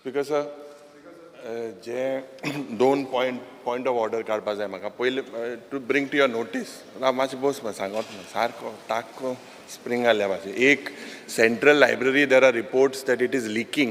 Speaker sir, जे दोन point of order काडपा जाय म्हाका. पयले, to bring to your notice. मातशें बस मरे, सांगत ना सारको ताको स्प्रींग आसल्या मातशें. एक, Central Library, there are reports that it is leaking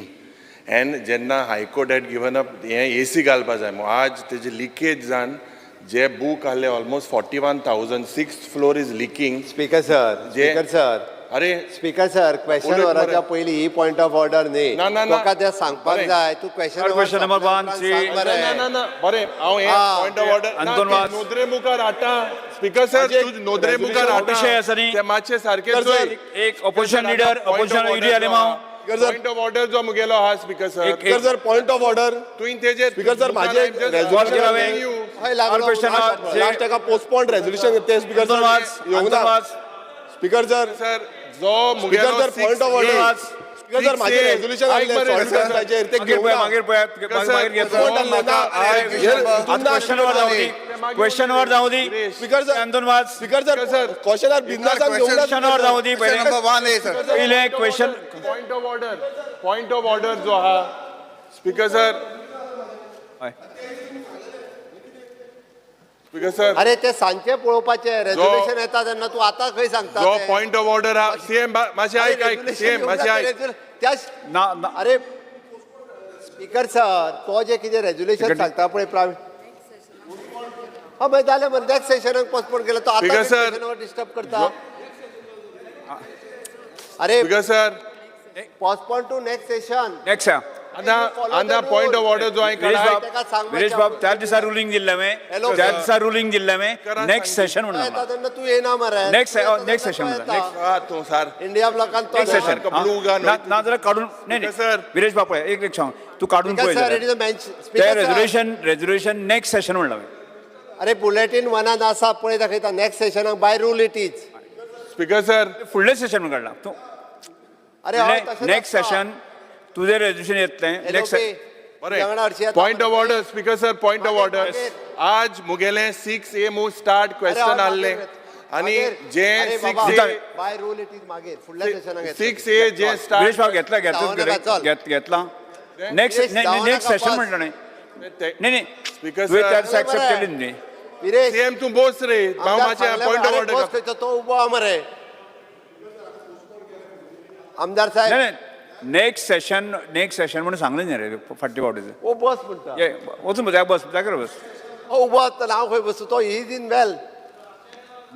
and जेन्ना हायकोर्ट हॅड गिवन अप हें एसी घालपा जाय म्हूण, आज तेजी लिकेज जावन जे बूक आहले, almost 41,000, sixth floor is leaking. Speaker sir, speaker sir. अरे. स्पीकर सर, क्वेश्चन उलयत मरे. वराच्या पयलीं ही पॉयंट ऑफ ऑर्डर न्ही. ना, ना, ना. तुका तें सांगपाक बरें. जाय. तूं question Question number one, Shri- ना ना ना ना, बरें, हांव हें पॉयंट ऑफ ऑर्डर अंतोन वास. नोदरे मुखार हाडटा. स्पीकर सर, तूं नोदरे मुखार हाडटा. विशय आसा न्ही. ते मातशें सारकें Sir, चोय. एक opposition leader, opposition Yuri Alemao. Point of order जो मुगेलो आहा, स्पीकर सर. एक- sir, sir, point of order. तुवें तेजेर स्पीकर सर, माझे एक Call केला हांवें. हय लागलो. All question are- last एका पोस्टपोन रेजोल्युशन ते स्पीकर अंतोन सर वास, येवंक अंतोन ना. वास. Speaker sir. सर, जो मुगेलो sir, point of order. Speaker sir, माझे रेजोल्युशन आसलें सॉलिड वेस्टाचेर, ते मागीर घेवंक पळय, ना. मागीर पळय, मागीर घेतलो. Postpone आसलें ना. क्वेश्चन वर जावं दी, क्वेश्चन वर जावं दी. Speaker sir. Anton Vaz. Speaker sir, क्वेश्चनार बिंदासान घेवंक ना. क्वेश्चन वर जावं दी पयलें. Number one A, sir. पयलें question. Point of order, point of order जो आहा, स्पीकर सर. हय. Speaker sir. अरे, ते सांजचे पळोवपाचे. रेजोल्युशन येता तेन्ना. तूं आतां खंय सांगता जो ते? पॉयंट ऑफ ऑर्डर आहा, सीएम, मातशें अरे, आयक, आयक. resolution CM, येवंक मातशें ना, आयक. त्या ना ना. अरे स्पीकर सर, तो जे कितें रेजोल्युशन सांगता पळय प्रावीण, हा मागीर जालें मरे. नेक्स्ट सेशनाक पोस्टपोन केलं तो. Speaker sir. आतां डिस्टर्ब करता. अरे. Speaker sir. Postpone to next session. Next. आतां आतां पॉयंट ऑफ ऑर्डर जो हांवें विरेश काडला. बाब, ताका सांग. विरेश बाब, त्याच दिसा रुलींग दिल्लें हांवें. Hello, त्याच sir. दिसा रुलींग दिल्लें हांवें, करा. नेक्स्ट सेशन म्हणून. येता तेन्ना तूं येना मरे. नेक्स्ट सेशन म्हणटा. हा तूं सार इंडिया ब्लॉकान तो. Next session. सारको blue gun. ना जाल्यार काडून, नाही. Speaker sir. नाही, विरेश बाब, पळय, एक एक सांग, तूं काडून पळय सर, it जाल्यार. Is a mention. ते रेजोल्युशन नेक्स्ट सेशन म्हणलां हांवें. अरे, बुलेटीन वनान आसा पळय, दाखयता next सेशनाक. By rule it is. Speaker sir. फुडलें सेशन म्हणून काडलां तूं. अरे हय, तशें नेक्स्ट नासता. सेशन तुजें रेजोल्युशन येतलें नेक्स्ट. LOP, बरें. वांगडा हरशी येता. Point of order, speaker sir, point of order. मागीर. आज मुगेलें 6A move start question अरे, आहलें मागीर. आनी मागीर. जे अरे सिक्स बाबा, ए बाय रूल it is मागीर फुडल्या सेशनाक येतलें. 6A जे विरेश स्टार्ट बाब, घेतला, धांवू घेतला. नाका, चल. घेतला नेक्स्ट. विरेश, धांवू नेक्स्ट नाका, सेशन बस. म्हणलं न्ही. नाही नाही. स्पीकर तुवें सर. त्या दिसा एक्सेप्ट बरें. केली न्ही. विरेश. सीएम, तूं बोस रे भाव. आमदार मातशें सांगलें पॉयंट ऑफ अरे, ऑर्डर. बस खंयचो, तो उबो आहा मरे आमदार साहेब. नाही नाही, नेक्स्ट सेशन, नेक्स्ट सेशन म्हणून सांगलें न्ही रे फाटल्या फावटी. ओ बस म्हणटा. ये, वचून बस, बस जाग्यार बस. ओ उबो आसतना हांव खंय बसूं? तो is in well.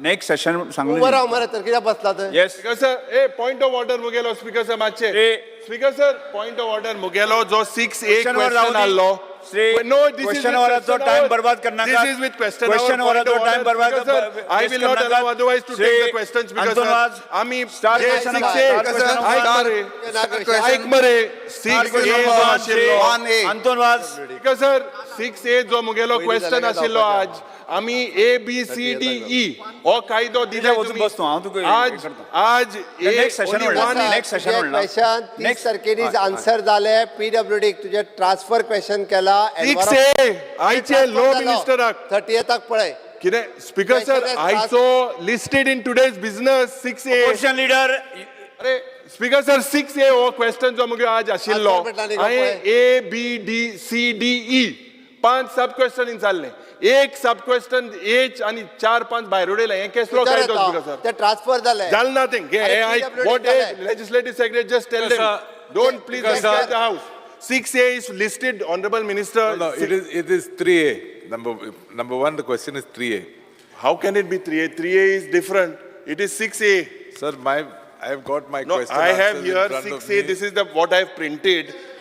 Next session सांगलें. उबो राव मरे, तर कित्याक बसला थंय? Yes. Speaker sir, A, point of order मुगेलो, speaker sir, मातशें. ए. Speaker sir, point of order मुगेलो जो 6A Question वर क्वेश्चन जावं दी. आहलो. Shri no, this is question वराचो time बर्बाद करनाका. This is with question. Question वराचो time बर्बाद I will not allow otherwise to take the question, speaker Anton sir. Vaz. आमी Start जे question six number- ए start question number- आयक मरे, आयक मरे, 6A जो आशिल्लो. One A. Anton Vaz. Speaker sir, 6A जो मुगेलो पयलीं क्वेश्चन जाल्यार आशिल्लो, जावपाचें. आज आमी A B C D E हो कायदो दिले. वचून तुमी. बस तूं, हांव तुका हे आज करता. आज Next session म्हणला. Next session म्हणला. Question 30 Next. तारखेनीच हय, हय. आन्सर जाले. पीडब्ल्यूडी तुजे ट्रान्सफर क्वेश्चन केला. 6A आयचे लो मिनिस्टराक. 30थाक पळय. कितें स्पीकर सर? Question is आयचो listed in today's business 6A. Opposition leader. अरे स्पीकर सर, 6A हो क्वेश्चन जो मुगे आज आशिल्लो, Answer म्हटला न्ही गो हांवें पळय. A B D C D E पांच सब क्वेश्चन विचारले. एक सब क्वेश्चन एच आणि चार पांच भायर उडयले. हें केसलो विचार कायदो, येता. Speaker sir? ते ट्रान्सफर जाले. जालें ना तें घे. अरे, हे आयक. PWD what जालें. Legislative secretary, just tell them, don't, please sir. The house. 6A is listed, honourable minister. No, it is 3A. Number one, the question is 3A. How can it be 3A? 3A is different. It is 6A. Sir, I have got my No, question I have answers in here front of 6A. me. This is the what I have printed.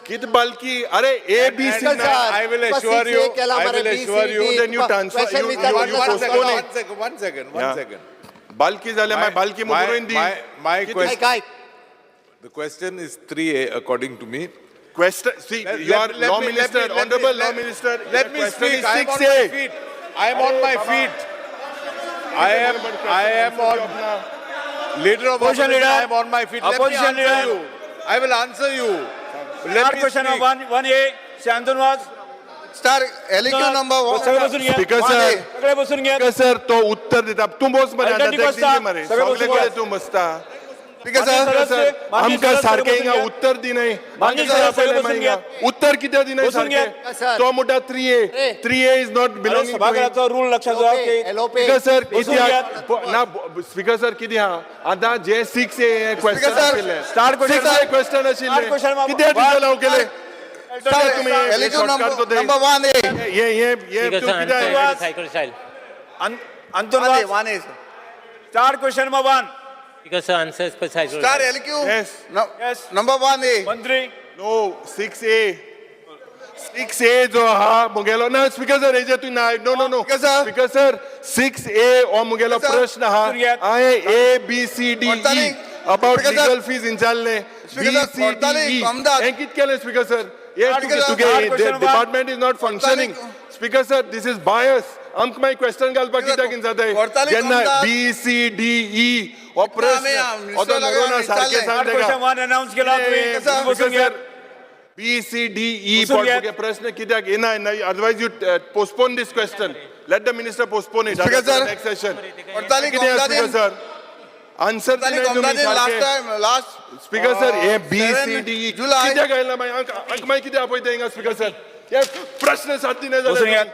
कित बालकी, अरे A B C. And I will assure you, I will assure you, then you transfer- you One second, postpone it. one second, one second, one Yeah. second. Balki जाल्या मागीर बालकी मुद्रोन दी. My कितें? question, काय? the question is 3A according to me. Question, see, your law minister, honourable law minister, Let me speak. I am on my feet. I am on my feet. I am on, leader of Opposition opposition, leader. I am on my feet. Let me Opposition answer leader. you. I will answer you. Let me question speak. 1A, Shri Anton Vaz. Star LQ number one. सगळे बसून घ्या. Speaker One sir. A. सगळे बसून घ्या. Sir, तो उत्तर दिता. तूं बस मरे. अल्टरनेट आतां बसता. मरे सगळे बसून सगळे घ्या. तूं बसता. Speaker sir. Sir, आमकां सारकें हिंगा उत्तर दिनाय. माननीय सदस्य, बसून घेयात. उत्तर कित्याक दिनाय बसून सारकें? घेयात. सर. तो म्हणटा 3A. 3A is not belonging. सभाघराचो रूल लक्षात दवरा की एलोपे. स्पीकर सर, बसून कित्याक ना? स्पीकर सर, कितें आहा आतां जे 6A question sir, आशिल्ले, start question, 6A question Start आशिल्ले, question, बाबा. कित्याक डिसअलाव केले तुम्ही? हे LQ shortcut करता. Number 1A. हे हे हे Speaker तूं sir, कित्याक answer cycle style. Anton 1A, Vaz, 1A, sir. Start question number 1. Speaker sir, answer as per cycle Star style. LQ. Yes. Yes. Number 1A. मंत्री. नो, 6A, 6A जो आहा मुगेलो ना. Speaker sir, हेजे तूं ना, no, no, no. Speaker sir. Speaker sir, 6A हो मुगेलो Speaker sir. प्रश्न आहा. बसून घेयात. हांवें A B C D E Cortalim. About Speaker sir. Legal fees विचारले. बी Speaker sir, C D Cortalim, E Comdat. हें कितें केलें स्पीकर सर? हे Speaker sir, तुगे start question one. Department is not functioning. Speaker sir, this is bias. आमकां मागीर question घालपाक Speaker कित्याक जाताय Cortalim, जेन्ना Comdat. B C D E हो प्रश्न आमी, हो तो मिनिस्टर नरोना लागें सारकें विचारलें. सांग स्टार्ट क्वेश्चन तेका. 1 अनाउन्स केला तुम्ही. Sir. बसून घेयात. बी सी डी ई बसून घेयात. प्रश्न कित्याक येना? Otherwise you postpone this question. Let the minister postpone it Speaker sir. Next session. Cortalim, कितें speaker Comdadin. Sir, answer Cortalim, दिनाय तुमी Comdadin, last सारकें. time, last. Speaker sir, हे बी 7 सी डी ई July. कित्याक आयला मागीर? आमकां मागीर कितें आपयता हिंगा स्पीकर सर? हे प्रश्न साथ दिना बसून जाल्यार. घेयात.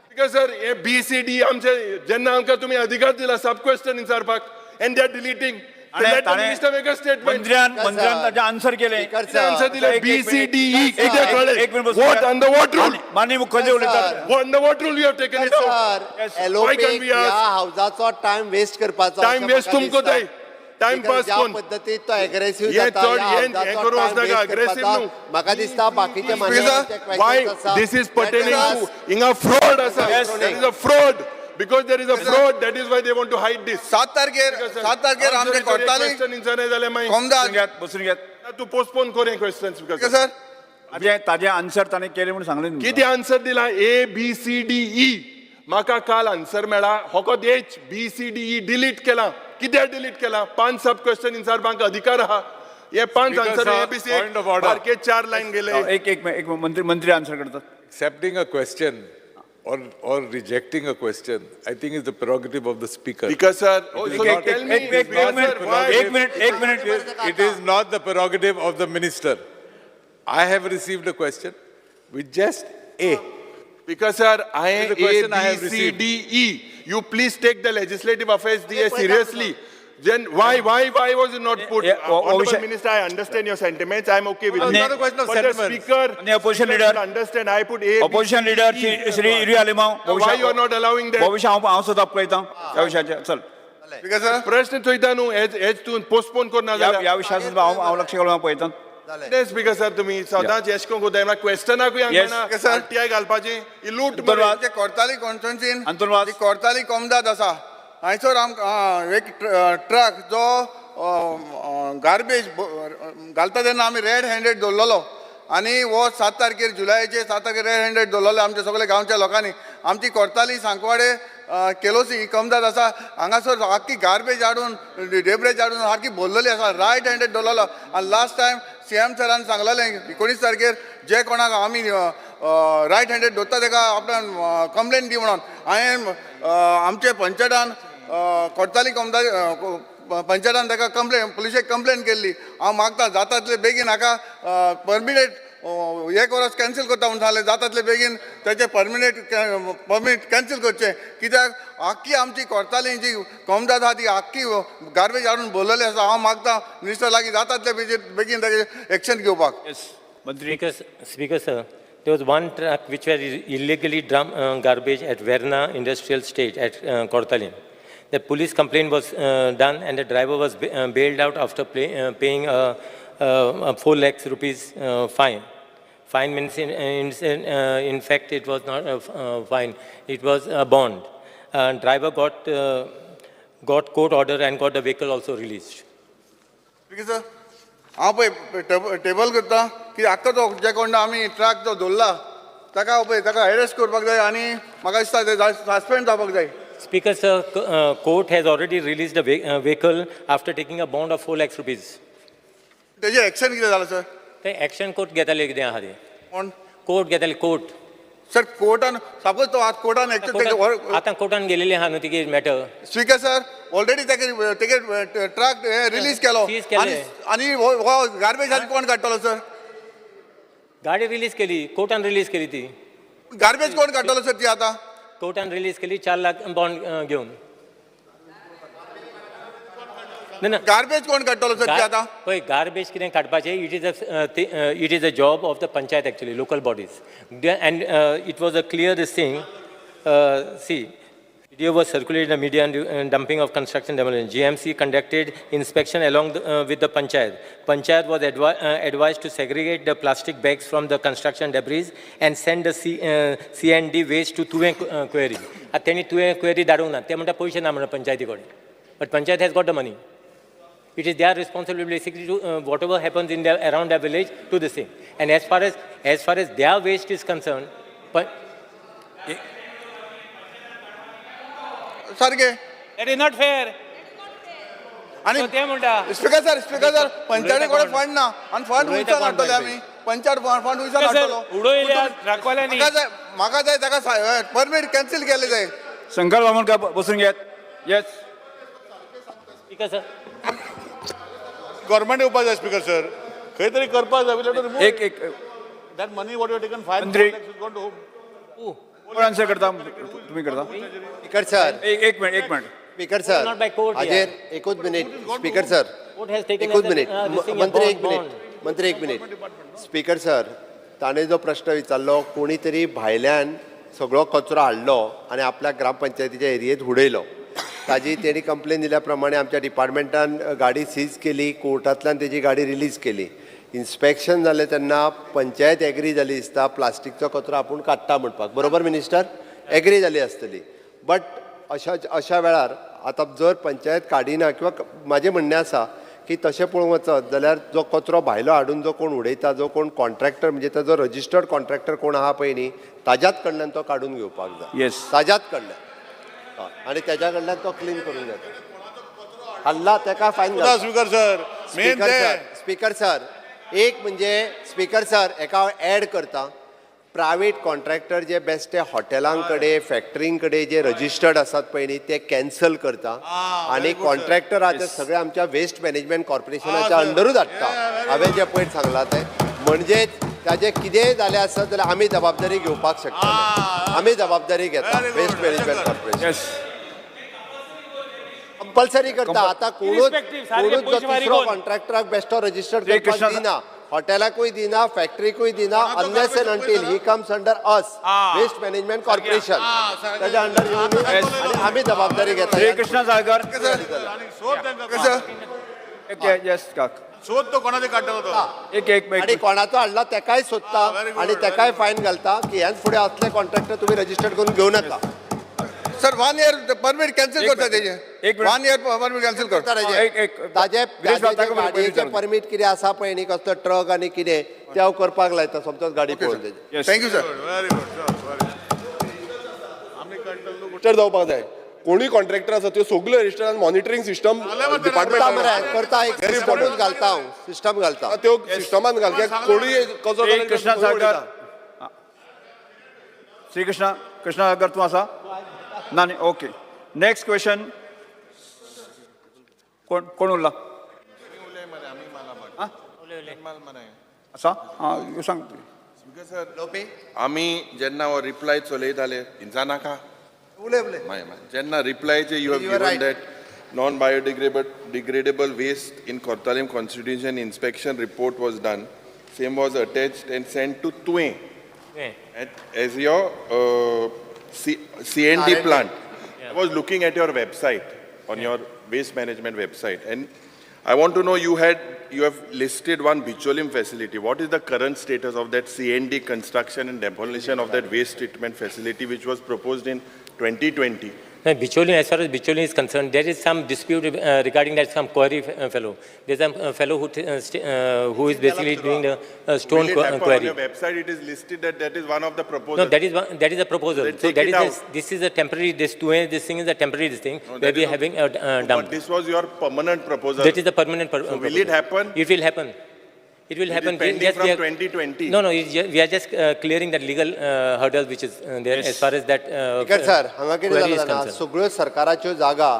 स्पीकर सर, हे बी सी डी आमचे जेन्ना आमकां तुमी अधिकार दिला सब क्वेश्चन विचारपाक, and they are deleting. Let the minister make a statement. मंत्र्यान Sir. मंत्र्यान ताजें आन्सर केलें. Speaker answer sir. दिले एक- बी एक सी minute. D E कित्याक एक कळ्ळें? मिनिट बसून what घेयात. Under what rule? माननीय मुख्यमंत्री उलयतात. Under what rule you have taken it out? Sir, Yes. Why एलोपेक can't we ह्या ask? हावजाचो टायम वेस्ट करपाचो टायम अशें वेस्ट म्हाका तुमकां दिसता. जाय. टायम Because पास ज्या कोण पद्दतीन तो एग्रेसिव्ह हे जाता, चड ह्या हे हावजाचो करून टायम वचनाका, वेस्ट aggressive करपाचो न्हू. म्हाका दिसता. बाकीचे Speaker, Why this is pertaining to हिंगा फ्रॉड आसा. Yes. There is a fraud. Because there is a fraud, that is why they want to hide this. 7 तारखेर, 7 तारखेर आमचे कोर्टाली क्वेश्चन विचारना जाल्यार मागीर कोमदाद. बसून घेयात, बसून घेयात. तूं पोस्टपोन कर हें क्वेश्चन स्पीकर. स्पीकर सर, ताजें आन्सर ताणें केलें म्हणून सांगलें तुमकां. कितें आन्सर दिला? A B C D E म्हाका काल आन्सर मेळ्ळा. फकत H B C D E delete केला. कित्याक डिलीट केला? पांच सब क्वेश्चन विचारपाक अधिकार आहा. हे पांच Speaker answer sir, A B C point of order. सारके चार लायन गेले. एक एक एक मंत्री, मंत्री आन्सर करतात. Accepting a question or rejecting a question, I think, is the prerogative of the speaker. Speaker sir, It is एक not- एक एक एक मिनिट, एक मिनिट, एक minute. It is not the prerogative of the minister. I have received a question with just A. Speaker sir, I The A question I B have C received. D E. You please take the legislative affairs DA seriously. Then why was it not put? Yeah, Honorable Abhishek- Minister, I understand your sentiments. I'm okay with No, it. it's not a question of But the sentiments. speaker, And the opposition speaker leader- should understand. I put A, B, opposition C, leader D, E. Shri Yuri Alemao. Why you are not allowing that? हो विशय हांव हांव सुद्दां पळयता ह्या विशयाचेर. चल. Speaker sir, प्रश्न चोयता न्हू, हेच हेच तूं पोस्टपोन करना ह्या जाल्यार. ह्या विशयार सुद्दां हांव हांव लक्ष घालून हांव पळयता. कितें स्पीकर सर, तुमी सदांच येश करून कोताय क्वेश्चनाकूय Yes. Speaker sir. RTI घालपाची ही लूट बरोबर. मरे. आमचे कोर्ताली कॉन्स्टिट्युन्सीन अंतोन वाज. कोर्ताली कोमदाद आसा, हांयसर आमकां एक ट्रक जो गार्बेज घालता तेन्ना आमी रेड हँडेड दवरलेलो आनी हो 7 तारखेर, जुलयाचे 7 तारखेर रेड हँडेड दवरलेलो आमच्या सगल्या गांवच्या लोकांनी. आमची कोर्ताली, सांकवाडे, केलोसी ही कमदाद आसा. हांगासर आख्खी गार्बेज हाडून, डेब्रेज हाडून सारकी भरलेली आसा. रायट हँडेड दवरलेलो आनी लास्ट टायम सीएम सरान सांगलेलें 19 तारखेर जे कोणाक आमी रायट हँडेड दवरता तेका आपणान कंप्लेन दी म्हणून. हांवें आमचे पंचायतान, कोडताली कमदार पंचायतान ताका कंप्लेन, पुलिशेक कंप्लेन केल्ली. हांव मागता, जाता तितले बेगीन हाका परमिनेट एक वरस कॅन्सील करता म्हणून सांगलें. जाता तितले बेगीन तेचें परमिट कॅन्सील करचें, कित्याक आख्खी आमची कोर्ताली जी कोमदाद आहा ती आख्खी गार्बेज हाडून भरलेली आसा. हांव मागता मिनिस्टर लागीं, जाता तितले बेगीन बेगीन ताजेर एक्शन घेवपाक. येस मंत्री. Speaker sir, there was one truck which was illegally dump garbage at Verna Industrial State at Kortalim. The police complaint was done and the driver was bailed out after paying 4 lakhs rupees fine. Fine means in fact it was not a fine, it was a bond. Driver got court order and got the vehicle also released. Speaker sir, हांव पळय table करता की आख्खो तो जे कोण आमी truck जो दवरला ताका पळय ताका एरेस्ट करपाक जाय आनी म्हाका दिसता ते सस्पेंड जावपाक जाय. Speaker sir, court has already released the vehicle after taking a bond of 4 lakhs rupees. तेजें एक्शन कितें जालां सर? ते action court घेताले कितें आहा ते. कोण? कोर्ट घेताले, कोर्ट. सर कोर्टान सपोज तो आतां कोर्टान एक्चुअली आतां कोर्टान गेलेली आहा न्हू तिगे मॅटर. स्पीकर सर, ऑलरेडी तेगे तेगे ट्रक रिलीज केलो. Seize केले. आनी आनी हो गार्बेज आनी कोण काडटलो सर? गाडी रिलीज केली, कोर्टान रिलीज केली ती. गार्बेज कोण काडटलो सर ती आतां? कोर्टान रिलीज केली 4 लाख बॉन्ड घेवन. ना ना. गार्बेज कोण काडटलो सर ती आतां? पळय, गार्बेज कितें काडपाचें, it is a job of the panchayat actually, local bodies, and it was a clear this thing. See, video was circulated in the media and dumping of construction demolition. GMC conducted inspection along with the panchayat. Panchayat was advised to segregate the plastic bags from the construction debris and send the C and D waste to Tuem quarry. आतां तेणी तुवें query धाडूंक ना. ते म्हणटा पयशे ना म्हणून पंचायती कडेन, but panchayat has got the money. It is their responsibility basically to whatever happens in their around their village to this thing. And as far as their waste is concerned, but सारकें. That is not fair. आनी ते म्हणटा. Speaker sir, speaker sir, पंचायती कडेन fund ना आनी fund उलयता खंयच्यान कोण हाडटले बाय? आमी? पंचायत फंड खंयच्यान सर, हाडटलो? उडयल्या ट्रकवाल्यांनी. म्हाका जाय, म्हाका जाय ताका परमीट कॅन्सील केलें जाय. शंकर बामणकर, बसून घेयात. Yes. Because government येवपा जाय स्पीकर सर, खंय तरी करपा जाय. एक एक. That money what you taken, 5 मंत्री. गॉन टू कोण आन्सर करता? तुम्ही करता? Speaker sir. एक एक मिनिट, एक minute. Speaker sir. Not by court. हाजेर एकूच minute speaker sir. Court has taken एकूच as a, minute. This thing, a मंत्री, bond, एक मिनिट. Bond. मंत्री, एक मिनिट. स्पीकर सर, ताणें जो प्रश्न विचारलो, कोणी तरी भायल्यान सगळो कचरो हाडलो आनी आपल्या ग्रामपंचायतीच्या एरियेत उडयलो. ताजी तेणी कंप्लेन दिल्या प्रमाणे आमच्या डिपार्टमेंटान गाडी सीज केली, कोर्टांतल्यान तेजी गाडी रिलीज केली. इन्स्पेक्शन जालें तेन्ना पंचायत एग्री जाली दिसता, प्लास्टीकचो कचरो आपूण काडटा म्हणपाक. बरोबर मिनिस्टर? एग्री जाली आसतली. बट अशा अशा वेळार आतां जर पंचायत काडिना किंवा म्हाजें म्हणणें आसा की तशें पळोवंक वचत जाल्यार जो कचरो भायलो हाडून जो कोण उडयता, जो कोण कॉन्ट्रॅक्टर, म्हणजे ताजो रजिस्टर्ड कॉन्ट्रॅक्टर कोण आहा पळय न्ही, ताज्याच कडल्यान तो काडून घेवपाक जाय. ताज्याच कडल्यान. हय, आनी तेज्या कडल्यान तो क्लीन करून घेता. हाडला तेका फायन घालता. स्पीकर सर, मेन स्पीकर ते सर, स्पीकर सर, एक म्हणजे स्पीकर सर, एका हांव ऍड करता. प्रायवेट कॉन्ट्रॅक्टर जे बेश्टे हॉटेलां कडेन, फॅक्टरीं कडेन जे रजिस्टर्ड आसात पळय न्ही, ते कॅन्सल करता आनी कॉन्ट्रॅक्टर आहा ते सगळे आमच्या वेस्ट मॅनेजमेंट कॉर्पोरेशनाच्या अंडरूच हाडटा. हांवें जें पयर सांगलां तें म्हणजे ताजें कितेंय जालें आसत जाल्यार आमी जबाबदारी घेवपाक शकता. आमी जबाबदारी घेता. Very good. Waste management corporation yes. Compulsory करता आता. कोणूच Irrespective, सारखे कोणूच जो पयशे फारीक तिसरो कोण? कॉन्ट्रॅक्टराक बेश्टो रजिस्टर्ड श्री करपाक कृष्ण- दिना, हॉटेलाकूय दिना, फॅक्टरीकूय दिना, unless and until he comes under us, waste management corporation. त्याच्या अंडर येवन आनी आमी जबाबदारी घेता. श्री कृष्णा साळकर. सोद तांकां. कसं? येस काक. सोद तो कोणाचे काडटलो तो. एक एक. आणि कोणाचो हाडला तेकाय सोदता very good, आणि तेकाय फायन घालता की ह्याच फुडें असले कॉन्ट्रॅक्टर तुमी रजिस्टर्ड करून घेवं नाका. Sir, one year permit cancel एक करता मिनिट. तेजे. एक minute. One year permit cancel करता. एक एक. ताजे विरेश बाब, ताका गाडयेचें विचारू. परमीट कितें आसा पळय न्ही, कसलो ट्रक आनी कितें, ते हांव करपाक लायता सोमतोच गाडी पळोवन तेजी. Yes. Thank you sir. Very good sir, very. आमी काडटलो. रजिस्टर जावपाक जाय. कोणूय कॉन्ट्रॅक्टर आसा त्यो सगल्यो रजिस्टर, मॉनिटरींग सिस्टम करता डिपार्टमेंट मरे, करता. एक Very सिस्टमूच important. घालता हांव, सिस्टम घालता. त्यो सिस्टमान घाल कित्याक कोणूय कचरो श्री कृष्णा साळकर, श्री कृष्णा, कृष्णा साळकर तूं आसा ना? न्ही? Okay, next question. कोण कोण उरला? आसा? आं, सांग. आमी जेन्ना हो रिप्लाय चलयताले हिंसा नाका. उलय, उलय. माय माय जेन्ना रिप्लायचे you have You are given right. That non biodegradable degradable waste in Cortalim constitution, inspection report was done, same was attached and send to Tuem as your C&D R&D. Plant. I was looking at your website, on your waste management website, and I want to know, you have listed one Bicholim facility. What is the current status of that C&D construction and demolition of that waste treatment facility which was proposed in 2020? No, Bicholim, as far as Bicholim is concerned, there is some dispute regarding that, some quarry fellow. There's some fellow who is basically doing the stone Will it happen? On quarry. your website, it is listed that that is one of the proposals. No, that is one, that is a proposal. Then So take that it is out. this is a temporary. This thing is a temporary this thing No, where that we is are having a But dump. this was your permanent proposal. That is the permanent So will proposal. it happen? It will happen. It will It is happen. Pending Just from we are- 2020. No, we are just clearing that legal hurdle which is there as far as that speaker sir हांगा कितें query जालां is जाणा concerned. सगळ्यो सरकाराच्यो जागा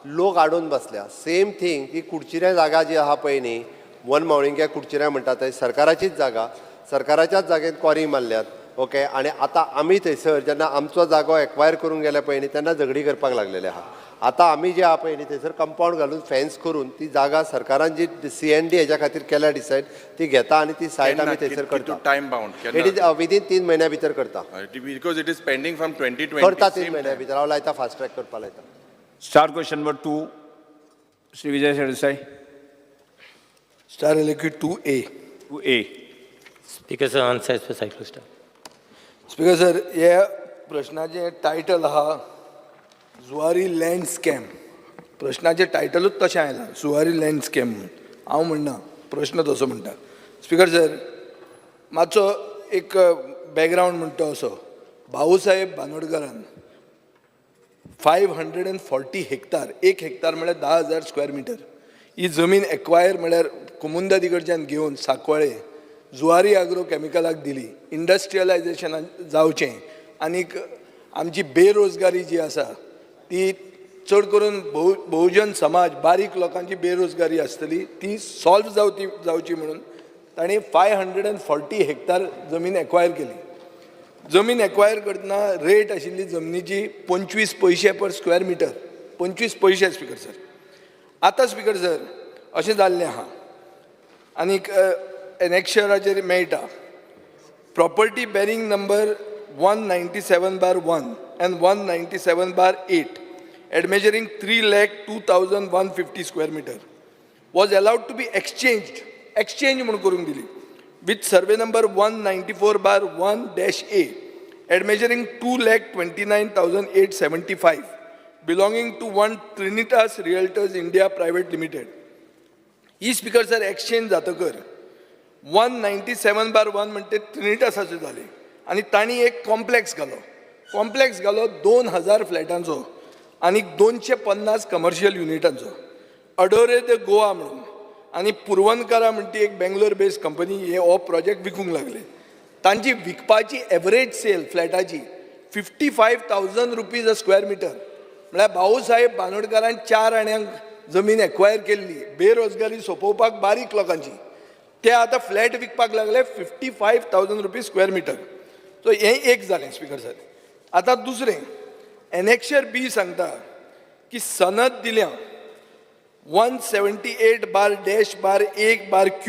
लोक आडोवन बसल्या. Same thing he कुडचिऱ्या जागा जी आहा पळय न्ही, वन मावळिंग्या कुडचिऱ्या म्हणटा थंय सरकाराचीच जागा, सरकाराच्याच जागेत क्वॉरी मारल्यात. ओके, आनी आतां आमी थंयसर जेन्ना आमचो जागो एक्वायर करूंक गेले पळय न्ही तेन्ना झगडी करपाक लागलेले आहा. आतां आमी जे आहा पळय न्ही थंयसर कंपावंड घालून फेन्स करून ती जागा सरकारान जी सी एन डी हेज्या खातीर केल्या डिसायड ती घेता आनी ती सायट आमी थंयसर करता. Time bound? It is within 3 म्हयन्या भितर करता. Because it is pending from 2020. करता 3 म्हयन्या भितर. हांव लायता, फास्ट ट्रॅक करपा लायता. Star question number 2, Shri Vijay Sardesai. Star LAQ 2A. 2A. Speaker sir, answer is for cyclostyle. Speaker sir, ह्या प्रश्नाचें टायटल आहा जुवारी लँड स्कॅम. प्रश्नाचें टायटलूच तशें आयलां, जुवारी लँड स्कॅम म्हणून. हांव म्हणना, प्रश्न तसो म्हणटा. स्पीकर सर, मातसो एक बॅकग्रावंड म्हणटा असो, भाऊसाहेब बांदोडकरान 540 हेक्तार, एक हेक्तार म्हळ्यार 10,000 स्क्वेअर मिटर ही जमीन एक्वायर म्हळ्यार कोमुंदादी कडच्यान घेवन सांकवाळे जुवारी आग्रो केमिकलाक दिली, इंडस्ट्रियलायजेशन जावचें आनीक आमची बेरोजगारी जी आसा ती चड करून बहुजन समाज, बारीक लोकांची बेरोजगारी आसतली ती सॉल्व जावची म्हणून तांणी 540 हेक्तार जमीन एक्वायर केली. जमीन एक्वायर करतना रेट आशिल्ली जमनीची 25 पयशे पर स्क्वेअर मिटर, 25 पयशे स्पीकर सर. आतां स्पीकर सर अशें जाल्लें आहा आनीक एनेक्शराचेर मेळटा property bearing number 197/1 and 197/8 admeasuring 3,02,150 square metre was allowed to be exchanged, exchange म्हणून करूंक दिली with survey number 194/1-A admeasuring 2,29,875 belonging to one Trinitas Realtors India Private Limited. He speaker sir exchange जातकर 197/1 म्हणटे ट्रिनिटासाचे जाले आनी तांणी एक कॉम्प्लेक्स घालो, complex घालो 2,000 फ्लॅटांचो आनी 250 कमर्शियल युनिटांचो, अडोरे the Goa म्हणून. आनी पुरवणकारा म्हणटी एक बेंगलोर बेस्ड कंपनी हे हो प्रोजेक्ट विकूंक लागले. तांची विकपाची एवरेज सेल फ्लॅटाची 55,000 रुपीज अ स्क्वेअर मिटर. म्हळ्यार भाऊसाहेब बांदोडकारान 4 आण्यांक जमीन एक्वायर केल्ली बेरोजगारी सोंपोवपाक बारीक लोकांची, ते आतां फ्लॅट विकपाक लागले 55,000 रुपीज स्क्वेअर मिटर. सो हें एक जालें स्पीकर सर. आतां दुसरें एनेक्शर बी सांगता की सनद दिल्या 178/-/1/Q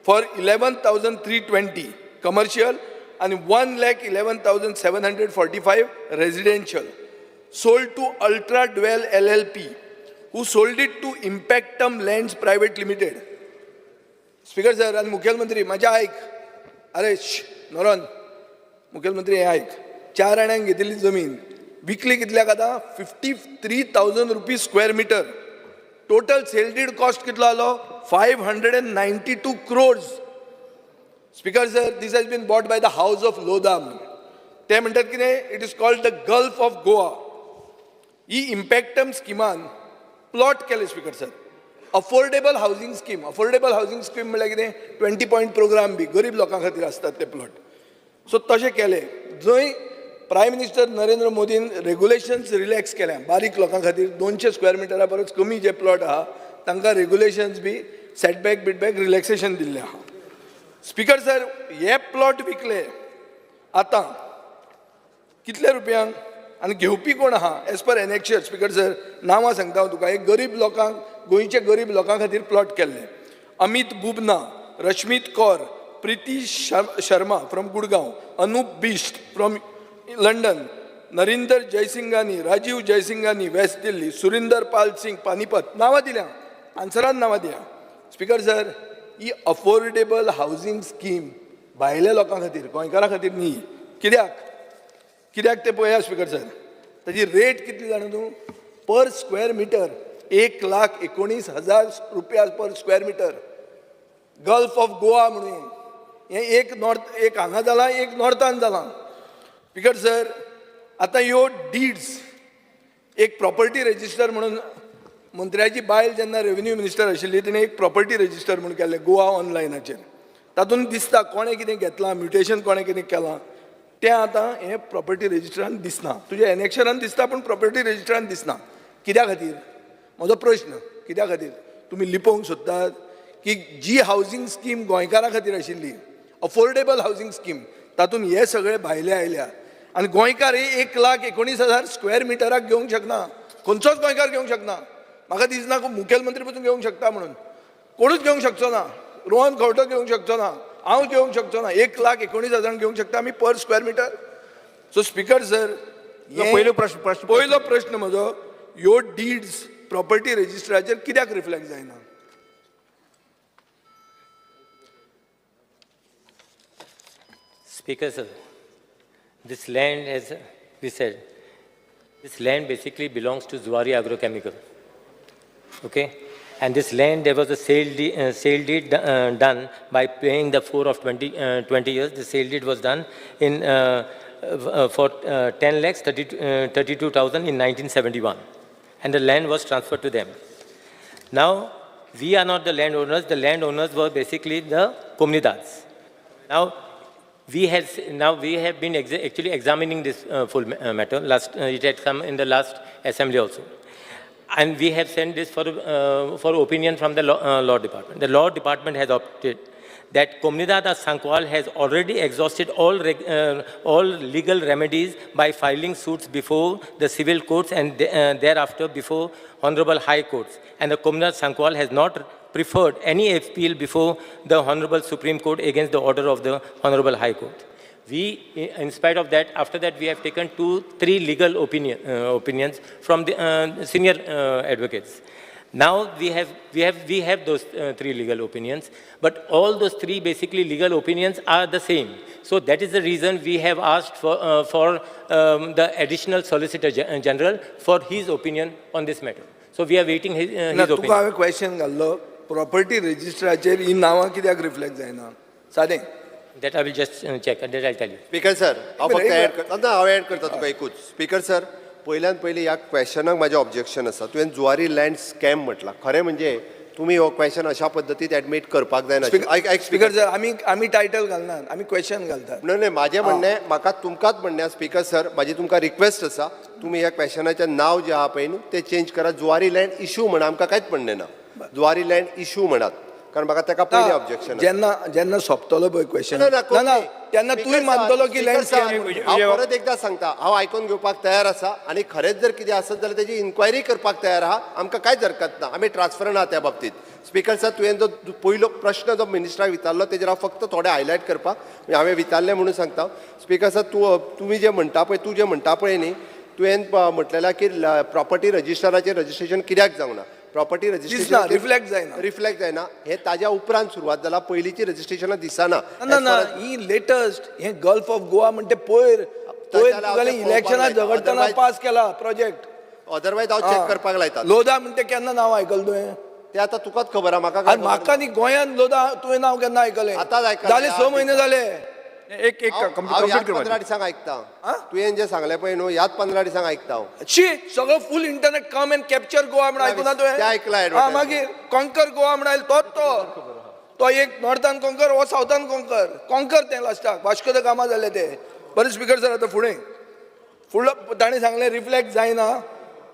for 11,320 commercial आनी 1,11,745 residential, sold to Ultra Dwell LLP, who sold it to Impactum Lands Private Limited. Speaker sir आनी मुखेलमंत्री म्हाजें आयक, अरे नोरन, मुखेलमंत्री हें आयक. 4 आण्यांक घेतिल्ली जमीन विकली कितल्याक आतां 53,000 rupees square metre. Total sale deed cost कितलो आलो 592 crores. Speaker sir, this has been bought by the house of Lodha. ते म्हणटात कितें, it is called the Gulf of Goa. ही इम्पॅक्टम स्किमान प्लॉट केले speaker sir. Affordable housing scheme, affordable housing scheme म्हणल्यार कितें, 20 पॉयंट प्रोग्राम बी गरीब लोकां खातीर आसतात ते प्लॉट. सो तशें केलें जंय प्रायम मिनिस्टर नरेंद्र मोदीन रेगुलेशन्स रिलॅक्स केल्या बारीक लोकां खातीर, 200 स्क्वेअर मिटरा परस कमी जे प्लॉट आहा तांकां रेगुलेशन्स बी सेटबॅक बिटबॅक रिलॅक्सेशन दिल्लें आहा. स्पीकर सर, हे प्लॉट विकले आतां कितले रुपयांक आनी घेवपी कोण आहा as per annexure. Speaker sir, नांवां सांगता हांव तुका. हे गरीब लोकांक, गोंयच्या गरीब लोकां खातीर प्लॉट केल्ले. अमीत बुबना, रश्मीत कौर, प्रिती Sharma from Gurgaon, Anup Bisht from London, Narinder Jaisinghani, Rajiv Jaisinghani West Delhi, Surinder Pal Singh Panipat. नांवां दिल्या आन्सरान, नांवां दिल्या. स्पीकर सर, ही अफोर्डेबल हावजींग स्कीम भायल्या लोकां खातीर, गोंयकारां खातीर न्ही. कित्याक कित्याक ते पळया स्पीकर सर. ताजी रेट कितली जाणा तूं? पर स्क्वेअर मिटर 1,19,000 रुपया per square metre. Gulf of Goa म्हणून हें एक नॉर्थ, एक हांगा जालां, एक नॉर्थान जालां. स्पीकर सर, आतां ह्यो डीड्स एक प्रॉपर्टी रजिस्टर म्हणून मंत्र्याची बायल जेन्ना रेवेन्यू मिनिस्टर आशिल्ली तिणें एक प्रॉपर्टी रजिस्टर म्हणून केल्लें गोवा ऑनलायनाचेर. तातूंत दिसता कोणें कितें घेतलां, म्युटेशन कोणें कितें केलां, तें आतां हें प्रॉपर्टी रजिस्टरान दिसना. तुज्या एनेक्शरान दिसता, पूण प्रॉपर्टी रजिस्टरान दिसना. कित्या खातीर म्हजो प्रश्न, कित्या खातीर तुमी लिपोवंक सोदतात की जी हावजींग स्कीम गोंयकारां खातीर आशिल्ली, अफोर्डेबल हावजींग स्कीम, तातूंत हे सगळे भायले आयल्या आनी गोंयकार हे 1,19,000 स्क्वेअर मिटराक घेवंक शकना? खंयचोच गोंयकार घेवंक शकना. म्हाका दिसना मुखेलमंत्री पसून घेवंक शकता म्हणून. कोणूच घेवंक शकचो ना. रोहन खंवटो घेवंक शकचो ना, हांव घेवंक शकचो ना. 1,19,000 घेवंक शकता आमी per square metre? So speaker sir, पयलो प्रश्न. पयलो प्रश्न म्हजो, ह्यो डीड्स प्रॉपर्टी रजिस्टराचेर कित्याक रिफ्लेक्ट जायना? Speaker sir, this land, as we said, this land basically belongs to Zuari Agrochemical. Okay? And this land, there was a sale deed done by paying the 4 of 20 years. The sale deed was done in for 10 lakhs 32,000 in 1971. And the land was transferred to them. Now, we are not the landowners. The landowners were basically the comunidades. Now, we have been actually examining this full matter. Last, it had come in the last assembly also. And we have sent this for opinion from the law department. The law department has opted that Comunidad of Sancoale has already exhausted all legal remedies by filing suits before the civil courts and thereafter before Honorable High Courts. And the Comunidad Sancoale has not preferred any appeal before the Honorable Supreme Court against the order of the Honorable High Court. We, in spite of that, after that we have taken 2-3 legal opinions from the senior advocates. Now we have those 3 legal opinions, but all those 3 basically legal opinions are the same. So that is the reason we have asked for the additional Solicitor General for his opinion on this matter. So we are waiting his ना, तुका opinion. हांवें question घाल्लो, property रजिस्टराचेर ही नांवां कित्याक reflect जायना? सादें. That I will just check and that I will tell you. Speaker sir, हांव फक्त एड करता ना, हांव एड करता तुका एकूच. स्पीकर सर, पयल्यान पयलीं ह्या क्वेश्चनाक म्हाजें ऑब्जेक्शन आसा. तुवें जुवारी लँड स्कॅम म्हटला. खरें म्हणजे तुमी हो क्वेश्चन अशा पद्दतीत एडमीट करपाक जायना. आयक आयक स्पीकर सर, आमी टायटल घालनात, आमी क्वेश्चन घालतात. न्हय न्हय, म्हाजें म्हणणें, म्हाका तुमकांच म्हणणें स्पीकर सर, म्हाजी तुमकां रिक्वेस्ट आसा, तुमी ह्या क्वेश्चनाचें नांव जें आहा पळय न्हू तें चेंज करात. जुवारी लँड इशू म्हणा, आमकां कांयच म्हणणें ना. जुवारी लँड इशू म्हणात, कारण म्हाका ताका पयलीं ऑब्जेक्शन. जेन्ना जेन्ना सोंपतलो पळय क्वेश्चन, ना ना, तेन्ना तूंय मानतलो की लँड स्कॅम. हांव परत एकदां सांगता, हांव आयकून घेवपाक तयार आसा आनी खरेंच जर कितें आसत जाल्यार तेजी इन्क्वायरी करपाक तयार आहा. आमकां कांयच हरकत ना, आमी ट्रान्सफर ना त्या बाबतीत. स्पीकर सर, तुवें जो पयलो प्रश्न जो मिनिस्टराक विचारलो तेजेर हांव फक्त थोडें हायलायट करपाक, म्हणजे हांवें विचारलें म्हणून सांगता. स्पीकर सर, तुमी जें म्हणटा पळय, तूं जें म्हणटा पळय न्ही, तुवें म्हटलेलें की प्रॉपर्टी रजिस्टराचेर रजिस्ट्रेशन कित्याक जावंक ना? प्रॉपर्टी रजिस्ट्रेशन रिफ्लेक्ट जायना. रिफ्लेक्ट जायना हे ताज्या उपरांत सुरवात जाला, पयलींची रजिस्ट्रेशनां दिसना. ना ना, ही लेटस्ट हे गल्फ ऑफ गोवा म्हणटे पयर पयर तुगेले इलेक्शनां झगडटना पास केला प्रोजेक्ट. अदरवायज हांव चॅक करपाक लायता. लोधा म्हणटे केन्ना नांव आयकलें तुवें? ते आतां तुकाच खबर आहा, म्हाका. म्हाका न्ही, गोंयांत लोधा तुवें नांव केन्ना आयकलें? आतांच आयकलें. जाले 6 म्हयने जाले. एक एक हांव 15 दिसांक आयकता. तुवें जें सांगलें पळय न्हू, ह्याच 15 दिसांक आयकता हांव. शी, सगळो full internet come and capture Goa म्हण आयकुना तुवें? तें आयकलां. मागीर कॉन्कर गोवा म्हण आयलो तोच तो. तो एक नॉर्थान कॉन्कर हो सावथान कॉन्कर, कॉन्कर तें लास्टाक वास्को the Gama जालें तें. बरें स्पीकर सर, आतां फुडें फुडलो ताणें सांगलें रिफ्लेक्ट जायना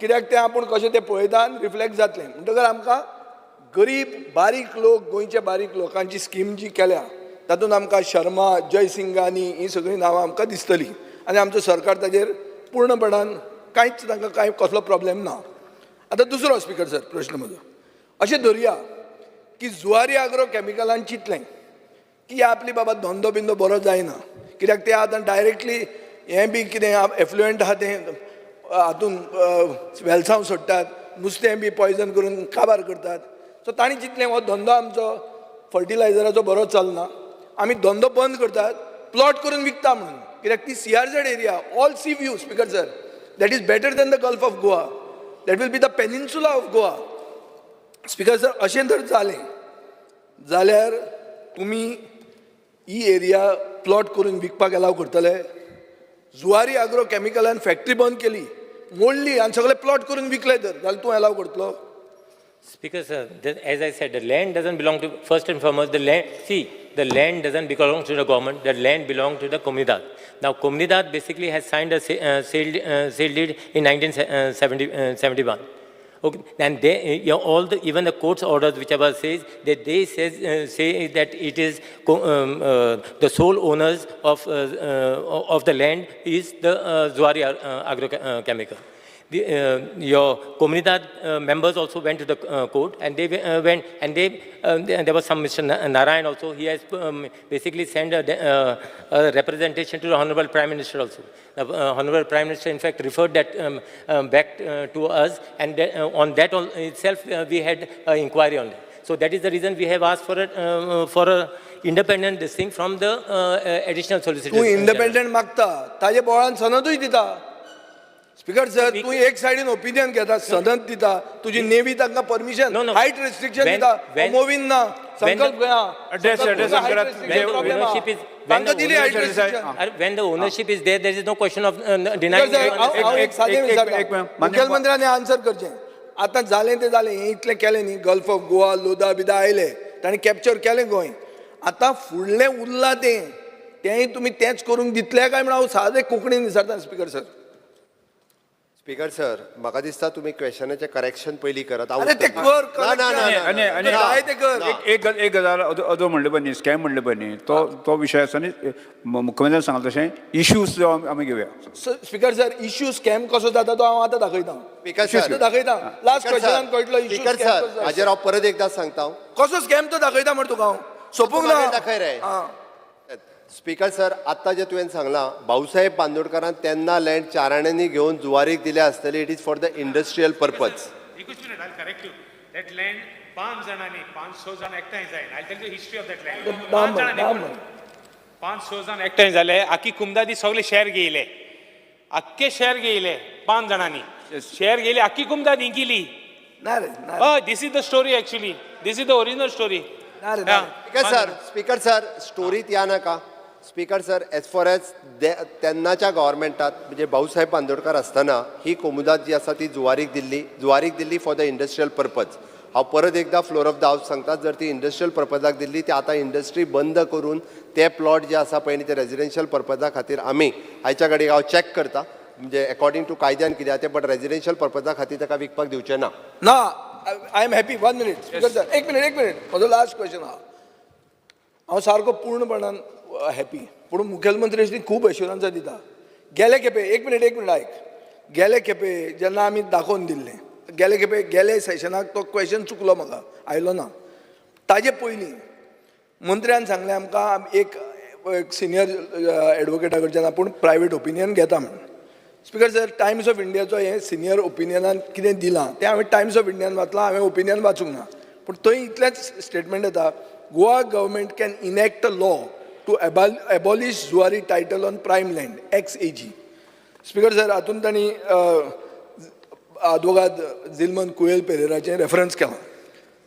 कित्याक तें आपूण कशें तें पळयता आनी रिफ्लेक्ट जातलें. म्हणटकर आमकां गरीब बारीक लोक, गोंयच्या बारीक लोकांची स्कीम जी केल्या तातूंत आमकां शर्मा, जयसिंगानी ही सगळीं नांवां आमकां दिसतलीं आनी आमचो सरकार ताजेर पूर्णपणान कांयच तांकां कांय कसलो प्रॉब्लेम ना. आतां दुसरो स्पीकर सर प्रश्न म्हजो, अशें धरुया की जुवारी आग्रो कॅमिकलान चिंतलें की आपली बाबा धंदो बिंदो बरो जायना, कित्याक ते आतां डायरेक्टली हें बी कितें एफ्लुएंट आहा तें हातून वेलसांव सोडटात, नुस्तें बी पॉयजन करून काबार करतात. सो तांणी चिंतलें हो धंदो आमचो फर्टिलायझराचो बरो चलना, आमी धंदो बंद करतात, प्लॉट करून विकता म्हणून. कित्याक ती CRZ area, all sea view speaker sir, that is better than the Gulf of Goa, that will be the peninsula of Goa. Speaker sir, अशें जर जालें जाल्यार तुमी ही एरिया प्लॉट करून विकपाक एलाव करतले? जुवारी आग्रो कॅमिकलान फॅक्टरी बंद केली, मोडली आनी सगळे प्लॉट करून विकले तर जाल्यार तूं एलाव करतलो? Speaker, sir, as I said, the land doesn't belong to, first and foremost, the land, see, the land doesn't belong to the government, the land belongs to the Comunidade. Now, Comunidade basically has signed a sale deed in 1971. Okay, and they, you know, all the, even the court's orders, whichever says, that they say that it is the sole owners of the land is the Zuari Agrochemical. Your Comunidade members also went to the court, and they went, and there was some Mr. Narayan also. He has basically sent a representation to the Honorable Prime Minister also. The Honorable Prime Minister, in fact, referred that back to us, and on that itself we had an inquiry on that. So that is the reason we have asked for a independent this thing from the additional solicitor. तूं independent मागता, ताजे बोळान सनदूय दिता. Speaker sir, तूं एक सायडीन opinion घेता, सनद दिता, तुजी नेवी तांकां permission, No, no. Height restriction दिता, मोवीन ना, संकल्प गोया. Address, address, address. तांकां दिली height restriction. When the ownership is there, there is no question of denying. हांव एक सादें विचारता, मुखेलमंत्र्यान आन्सर करचें. आतां जालें तें जालें, हें इतलें केलें न्ही, गल्फ ऑफ गोवा, लोदा बिदा आयले, तांणी कॅप्चर केलें गोंय. आतां फुडलें उरलां तें, तेंय तुमी तेंच करूंक दितले काय म्हण हांव सादें कोंकणीन विचारता स्पीकर सर. स्पीकर सर, म्हाका दिसता तुमी क्वेश्चनाचें करेक्शन पयलीं करात. अरे ते कर, ना ना ना, आनी आनी जाय ते कर. एक एक गजाल अदो म्हणलें पळय न्ही, स्कॅम म्हणलें पळय न्ही, तो तो विशय आसा न्ही, मुख्यमंत्र्यान सांगलें तशें इश्यूज आमी घेवया. स्पीकर सर, इश्यू स्कॅम कसो जाता तो हांव आतां दाखयता. स्पीकर सर, दाखयता, लास्ट क्वेश्चनान कळटलो इश्यू. स्पीकर सर, हाजेर हांव परत एकदां सांगता, कसो स्कॅम तो दाखयता म्हण तुका हांव सोंपूंक ना. दाखय रे. स्पीकर सर, आत्तां जें तुवें सांगलां, भाऊसाहेब बांदोडकारान तेन्ना लँड चाराण्यांनी घेवन जुवारीक दिल्या आसतली, it is for the industrial purpose. एकूच minute, I correct you. That land पांच जाणांनी, पांच स जाण एकठांय जायन. I tell you history of that land. पांच जाणांनी, पांच स जाण एकठांय जाले, आखी कुमदादी सगळे शेअर घेयले, आख्खे शेअर घेयले पांच जाणांनी, शेअर घेयले, आखी कुमदाद इंकिली. ना रे. हय, this is the story actually, this is the original story. ना रे. स्पीकर सर, स्पीकर सर, स्टोरीत या नाका. Speaker sir, as far as तेन्नाच्या गव्हर्मेंटात, म्हणजे भाऊसाहेब बांदोडकर आसतना ही कोमुदाद जी आसा ती जुवारीक दिल्ली, जुवारीक दिल्ली फॉर the industrial purpose. हांव परत एकदां फ्लोर ऑफ the house सांगता, जर ती इंडस्ट्रियल पर्पजाक दिल्ली, ती आतां इंडस्ट्री बंद करून ते प्लॉट जे आसा पळय न्ही, ते रेजिडेन्शियल पर्पजा खातीर आमी आयच्या घडयेक हांव चॅक करता, म्हणजे एकॉर्डिंग टू कायद्यान कितें आहा तें, बट रेजिडेन्शियल पर्पजा खातीर ताका विकपाक दिवचें ना. ना, I am happy. 1 minute speaker sir, एक मिनीट, एक मिनीट, म्हजो लास्ट क्वेश्चन आहा. हांव सारको पूर्णपणान हॅपी, पूण मुखेलमंत्री खूब एश्युरन्सां दिता. गेले खेपे, एक मिनीट, एक मिनीट आयक, गेले खेपे जेन्ना आमी दाखोवन दिल्लें, गेले खेपे गेले सेशनाक तो क्वेश्चन चुकलो, म्हाका आयलो ना. ताजे पयलीं मंत्र्यान सांगलें आमकां, एक सिनियर एडवोकेटा कडच्यान आपूण प्रायवेट ओपिनियन घेता म्हूण. स्पीकर सर, टायम्स ऑफ इंडियाचो हें सिनियर ओपिनियनान कितें दिलां तें हांवें टायम्स ऑफ इंडियान वाचलां, हांवें ओपिनियन वाचूंक ना, पूण थंय इतलेंच स्टेटमेंट येता, Goa government can enact a law to abolish Zuari title on prime land ex A G. Speaker sir, हातून तांणी आदवोगाद जिलमन कुएल पेरेराचें रेफरन्स केलां.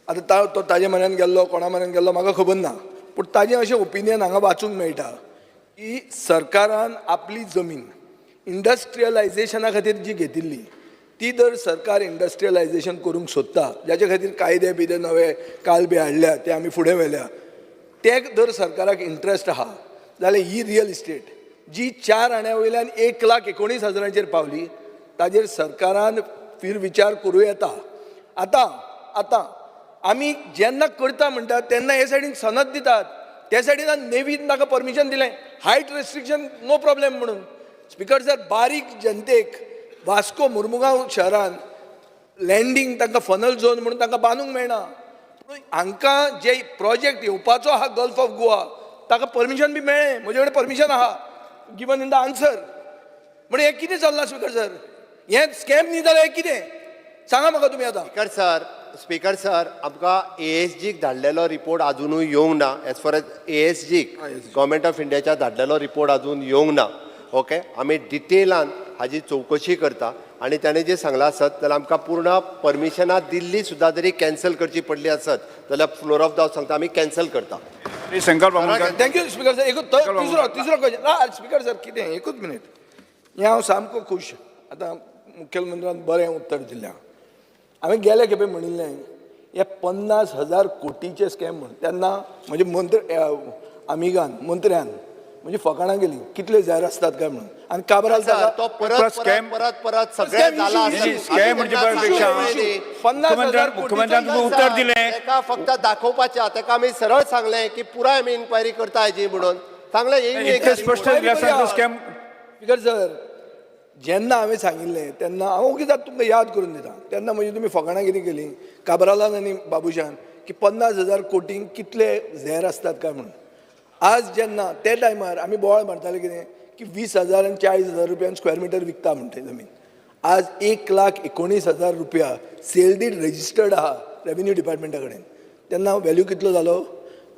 आतां तो ताजे म्हऱ्यान गेल्लो, कोणा म्हऱ्यान गेल्लो म्हाका खबर ना, पूण ताजें अशें ओपिनियन हांगा वाचूंक मेळटा की सरकारान आपली जमीन इंडस्ट्रियलायझेशना खातीर जी घेतिल्ली ती जर सरकार इंडस्ट्रियलायझेशन करूंक सोदता, जाचे खातीर कायदे बिदे नवे काल बी हाडल्या, ते आमी फुडें व्हेल्या, ते जर सरकाराक इंट्रस्ट आहा जाल्यार ही रियल इस्टेट जी 4 आण्या वयल्यान 1,19,000 पावली, ताजेर सरकारान फिरविचार करूं येता. आतां आतां आमी जेन्ना करता म्हणटा तेन्ना हे सायडीन सनद दितात, त्या सायडीन नेवीन ताका परमिशन दिलें, हायट रेस्ट्रिक्शन नो प्रॉब्लेम म्हणून. स्पीकर सर, बारीक जनतेक वास्को मुर्मुगांव शहरान लँडींग तांकां फनल झोन म्हणून तांकां बांदूंक मेळना. पूण हांकां जे प्रोजेक्ट येवपाचो आहा गल्फ ऑफ गोवा, ताका परमिशन बी मेळ्ळें, म्हजे कडेन परमिशन आहा गिवन इन the answer. म्हणजे हें कितें चल्लां स्पीकर सर? हें स्कॅम न्ही जाल्यार हें कितें सांगा म्हाका तुमी आतां. स्पीकर सर, स्पीकर सर, आमकां ए एस जीक धाडलेलो रिपोर्ट आजुनूय येवंक ना. As far as A S जीक गव्हर्मेंट ऑफ इंडियाच्या धाडलेलो रिपोर्ट अजून येवंक ना. ओके, आमी डिटेलान हाजी चवकशी करता आनी ताणें जें सांगलां आसत जाल्यार आमकां पूर्ण परमिशनां दिल्ली सुद्दां जरी कॅन्सल करची पडली आसत जाल्यार फ्लोर ऑफ the house सांगता आमी कॅन्सल करता. Sankalp Amonkar. Thank you speaker sir. एकूच तिसरो तिसरो क्वेश्चन स्पीकर सर, कितें एकूच मिनीट, हें हांव सामको खूश. आतां मुखेलमंत्र्यान बरें उत्तर दिलें. हांवें गेले खेपे म्हणिल्लें हे 50,000 कोटीचे स्कॅम म्हूण तेन्ना म्हणजे मंत्री आमिगान मंत्र्यान म्हणजे फकाणां केली कितले झेर आसतात काय म्हणून आनी काबराल सर, तो परत प्लस परत scam- परत परत सगळें Scam जाला issue, आसता. issue. Scam म्हणजे आमी पेक्षा सांगलें न्ही. 50,000 मुख्यमंत्र्यान तुमकां उत्तर दिलें. तेका फक्त दाखोवपाचें तेका आमी सरळ सांगलें की पुराय आमी इन्क्वायरी करता हेजी म्हणून सांगलें येयली इतकें स्पश्ट दिलें आसतना तो स्कॅम स्पीकर सर, जेन्ना हांवें सांगिल्लें तेन्ना हांव ओगीच आतां तुमकां याद करून दिता, तेन्ना म्हणजे तुमी फकाणां कितें केलीं काबरालान आनी बाबूशान की 50,000 कोटींक कितले झेर आसतात काय म्हणून. आज जेन्ना ते टायमार आमी बोवाळ मारताले कितें की 20,000 आनी 40,000 रुपयान स्क्वेअर मिटर विकता म्हणटा जमीन. आज 1,19,000 रुपया सेल did registered आहा रेवेन्यू डिपार्टमेंटा कडेन. तेन्ना व्हॅल्यू कितलो जालो?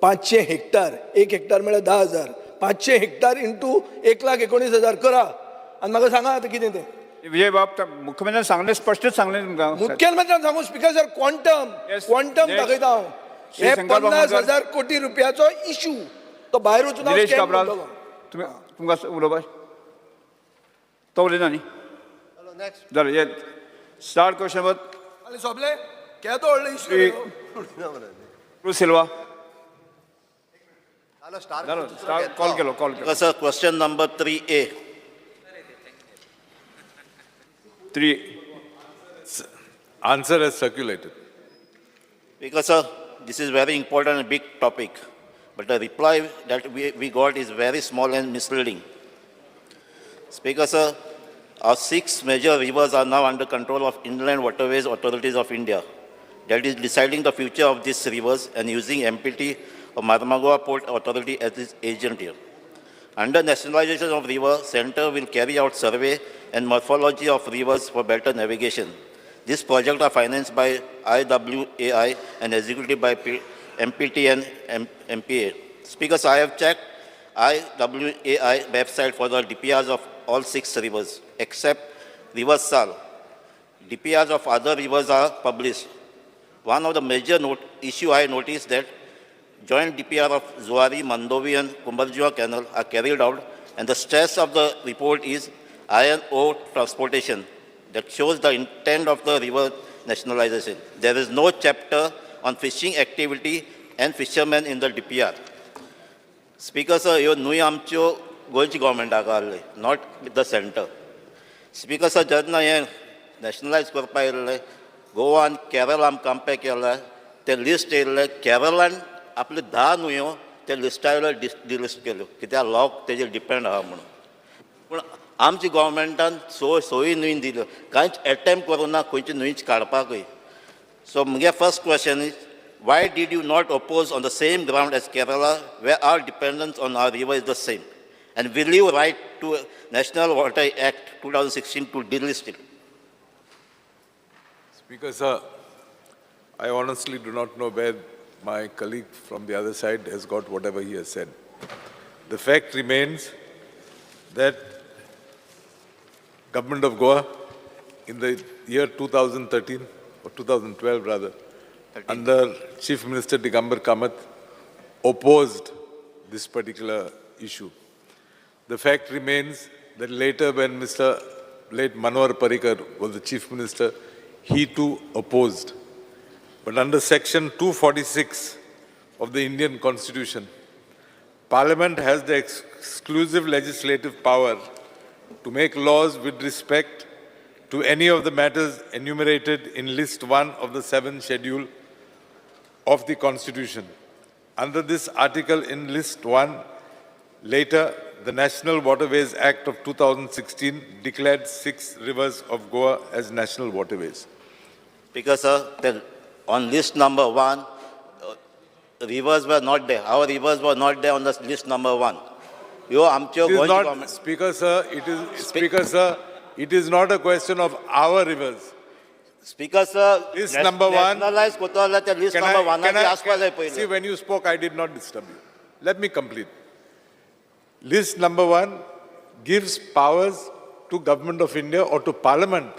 500 हेक्टर, 1 हेक्टर म्हळ्यार 10,000, 500 हेक्टर इंटू 1,19,000 करा आनी म्हाका सांगा आतां कितें तें. विजय बाब, मुख्यमंत्र्यान सांगलें, स्पश्टच सांगलें तुमकां. मुख्यमंत्र्यान सांगू speaker sir, quantum Yes. Quantum Next. दाखयता हांव. श्री हे शंकर 50,000 कोटी रुपयाचो इशू तो भायर वचून हांव निलेश scam Cabral, करतलो. तुमी तुमकां उलोवपा तो उलयना न्ही जालें. हे स्टार्ट क्वेश्चन आनी सोंपलें, केदो व्हडलो इशू. श्री सिल्वा जालो, कॉल केलो, कॉल केलो. Sir, question number 3A. 3. Answer has circulated. Because, sir, this is very important and big topic. But the reply that we got is very small and misleading. Speaker, sir, our 6 major rivers are now under control of Inland Waterways Authorities of India. That is deciding the future of these rivers and using MPT or Marmagoa Port Authority as its agent here. Under nationalization of river, center will carry out survey and morphology of rivers for better navigation. These projects are financed by IWAI and executed by MPT and MPA. Speakers, I have checked IWAI website for the DPRs of all 6 rivers, except River Sal. DPRs of other rivers are published. One of the major issue I noticed that joint DPR of Zuari, Mandovi and Cumbarjua Canal are carried out, and the stress of the report is iron ore transportation that shows the intent of the river nationalization. There is no chapter on fishing activity and fishermen in the DPR. Speaker sir, ह्यो न्हूय आमच्यो गोंयची गव्हर्मेंटाक आहले, not the centre. Speaker sir, जेन्ना हें nationalised करपा येयल्लें, गोवा आनी केरळ आम कंपेर केलें, तें लिस्ट येयल्लें, केरळान आपल्यो 10 न्हंयो ते लिस्टा वयल्यो डिलिस्ट केल्यो, कित्याक लोक तेजेर डिपेंड आहा म्हणून. पूण आमच्या गव्हर्मेंटान सोयी न्हंय दिल्यो, कांयच एटेम्प करूं ना खंयची न्हंयच काडपाकूय. सो म्हगे first question is, why did you not oppose on the same ground as Kerala, where our dependence on our river is the same? And will you write to National Water Act 2016 to delist it? Speaker, sir, I honestly do not know where my colleague from the other side has got whatever he has said. The fact remains that Government of Goa in the year 2013 or 2012 rather, 13. Under Chief Minister Digambar Kamath, opposed this particular issue. The fact remains that later when Mr. late Manohar Parrikar was the Chief Minister, he too opposed. But under Section 246 of the Indian Constitution, Parliament has the exclusive legislative power to make laws with respect to any of the matters enumerated in List 1 of the 7th Schedule of the Constitution. Under this article in List 1, later, the National Waterways Act of 2016 declared 6 rivers of Goa as national waterways. Because, sir, on list number 1, rivers were not there. Our rivers were not there on the list number 1. Yo, It is not, Speaker, sir, it is not a question of our rivers. Speaker, sir, list number 1. Nationalize कोतो त्या list number 1 See, when you spoke, I did not disturb you. Let me complete. List number 1 gives powers to Government of India or to Parliament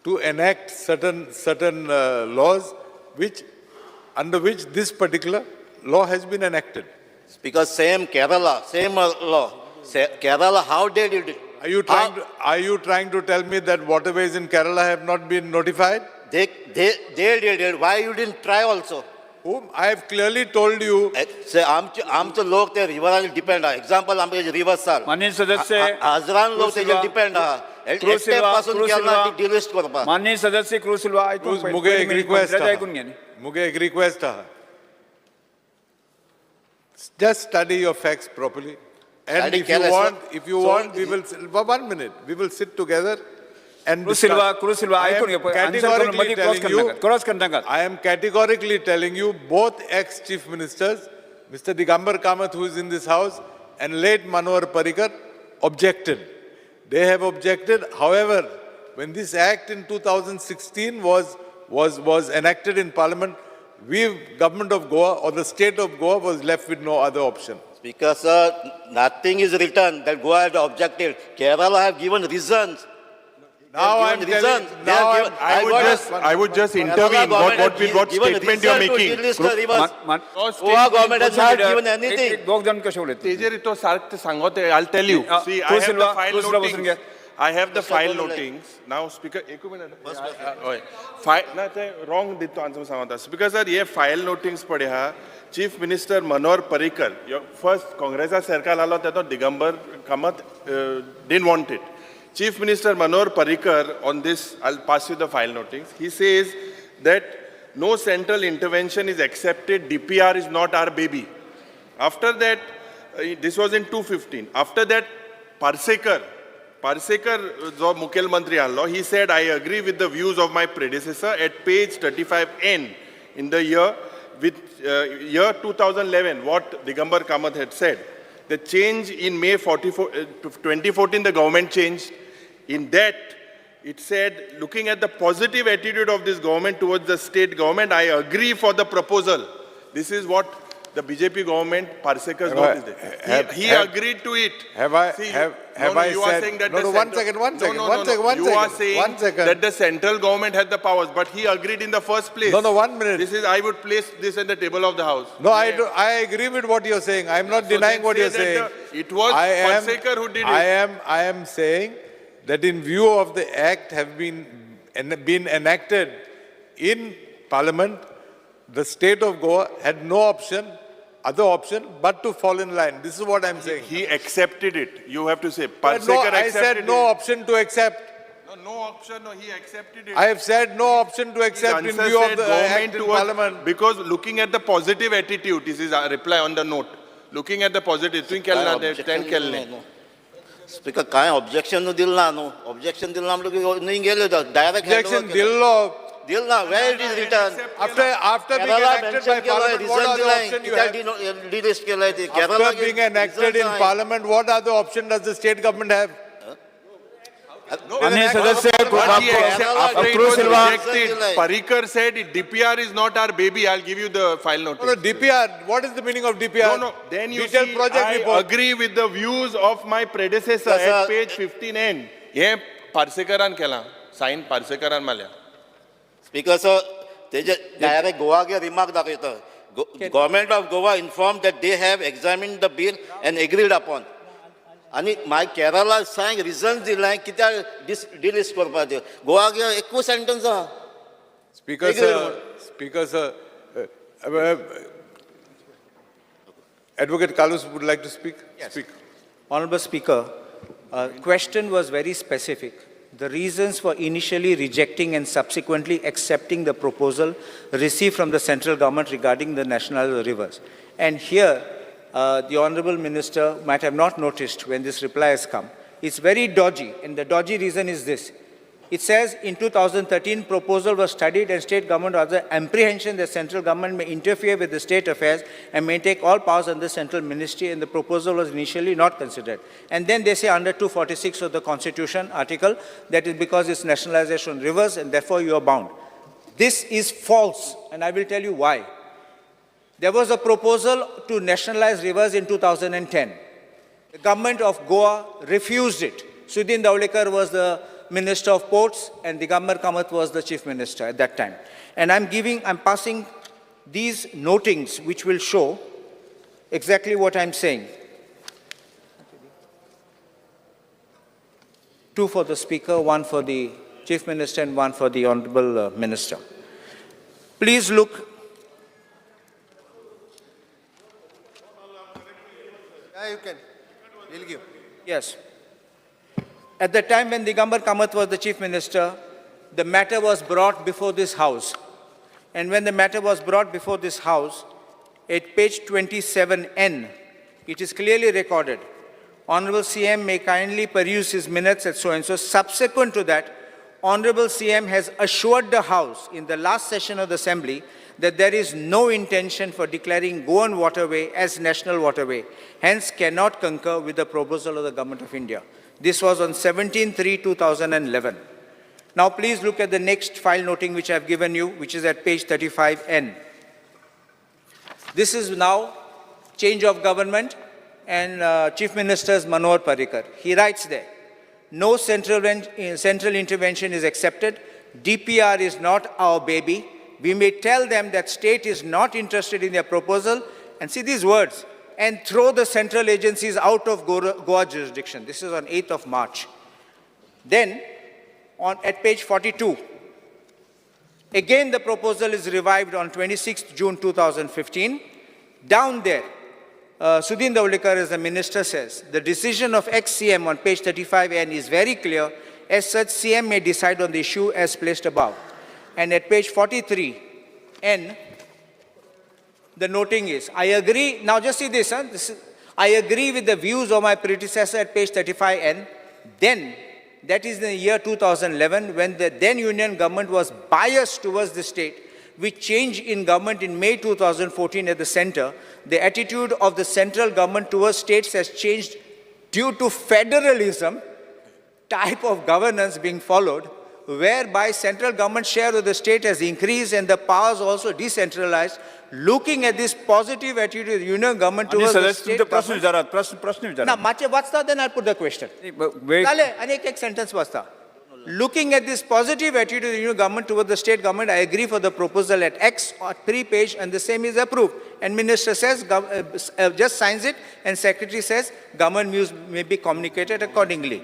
to enact certain laws under which this particular law has been enacted. Because same Kerala, same law. Kerala, how did it? Are you trying to tell me that waterways in Kerala have not been notified? They did it. Why you didn't try also? Whom I have clearly told you. आमचे आमचो लोक ते रिवरान depend आहा. Example आमचे river साल माननीय सदस्य हजरान लोक तेजेर डिपेंड आहा. क्रूज सिल्वा, पासून क्रूज केला सिल्वा. डिलिस्ट करपाक. माननीय सदस्य क्रूज सिल्वा आयकून क्रूज, मुगे एक रिक्वेस्ट मंत्र्याचें आयकून घे न्ही. मुगे एक रिक्वेस्ट आहा. Just study your facts properly. And Study if you केलें, sir. want, if you So- want, we will, 1 minute, we will sit together and Cruz Silva, discuss. Cruz Silva, I am आयकून घे पळय. Answer करून categorically मदीं cross telling you- करनाकात, cross करनाकात. I am categorically telling you, both ex-chief ministers, Mr. Digambar Kamath, who is in this house, and late Manohar Parrikar, objected. They have objected. However, when this act in 2016 was enacted in Parliament, we, government of Goa or the state of Goa, was left with no other option. Speaker sir, nothing is written that Goa had objected. Kerala have given reasons. Now I'm given telling, reasons. They now have I'm, given- I would got a- just, I would just Kerala intervene what, government what, has what given statement you are reason to making. delist the rivers. मान- Goa government has not given anything. एक दोग जाण कशें उलयता तेजेर तो सारकें सांगो ते I tell you. See, I Cruz have the Silva, file Cruz Silva बसून घे. Notings. I have the file notings. Now speaker, एकू मिनट. हय. फायल ना ते रॉंग दिता तो आन्सर सांगता. स्पीकर सर, हे फायल नोटिंग्स पळय हा. Chief minister Manohar Parrikar first काँग्रेसा सरकार आलो तेन्ना Digambar Kamat didn't want it. Chief Minister Manohar Parrikar, on this, I'll pass you the file notings. He says that no central intervention is accepted, DPR is not our baby. After that, this was in 2015. After that, Parsekar, जो मुखेलमंत्री आहलो, he said, I agree with the views of my predecessor at page 35N in the year, with year 2011, what Digambar Kamath had said. The change in May 2014, the government changed. In that, it said, looking at the positive attitude of this government towards the state government, I agree for the proposal. This is what the BJP government, Parsekar's note is there. He agreed to it. Have I, See, have, have no, I you are said, saying that no, the no, one central- second, one No, second, no, one no, second, no. one You are second, saying one second. that the central government had the powers, but he agreed in the first place. No, no, 1 minute. This is, I would place this at the table of the house. No, I, do, I agree with what you're saying. I'm not So denying then what say you're that saying. it was Parsekar who did it. I am saying that in view of the act have been enacted in Parliament, the state of Goa had no option, other option, but to fall in line. This is what I'm saying. He accepted it. You have to say, But no, Parsekar I accepted said no it. option to accept. No, no option. No, he accepted it. I have said no option to accept in Answer view of said the government act in towards- Parliament. Because looking at the positive attitude, this is a reply on the note. Looking at the positive, तुवें केलें ना तें, तें केलें न्ही. Speaker कांय objection दिल ना न्हू. ऑब्जेक्शन दिल ना म्हणटकीर न्हय गेले डायरेक्ट Objection दिल्लो. दिल ना. Where it is written? After being Kerala enacted by mention केलं Parliament, what reason other दिलाय option you कित्याक have? Delist केलंय ते Kerala After being enacted in Parliament, what other option does the state government have? माननीय सदस्य But he accept- after it Cruz was Silva. rejected, Parrikar said DPR is not our baby. I'll give you the file notice. No, no, DPR. What is the meaning of DPR? No, no. Then you Detailed see, project I report. agree with the views of my predecessor Yes, at sir. page 15N. हे पार्सेकरान केलां, sign पार्सेकरान मारल्या. Speaker sir, तेजे direct गोवागे remark दाखयता. Government of Goa inform that they have examine the bill and agreed upon. आनी मागीर केरला सांग reason दिलाय कित्याक डिलिस्ट करपाचें. गोवागे एकूच सेंटन्स आहा. Speaker Agree sir, Speaker sir, Advocate Carlos would like to speak. Yes. Speak. Honorable Speaker, question was very specific. The reasons for initially rejecting and subsequently accepting the proposal received from the central government regarding the national rivers. And here, the Honorable Minister might have not noticed when this reply has come. It's very dodgy, and the dodgy reason is this. It says in 2013, proposal was studied and state government was the apprehension that central government may interfere with the state affairs and may take all powers under central ministry, and the proposal was initially not considered. And then they say under 246 of the Constitution article, that is because it's nationalization rivers and therefore you are bound. This is false, and I will tell you why. There was a proposal to nationalize rivers in 2010. The government of Goa refused it. Sudin Dhavalikar was the Minister of Ports and Digambar Kamath was the Chief Minister at that time. And I'm passing these notings which will show exactly what I'm saying. 2 for the Speaker, 1 for the Chief Minister and one for the Honorable Minister. Please look. Yeah, you can. We'll give. Yes. At the time when Digambar Kamath was the Chief Minister, the matter was brought before this House. And when the matter was brought before this House, at page 27N, it is clearly recorded, Honorable CM may kindly peruse his minutes at so and so. Subsequent to that, Honorable CM has assured the House in the last session of the Assembly that there is no intention for declaring Goan waterway as national waterway, hence cannot concur with the proposal of the Government of India. This was on 17/3/2011. Now please look at the next file noting which I have given you, which is at page 35N. This is now change of government and Chief Minister's Manohar Parrikar. He writes there, no central intervention is accepted. DPR is not our baby. We may tell them that state is not interested in their proposal, and see these words, and throw the central agencies out of Goa jurisdiction. This is on 8th of March. Then, at page 42, again the proposal is revived on 26th June 2015. Down there, Sudin Dhavalikar, as the minister, says, the decision of ex-CM on page 35N is very clear. As such, CM may decide on the issue as placed above. And at page 43N, the noting is, I agree, now just see this, huh? This is, I agree with the views of my predecessor at page 35N. Then, that is in the year 2011, when the then union government was biased towards the state, with change in government in May 2014 at the center, the attitude of the central government towards states has changed due to federalism type of governance being followed, whereby central government share of the state has increased and the powers also decentralized. Looking at this positive attitude of the union government towards the state government. प्रश्न विचारात. ना, मातशें वाचता, then I'll put the question. जालें, आनी एक एक sentence वाचता. Looking at this positive attitude of the union government towards the state government, I agree for the proposal at X or 3 page, and the same is approved. And minister says, just signs it, and secretary says, government views may be communicated accordingly.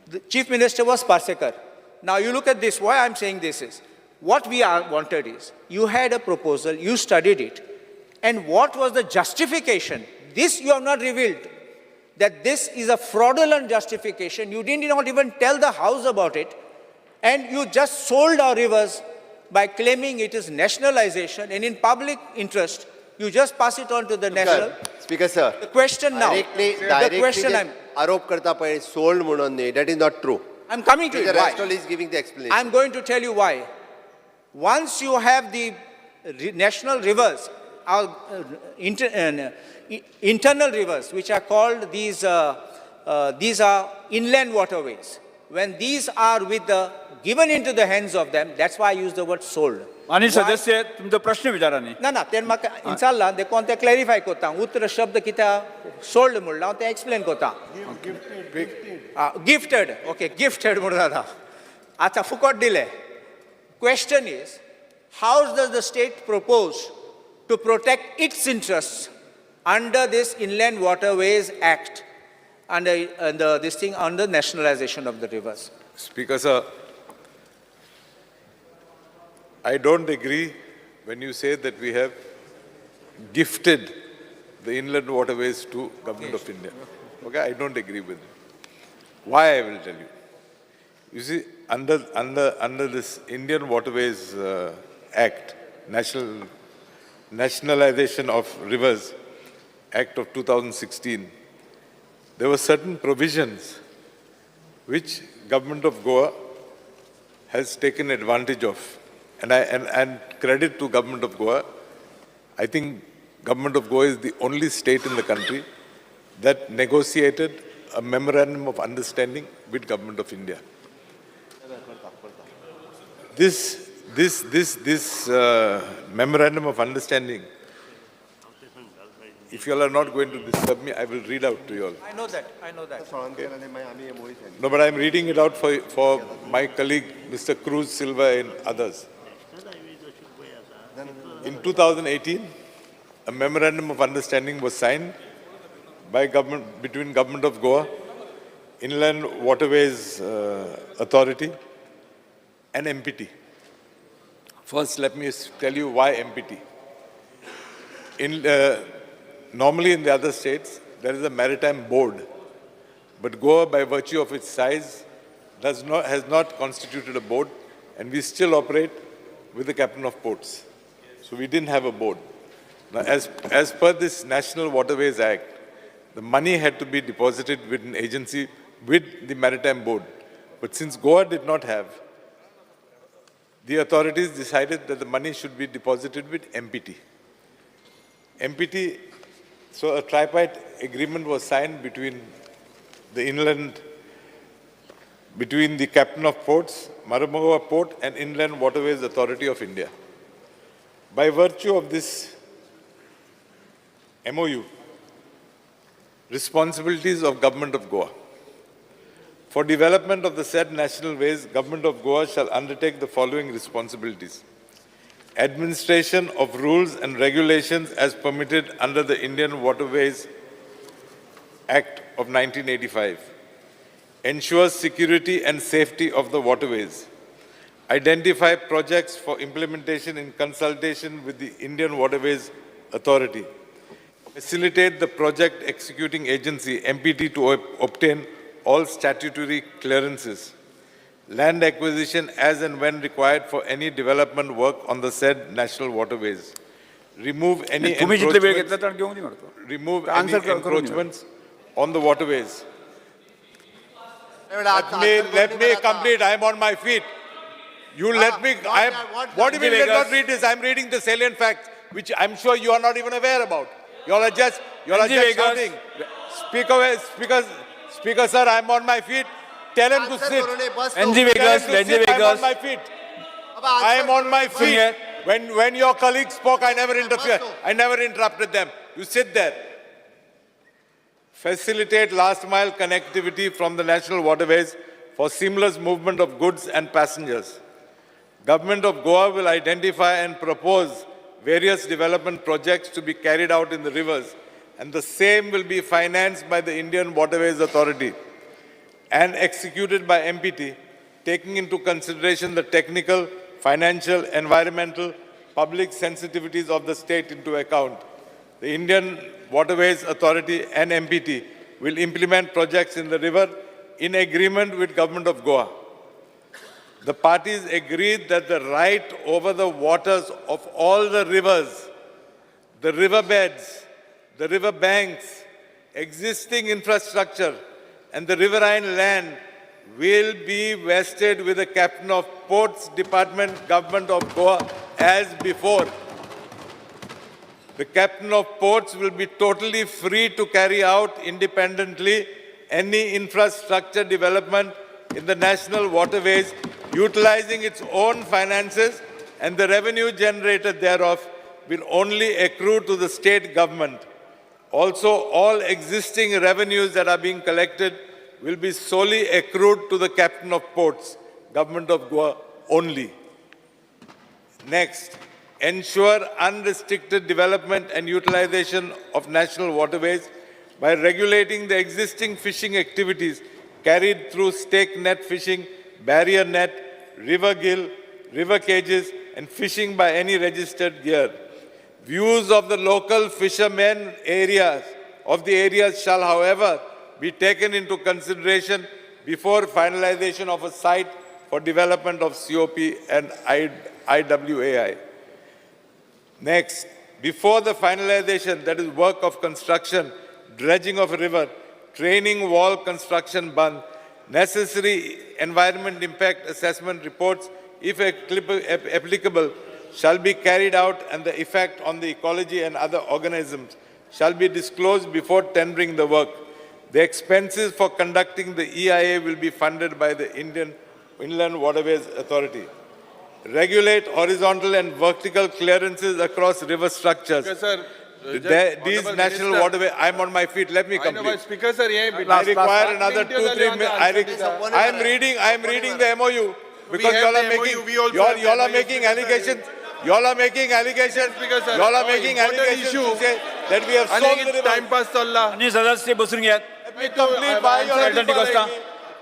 The chief minister was Parsekar. Now you look at this, why I'm saying this is, what we are wanted is, you had a proposal, you studied it, and what was the justification? This you have not revealed, that this is a fraudulent justification. You did not even tell the House about it, and you just sold our rivers by claiming it is nationalization, and in public interest, you just pass it on to the national. Speaker sir, The question now, directly the question I'm, आरोप करता पळय sold म्हणून न्ही, that is not true. I'm coming to The it. Why? rest all is giving the explanation. I'm going to tell you why. Once you have the national rivers, our internal rivers, which are called these are inland waterways. When these are with the given into the hands of them, that's why I use the word sold. माननीय सदस्य, तुमचो प्रश्न विचारा न्ही. ना ना, तें म्हाका विचारला देखून तें क्लॅरिफाय करता. उतर शब्द कित्याक सोल्ड म्हणला हांव तें एक्सप्लेन करता. गिफ्टेड, ओके, गिफ्टेड म्हणून जाता. आतां फुकट दिलें. Question is, how does the state propose to protect its interests under this Inland Waterways Act, under this thing, under nationalization of the rivers? Speaker sir, I don't agree when you say that we have gifted the inland waterways to Government of India. Okay, I don't agree with it. Why, I will tell you. You see, under this Indian Waterways Act, Nationalization of Rivers Act of 2016, there were certain provisions which Government of Goa has taken advantage of. And credit to Government of Goa, I think Government of Goa is the only state in the country that negotiated a memorandum of understanding with Government of India. This memorandum of understanding, if you all are not going to disturb me, I will read out to you all. I know that, I know that. Okay. No, but I'm reading it out for my colleague, Mr. Cruz Silva and others. In 2018, a memorandum of understanding was signed by government, between Government of Goa, Inland Waterways Authority, and MPT. First, let me tell you why MPT. Normally in the other states, there is a maritime board, but Goa, by virtue of its size, has not constituted a board, and we still operate with the captain of ports. So we didn't have a board. Now, as per this National Waterways Act, the money had to be deposited with an agency with the Maritime Board. But since Goa did not have, the authorities decided that the money should be deposited with MPT. MPT, so a tripartite agreement was signed between the inland, between the Captain of Ports, Marmugao Port, and Inland Waterways Authority of India. By virtue of this MOU, responsibilities of Government of Goa. For development of the said national ways, Government of Goa shall undertake the following responsibilities. Administration of rules and regulations as permitted under the Indian Waterways Act of 1985. Ensure security and safety of the waterways. Identify projects for implementation in consultation with the Indian Waterways Authority. Facilitate the project executing agency, MPT, to obtain all statutory clearances. Land acquisition as and when required for any development work on the said national waterways. Remove any तुम्ही जितले वेळ encroachments घेतला तर घेऊन दे म्हणतो. Remove any Answer करून घे. Encroachments on the waterways. Let me complete. I am on my feet. You let me. I am, what do you mean? Let not read this. I am reading the salient facts, which I am sure you are not even aware about. You all are just, you all are Anji just Vegas. Shouting. Speaker, sir, I am on my feet. Tell him to sit. NG Tell him Vegas, to NG sit. I am on Vegas. my feet. I am on my feet. When your colleagues spoke, I never interfered. I never interrupted them. You sit there. Facilitate last mile connectivity from the national waterways for seamless movement of goods and passengers. Government of Goa will identify and propose various development projects to be carried out in the rivers, and the same will be financed by the Indian Waterways Authority and executed by MPT, taking into consideration the technical, financial, environmental, public sensitivities of the state into account. The Indian Waterways Authority and MPT will implement projects in the river in agreement with Government of Goa. The parties agreed that the right over the waters of all the rivers, the riverbeds, the river banks, existing infrastructure, and the riverine land will be vested with the Captain of Ports Department, Government of Goa, as before. The Captain of Ports will be totally free to carry out independently any infrastructure development in the national waterways, utilizing its own finances, and the revenue generated thereof will only accrue to the state government. Also, all existing revenues that are being collected will be solely accrued to the Captain of Ports, Government of Goa only. Next, ensure unrestricted development and utilization of national waterways by regulating the existing fishing activities carried through stake net fishing, barrier net, river gill, river cages, and fishing by any registered gear. Views of the local fishermen areas of the areas shall, however, be taken into consideration before finalization of a site for development of COP and IWAI. Next, before the finalization, that is work of construction, dredging of a river, training wall construction bund, necessary environment impact assessment reports, if applicable, shall be carried out, and the effect on the ecology and other organisms shall be disclosed before tendering the work. The expenses for conducting the EIA will be funded by the Indian Inland Waterways Authority. Regulate horizontal and vertical clearances across river structures. Speaker sir, These national waterway, I'm on my feet, let me complete. Speaker sir, hey I require another 2-3 minutes. I am reading the MOU because have you all the are making, MOU, we also you all, have you all the are MOU, making Speaker sir. allegations. You all are making allegations. Speaker sir, You all are no, making important allegations issue. to say that we have आनी sold the एक river. Timepass चल्ला. आनी सदस्य बसून घेयात. Let me complete. Why you all are Elton D'Costa.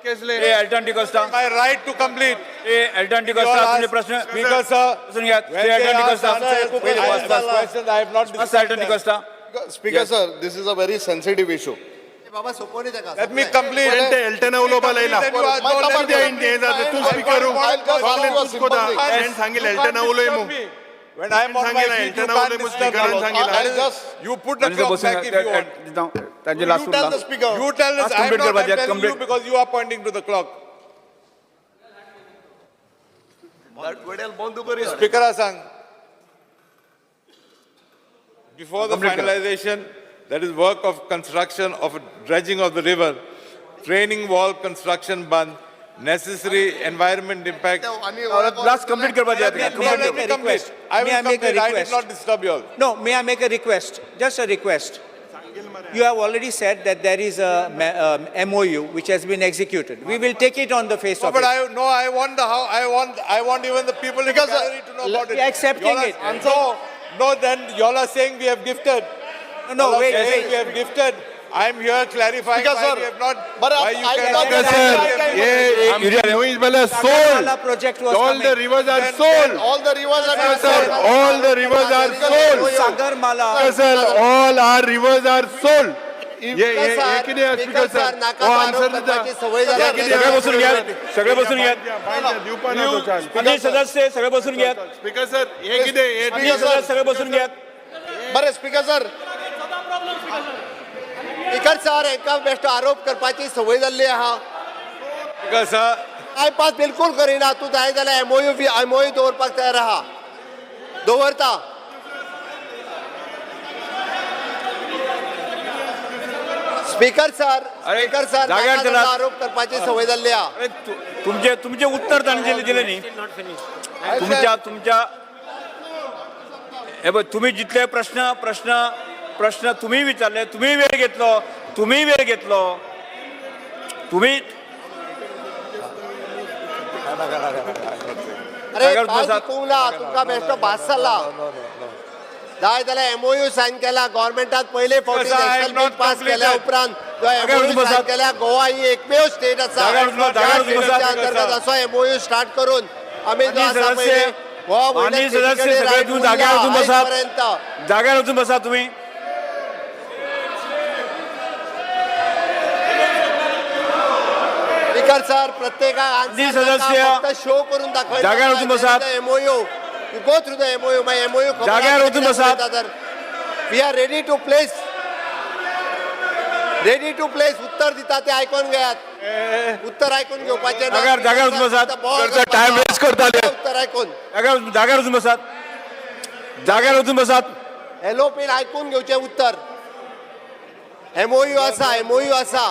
केसले A Elton D'Costa. My right to complete. A Elton D'Costa तुमचे प्रश्न Speaker, sir. बसून घेयात. When Shri they Elton ask D'Costa. answers, पयले I bus ask bus questions, I have not bus Elton D'Costa. Speaker sir, this is a very sensitive issue. बाबा सोपोवनी ताका. Let me complete. एल्टना उलोवपा लायला. तूं speaker सांगिल्लें एल्टना उलय मू. When I am on my feet, you can't disturb me. You put the clock back if you want. तांचे last You tell the speaker. You tell us, Last I am complete not, करपाचे, I'm telling you complete. because you are pointing to the clock. Speaker सांग. Before the Complete करा. Finalization, that is work of construction of dredging of the river, training wall construction ban, necessary environment impact. Last complete करपाचे. Let me, May I let make me a complete. request? I May will I make a complete. I did request? not disturb you all. No, may I make a request? Just a request. You have already said that there is a MOU which has been executed. We will take it on the face No, of but it. I no, I want the how I want even the people in the Because, gallery to know about it. We are accepting Y'all are- it. No, no, then y'all are saying we have gifted. No, no, Y'all are wait, saying wait. we have gifted. I am here clarifying Because, why sir, we have not. but Why you I cannot. got Sir, न्हंयच जाल्यार sold. Sagarmala project was All the coming. rivers are sold. All the rivers are Sir, all the rivers are sold. Sagarmala. Sir, all our rivers are sold. हे हे हे कितें speaker sir, नाका हो आरोप answer दिता. करपाची सवय जाल्या. सगळे बसून घेयात, सगळे बसून घेयात. दिवपा ना तो चान्स. माननीय सदस्य सगळे बसून घेयात. स्पीकर सर, हे कितें हे माननीय सदस्य सगळे बसून घेयात. बरें स्पीकर सर, स्पीकर सर, हेंका बेश्टो आरोप करपाची संवय जाल्ली आहा. Because, sir, टायमपास बिलकुल करिना. तूं जाय जाल्यार एमओयू दवरपाक तयार आहा, दवरता. स्पीकर सर, अरे, स्पीकर सर, जाग्यार नाका चलात. जाल्लो आरोप करपाची संवय जाल्ली आहा. अरे, तुमचे तुमचे उत्तर तांणी दिले दिले न्ही तुमच्या तुमच्या. हे बघ, तुम्ही जितले प्रश्न प्रश्न प्रश्न तुम्ही विचारले, तुम्ही वेळ घेतलो, तुम्ही वेळ घेतलो, तुम्ही अरे जाग्यार काय बसात. दिकूंक ना तुमकां, बेश्टो भास जाला. जाय जाल्यार एमओयू सायन केला गव्हर्मेंटान पयले फावटी. Sir, I have national bill not pass केल्या completed. उपरांत जो जाग्यार एमओयू वचून सायन बसात. केल्या, गोवा ही एकमेव स्टेट आसा जाग्यार वचून बसात, त्या जाग्यार वचून बसात. स्टेटीच्या अंतर्गत असो एमओयू स्टार्ट करून आमी जो माननीय आसा सदस्य, पळय गोवा वयल्या माननीय सदस्य, स्टेटी कडेन सगळे रायट तूं जाग्यार वचून उरला बसात. आयजपर्यंत. जाग्यार वचून बसा तुम्ही. स्पीकर सर, प्रत्येकाक माननीय आन्सर नाका, सदस्य, फक्त शो करून दाखयता. जाग्यार वचून बसात. MOU, you go through the MOU, मागीर एमओयू जाग्यार वचून बसात. We are ready to place, ready to place. उत्तर दिता ते आयकून घेयात. उत्तर आयकून घेवपाचें ना. जाग्यार- जाग्यार वचून बसात. टायम वेस्ट करताले. उत्तर आयकून जाग्यार जाग्यार वचून बसात, जाग्यार वचून बसात. एलओपीन आयकून घेवचें उत्तर. एमओयू आसा, एमओयू आसा,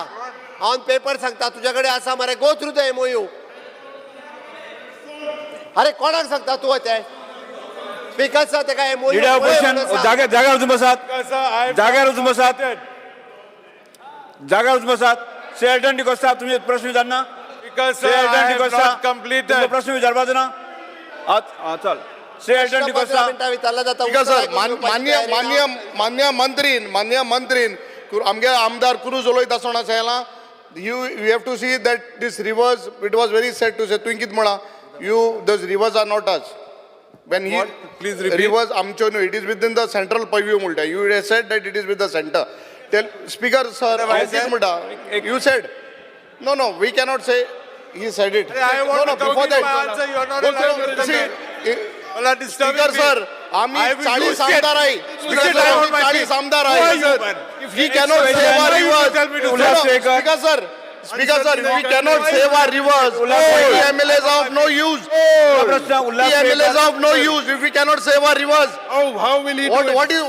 ऑन पेपर सांगता, तुज्या कडेन आसा मरे. Go through the MOU. अरे कोणाक सांगता तूं तें? स्पीकर सर, तेका एमओयू लिडर ऑपोजिशन, जाग्यार जाग्यार वचून बसात. sir, I have जाग्यार not वचून बसात. completed. जाग्यार वचून बसात. श्री एल्टन डिकोस्ता, तुमचे प्रश्न विचारना. Because, Shri sir, I Elton have D'Costa, not तुमचा completed. प्रश्न विचारपाचो ना. आं चल, श्री एल्टन डिकोस्ता. मिनटां विचारला जाता. स्पीकर उत्तर सर, आयकून घेवपाची मान्य तयारी ना. मान्य मान्य मंत्रीन, मान्य मंत्रीन, आमगे आमदार क्रूज उलयता आसतना सांगला, you have to see that this rivers, it was very sad to say. तुवें कितें म्हळां, you those rivers are not us. When he What? Please repeat. Rivers आमच्यो न्हू, it is within the central purview म्हणटा. You said that it is with the centre. Tell speaker sir, I हांव कितें said? म्हणटा, you said no no, we cannot say he said it. I want no to no, before complete that my answer. You are not allowed to see, All are disturbing speaker me. Sir, आम्ही I will 40 use it. आमदार आहे. You sit down on my 40 feet. आमदार Who are आहे. you, man? If he cannot save our Why you rivers, tell me to no, Ulhas no, Shekhar. Speaker sir, Speaker sir, we cannot save our rivers. Ulhas The Shekhar. MLAs are of no use. प्रश्न The Ulhas MLAs Shekhar. are of no use if we cannot save our rivers. How will he do What it? what is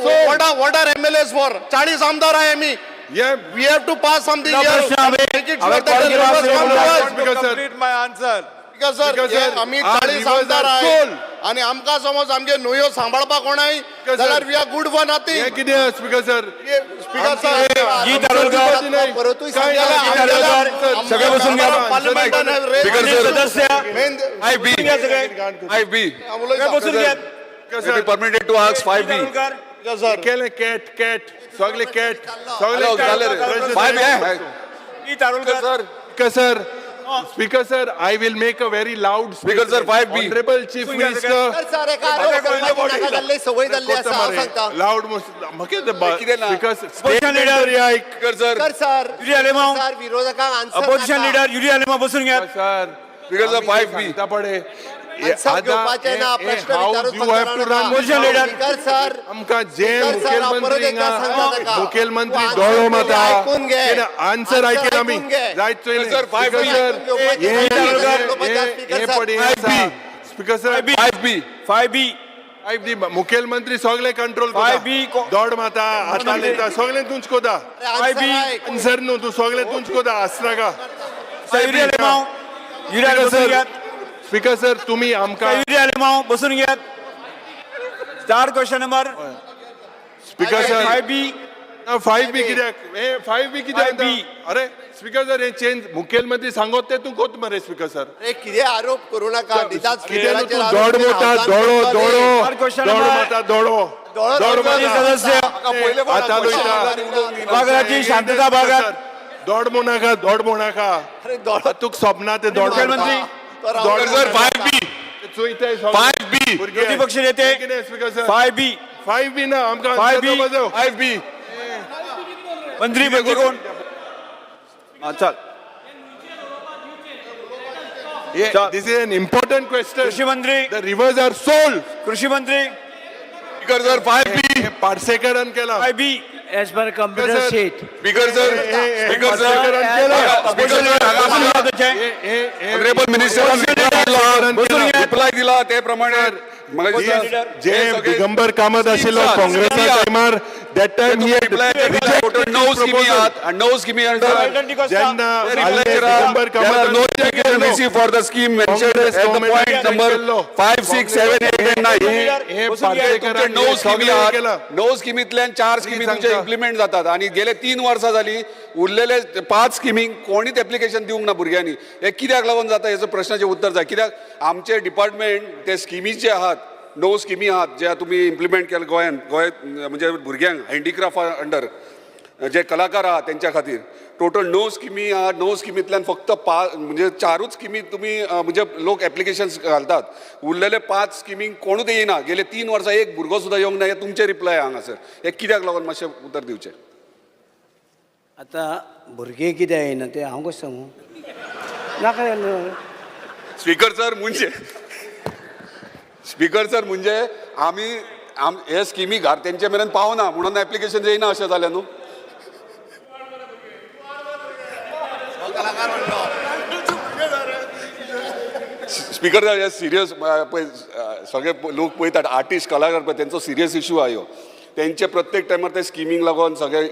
what are MLAs for? 40 आमदार आहे आम्ही. Yeah. We have to pass something तुला here. प्रश्न हवे. Make it हवे sure that call the केला rivers असेल come to Ulhas. us. I want to Speaker, sir. complete my answer. Speaker sir, Speaker हे sir, आम्ही our 40 rivers आमदार are आहे sold. आणि आमकां समज आमगे न्हंयो सांबाळपाक कोणाय sir. जाल्यार we are good for nothing. हे कितें स्पीकर सर? स्पीकर सर, जी दारोलकर. परतूय काय सांगता. दारोलकर, सगळे बसून घ्या. स्पीकर सर, सदस्य I B बसून घ्या सगळे. I B सगळे बसून घ्या. It be permitted to ask 5B. Darolkar. केले कॅट कॅट सगळे कॅट सगळे जाले रे. 5B. जी दारोलकर. Sir, speaker sir, Speaker sir, I will make a very loud Speaker sir, 5B. Honourable chief minister. Sir, एका आरोप करपाची नाका जाल्ली संवय जाल्ली आसा, हांव सांगता. लाऊड म्हाका कितें ना? Speaker Opposition leader. Speaker sir, speaker sir, Yuri Alemao. Sir, विरोधकांक आन्सर अपोजिशन नाका. लिडर युरी आलेमाव बसून घेयात. Sir, Speaker sir, 5B. सांगता पडे. आन्सर घेवपाचें ना, प्रश्न विचारून you have to run. Opposition leader. Speaker sir, आमकां जे स्पीकर सर, हांव परत मुखेलमंत्री एकदा सांगता ताका. मुखेलमंत्री तूं दोळो आन्सर माता आयकून घे. आन्सर आयकेल आमी आयकून घे. जायत चोयलें. Sir, 5B. Sir, speaker हे सर, पडे 5B. Speaker sir, 5B. 5B. 5D मुखेलमंत्री सगळे कंट्रोल 5B दोड माता हातान येता सगळे तूंच कोता. Answer 5B. आयक. आन्सर न्हू तूं सगळे तूंच कोता आसनाका. युरी आलेमाव, युरी आलेमाव बसून घेयात. स्पीकर सर, तुमी आमकां युरी आलेमाव बसून घेयात. चार question number speaker sir, 5B. 5B कित्याक हे 5B कित्याक 5B. अरे स्पीकर सर, हे चेंज मुखेलमंत्री सांगत ते तूं कोत मरे स्पीकर सर. अरे कितें आरोप करू नाका, निदान कितें न्हू तूं स्पिकराचेर दोड आरोप मोता हावसान दोळो करतले. दोळो चार question दोड number. माता दोळो दोळो दोड दोळो माता. सदस्य आता लुयता. सभागृहाची शांतता बाळगात. दोड म्हणूनाका, दोड म्हणूनाका. अरे दोळो तुक सोपना ते दोड. मुखेलमंत्री. दोड. Speaker sir, 5B. चोयताय सगळे. 5B. भुरगे. विरोधी पक्ष नेते. कितें स्पीकर सर? 5B. 5B ना आमकां 5B. answer दिवपाचो. 5B. मंत्री मंत्री कोण? हा, चल. This is an important question. कृषी मंत्री. The rivers are sold. कृषी मंत्री. Speaker sir, 5B. हे पार्सेकरान केला. 5B. As per computer sir. sheet. Speaker sir, speaker sir, पार्सेकरान केला. स्पीकर सर, हे ऑनरेबल मिनिस्टरान रिप्लाय दिला ते प्रमाणे म्हाका दिसता जे हे सगळे दिगंबर कामत आशिल्लो schemes आहात, काँग्रेसा schemes आहात. टायमार, that time he reply total 9 स्किमी आहात आणि 9 स्किमी अंडर जेन्ना आले Digambar Kamat no application received for the scheme mentioned Congress at the government point number केल्लो. 5, 6, 7, 8 and 9. हे तुमचे पार्सेकरान 9 स्किमी सगळें आहात, केलां. 9 स्किमींतल्यान 4 स्किमी तुमचे सांगता. इम्प्लिमेंट जातात आणि गेले 3 वर्सां जाली उरलेले 5 स्किमींक कोणीच एप्लिकेशन दिवंक ना भुरग्यांनी. हे कित्याक लागून जाता हेचो प्रश्नाचें उत्तर जाय. कित्याक आमचे डिपार्टमेंट ते स्किमी जे आहात, 9 स्किमी आहात ज्या तुमी इम्प्लिमेंट केले गोंयांत, गोंय म्हणजे भुरग्यांक हँडीक्राफ्टा अंडर जे कलाकार आहात तेंच्या खातीर टोटल 9 स्किमी आहात. 9 स्किमींतल्यान फक्त म्हणजे 4 स्किमी तुमी म्हणजे लोक एप्लिकेशन्स घालतात, उरलेले 5 स्किमींक कोणूच येयना. गेले 3 वर्सां एक भुरगो सुद्दां येवंक ना. हे तुमचे रिप्लाय हांगासर, हे कित्याक लागून मातशें उतर दिवचें. आतां भुरगे कित्याक येयना तें हांव कशें सांगू नाका जाल्यार. स्पीकर सर म्हणजे, स्पीकर सर म्हणजे आमी हे स्किमी घर तेंचे मेरेन पावना म्हणून एप्लिकेशन येयना अशें जालें न्हू. स्पीकर हे सिरियस पळय, सगळे लोक पळयतात, आर्टिस्ट कलाकार पळय, तेंचो सिरियस इशू आहा ह्यो. तेंचे प्रत्येक टायमार ते स्किमींक लागून सगळे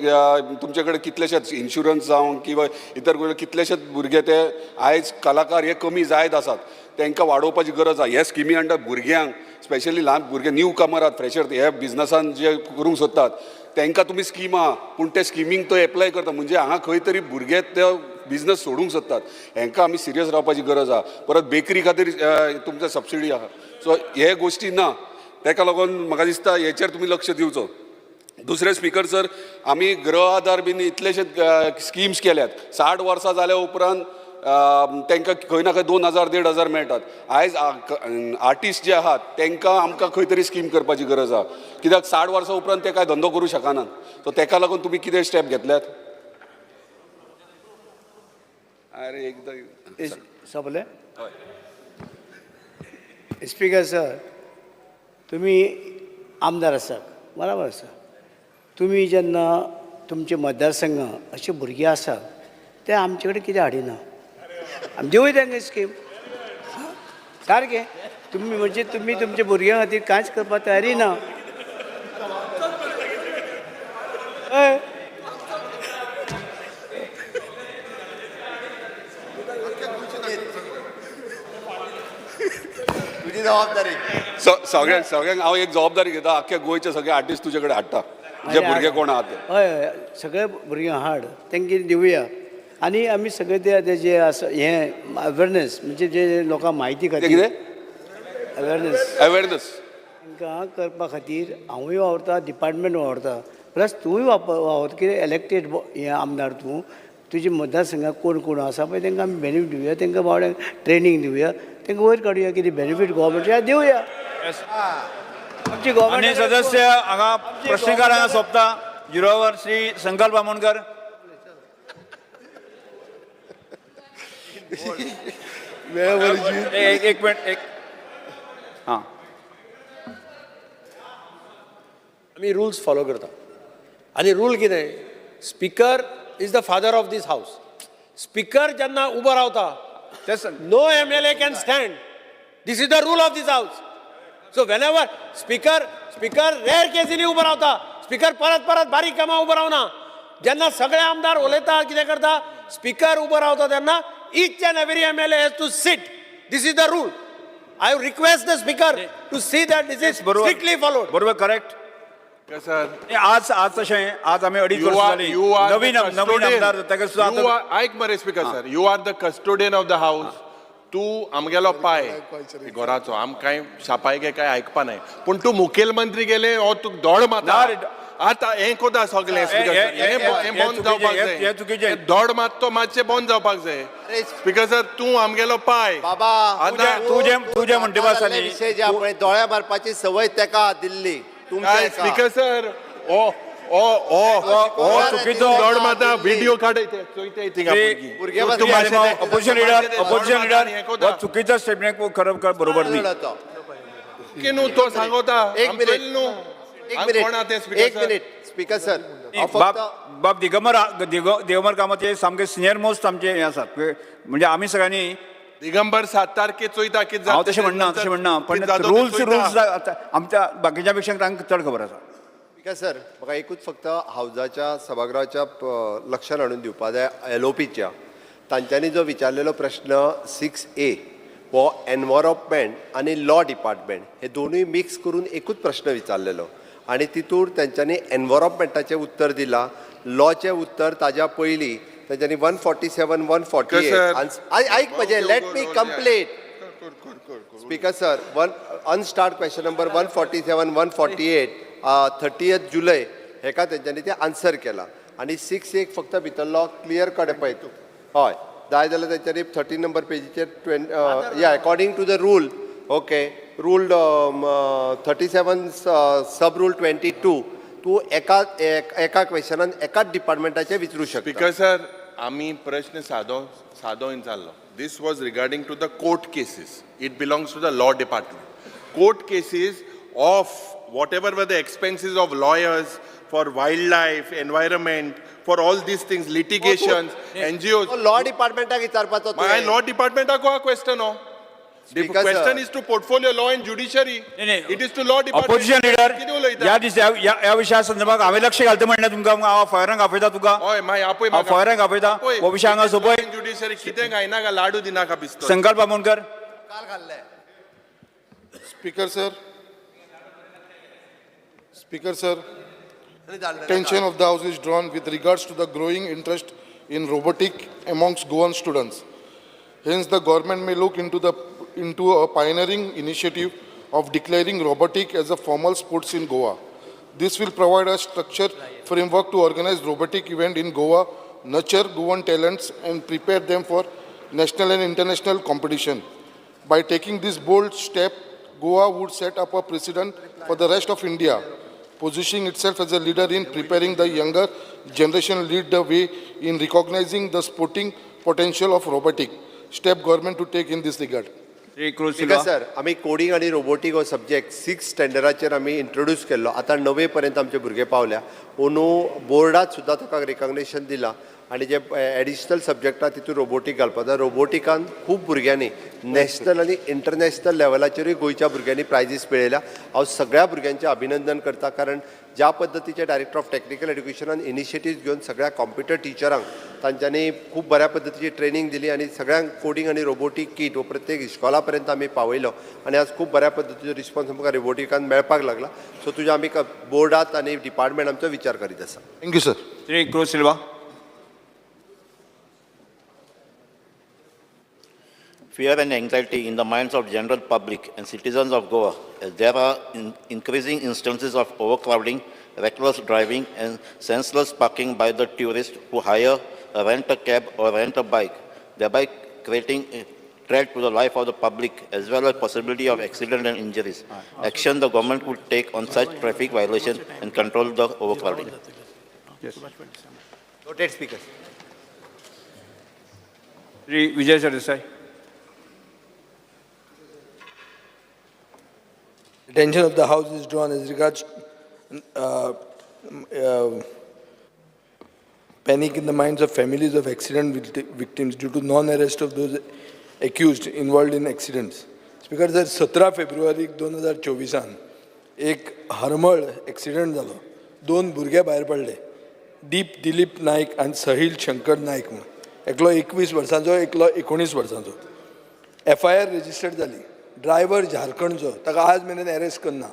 तुमचे कडेन कितलेशेच इन्शुरन्स जावं किंवा इतर कितलेशेच भुरगे ते आयज कलाकार हे कमी जायत आसात, तांकां वाडोवपाची गरज आहा. हे स्किमी अंडर भुरग्यांक, स्पेशली ल्हान भुरगे न्यू कमर आहात, फ्रेशर, हे बिजनसान जे करूंक सोदतात तांकां तुमी स्कीम आहा, पूण ते स्किमींक तो एप्लाय करता म्हणजे हांगा खंय तरी भुरगे ते बिजनस सोडूंक सोदतात. हांकां आमी सिरियस रावपाची गरज आहा. परत बेकरी खातीर तुमकां सबसिडी आहा. सो हे गोश्टी ना, ताका लागून म्हाका दिसता हेचेर तुमी लक्ष दिवचो. दुसरें स्पीकर सर, आमी गृह आधार बीन इतलेशे स्किम्स केल्यात. 60 वर्सां जाल्या उपरांत तांकां खंय ना खंय 2000 1500 मेळटात. आयज आर्टिस्ट जे आहात तांकां आमकां खंय तरी स्कीम करपाची गरज आहा, कित्याक 60 वर्सां उपरांत ते कांय धंदो करूं शकनात. सो ताका लागून तुमी कितें स्टेप घेतल्यात? अरे एकदां सोंपलें. स्पीकर सर, तुमी आमदार आसात, बराबर आसा. तुमी जेन्ना तुमचे मतदारसंघात अशे भुरगे आसात ते आमचे कडेन कितें हाडिना, आमी दिवूय तांकां स्कीम. सारकें तुमी म्हणजे तुमी तुमच्या भुरग्यां खातीर कांयच करपाक तयारी ना. हय, तुजी जबाबदारी. सगळ्यांक सगळ्यांक हांव एक जबाबदारी घेता, आख्ख्या गोंयचे सगळे आर्टिस्ट तुजे कडेन हाडटा, जे भुरगे कोण आहात ते. हय हय, सगळे भुरग्यांक हाड, तांकां दिवया. आनी आमी सगळे ते जे आसा हें अवेरनेस म्हणजे जे लोकांक म्हायती ते खातीर कितें अवेरनेस अवेरनस तांकां करपा खातीर हांवूय वावुरता, डिपार्टमेंट वावुरता, प्लस तूंय वावरता, कितें इलेक्टेड हें आमदार तूं, तुजे मतदारसंघात कोण कोण आसा पळय तांकां आमी बेनिफीट दिवया, तांकां बावड्यांक ट्रेनींग दिवया, तांकां वयर काडुया, कितें बेनिफीट गोवोरमेंट दिवया. आमची मान्य गोवोरमेंट सदस्य, हांगा प्रश्नकार हांगा सोंपता. झिरोवर श्री संकल्प आमोणकर. एक एक मिनिट, एक, हां. आमी रुल्स फॉलो करता आनी रूल कितें? Speaker is the father of this house. Speaker जेन्ना उबो रावता, तेच no MLA can stand. This is the rule of this house. So whenever speaker rare केसीनी उबो रावता. स्पीकर परत परत बारीक कामां उबो रावना. जेन्ना सगळे आमदार उलयता, कितें करता, स्पीकर उबो रावता तेन्ना each and every MLA has to sit. This is the rule. I request the speaker to see that this is बरोबर. strictly followed. बरोबर, करेक्ट. सर, आज आज तशें आज आमी अडीच You वर्सां are, जालीं you are नवीन the नवीन custodian. आमदार ताका सुद्दां You आतां are, ऐक मरे speaker sir, you are the custodian of the house. तूं आमगेलो पाय घराचो, आम कांय शापायके काय आयकपा नाय, पूण तूं मुखेलमंत्री गेले हो तुका दोड मारता. ना रे. आतां हें कोता सगळें स्पीकर सर, हे- हें हे- हें हे बंद जावपाक चुकीचें, जाय. हे चुकीचें. हें दोड मात तो मातशें बंद जावपाक जाय. अरे, स्पीकर सर, तूं आमगेलो पाय. बाबा, आतां तुजें म्हणटा आसा न्ही. विशय जे पळय, दोळ्या मारपाची संवय तेका दिल्ली तुमच्या काय हेका. स्पीकर सर, ओ ओ ओ हो चुकीचो. दोड मारता, व्हिडिओ काडय चोयताय थिंगा भुरगीं. भुरगे तूं मातशें ते- अपोजिशन लिडर, अपोजिशन लिडर, हें हो कोता. चुकीचो स्टेटमेंट खरं खरं बरोबर न्ही. तो की न्हू तो सांगोता. एक आम मिनिट. चोयलें न्हू. एक आम मिनिट, कोण आहा तें स्पीकर एक सर? मिनिट स्पीकर सर, हांव बाब फक्त बाब दिगंबर दिगंबर कामत हे सामके सिनियर मोस्ट आमचे हे आसात, म्हणजे आमी सगळ्यांनी दिगंबर 7 तारखे चोयता कितें हांव जाता. तशें म्हणना, तशें म्हणना, पण कितें जाता तें रुल्स चोयता. रुल्स आमच्या बाकीच्या पेक्षा तांकां चड खबर आसा. स्पीकर सर, म्हाका एकूच फक्त हावजाच्या सभागृहाच्या लक्षात हाडून दिवपा जाय, एलओपीच्या तांच्यांनी जो विचारलेलो प्रश्न 6A हो एनवायरोमेंट आनी लॉ डिपार्टमेंट हे दोनूय मिक्स करून एकूच प्रश्न विचारलेलो आनी तितूर तेंच्यांनी एनवायरोमेंटाचें उत्तर दिलां. लॉचें उत्तर ताज्या पयलीं तेंच्यांनी 147, 148 sir. आयक म्हजें, let me complete. Speaker sir, one unstarred question number 147, 148, 30th July हेका तेंच्यांनी ते आन्सर केला आनी 6 एक फक्त भितरलो क्लियर कट पळय तूं. हय, जाय जाल्यार तेंच्यांनी 13 number पेजीचेर yeah, according to the rule, okay, rule 37 sub rule 22, तूं एका एका क्वेश्चनान एकाच डिपार्टमेंटाचे विचारू शकता. स्पीकर सर, आमी प्रश्न सादो सादो विचारलो. This was regarding to the court cases. It belongs to the law department. Court cases of whatever were the expenses of lawyers for wildlife, environment, for all these things, litigations, NGOs. Law डिपार्टमेंटाक विचारपाचो my तुवें. Law डिपार्टमेंटाक हो question हो. The Speaker, question sir. is to portfolio law and judiciary. नाही. It is to law department. Opposition leader, कितें उलयता? ह्या दिसा ह्या ह्या विशया संदर्भात हांवें लक्ष घालता म्हणलें तुमकां, हांव फॉयरांक आपयता तुका. हय, मागीर आपय हांव म्हाका. फॉयरांक आपयता. आपय. हो विशय हांगा सोंपय. ज्युडिशरी कितें घायनाका, लाडू दिनाका बिस्तो. संकल्प Amonkar. Speaker sir, Speaker sir, attention of the House is drawn with regards to the growing interest in robotic amongst Goan students. Hence, the government may look into a pioneering initiative of declaring robotic as a formal sports in Goa. This will provide a structured framework to organize robotic event in Goa, nurture Goan talents, and prepare them for national and international competition. By taking this bold step, Goa would set up a precedent for the rest of India, positioning itself as a leader in preparing the younger generation lead the way in recognizing the sporting potential of robotic. Step government to take in this regard. Shri cruise speaker Silva. Sir, आमी coding आनी robotic हो subject six स्टँडर्डाचेर आमी introduce केल्लो. आतां णवे पर्यंत आमचे भुरगे पावल्या. अंदू बोर्डात सुद्दां ताका रिकॉग्नेशन दिलां आनी जे एडिशनल सब्जेक्ट आहा तितून रोबोटीक घालपाक जाय. रोबोटिकान खूब भुरग्यांनी नॅशनल आनी इंटरनॅशनल लेवलाचेरूय गोंयच्या भुरग्यांनी प्रायजीस मेळयल्या. हांव सगळ्या भुरग्यांचें अभिनंदन करता, कारण ज्या पद्दतीचे डायरेक्टर ऑफ टॅक्निकल एड्युकेशनान इनिशिएटीव घेवन सगळ्या कॉम्प्युटर टिचरांक तांच्यांनी खूब बऱ्या पद्दतीची ट्रेनींग दिली आनी सगळ्यांक कोडींग आनी रोबोटीक कीट हो प्रत्येक इस्कॉला पर्यंत आमी पावयलो आनी आज खूब बऱ्या पद्दतीचो रिस्पॉन्स आमकां रोबोटिकान मेळपाक लागला. सो तुज्या आमी बोर्डात आनी डिपार्टमेंट आमचो विचार करीत आसा. Thank you, sir. Shri cruise Silva. Fear and anxiety in the minds of general public and citizens of Goa, as there are increasing instances of overcrowding, reckless driving and senseless parking by the tourists who hire rent a cab or rent a bike, thereby creating a threat to the life of the public as well as possibility of accident and injuries. Action the government could take on such traffic violation and control the overcrowding. Noted, Speaker. Shri Vijay Sardesai. Attention of the House is drawn as regards panic in the minds of families of accident victims due to non-arrest of those accused involved in accidents. Speaker sir, 17 फेब्रुवारीक 2024 एक Harmal accident जालो. 2 भुरगे भायर पडले, दीप दिलीप नायक आनी सहील शंकर नायक म्हूण. एकलो 21 वर्सांचो, एकलो 19 वर्सांचो. एफआयआर रजिस्टर्ड जाली. ड्रायव्हर झारखंडचो, ताका आज मेरेन अरेस्ट करना.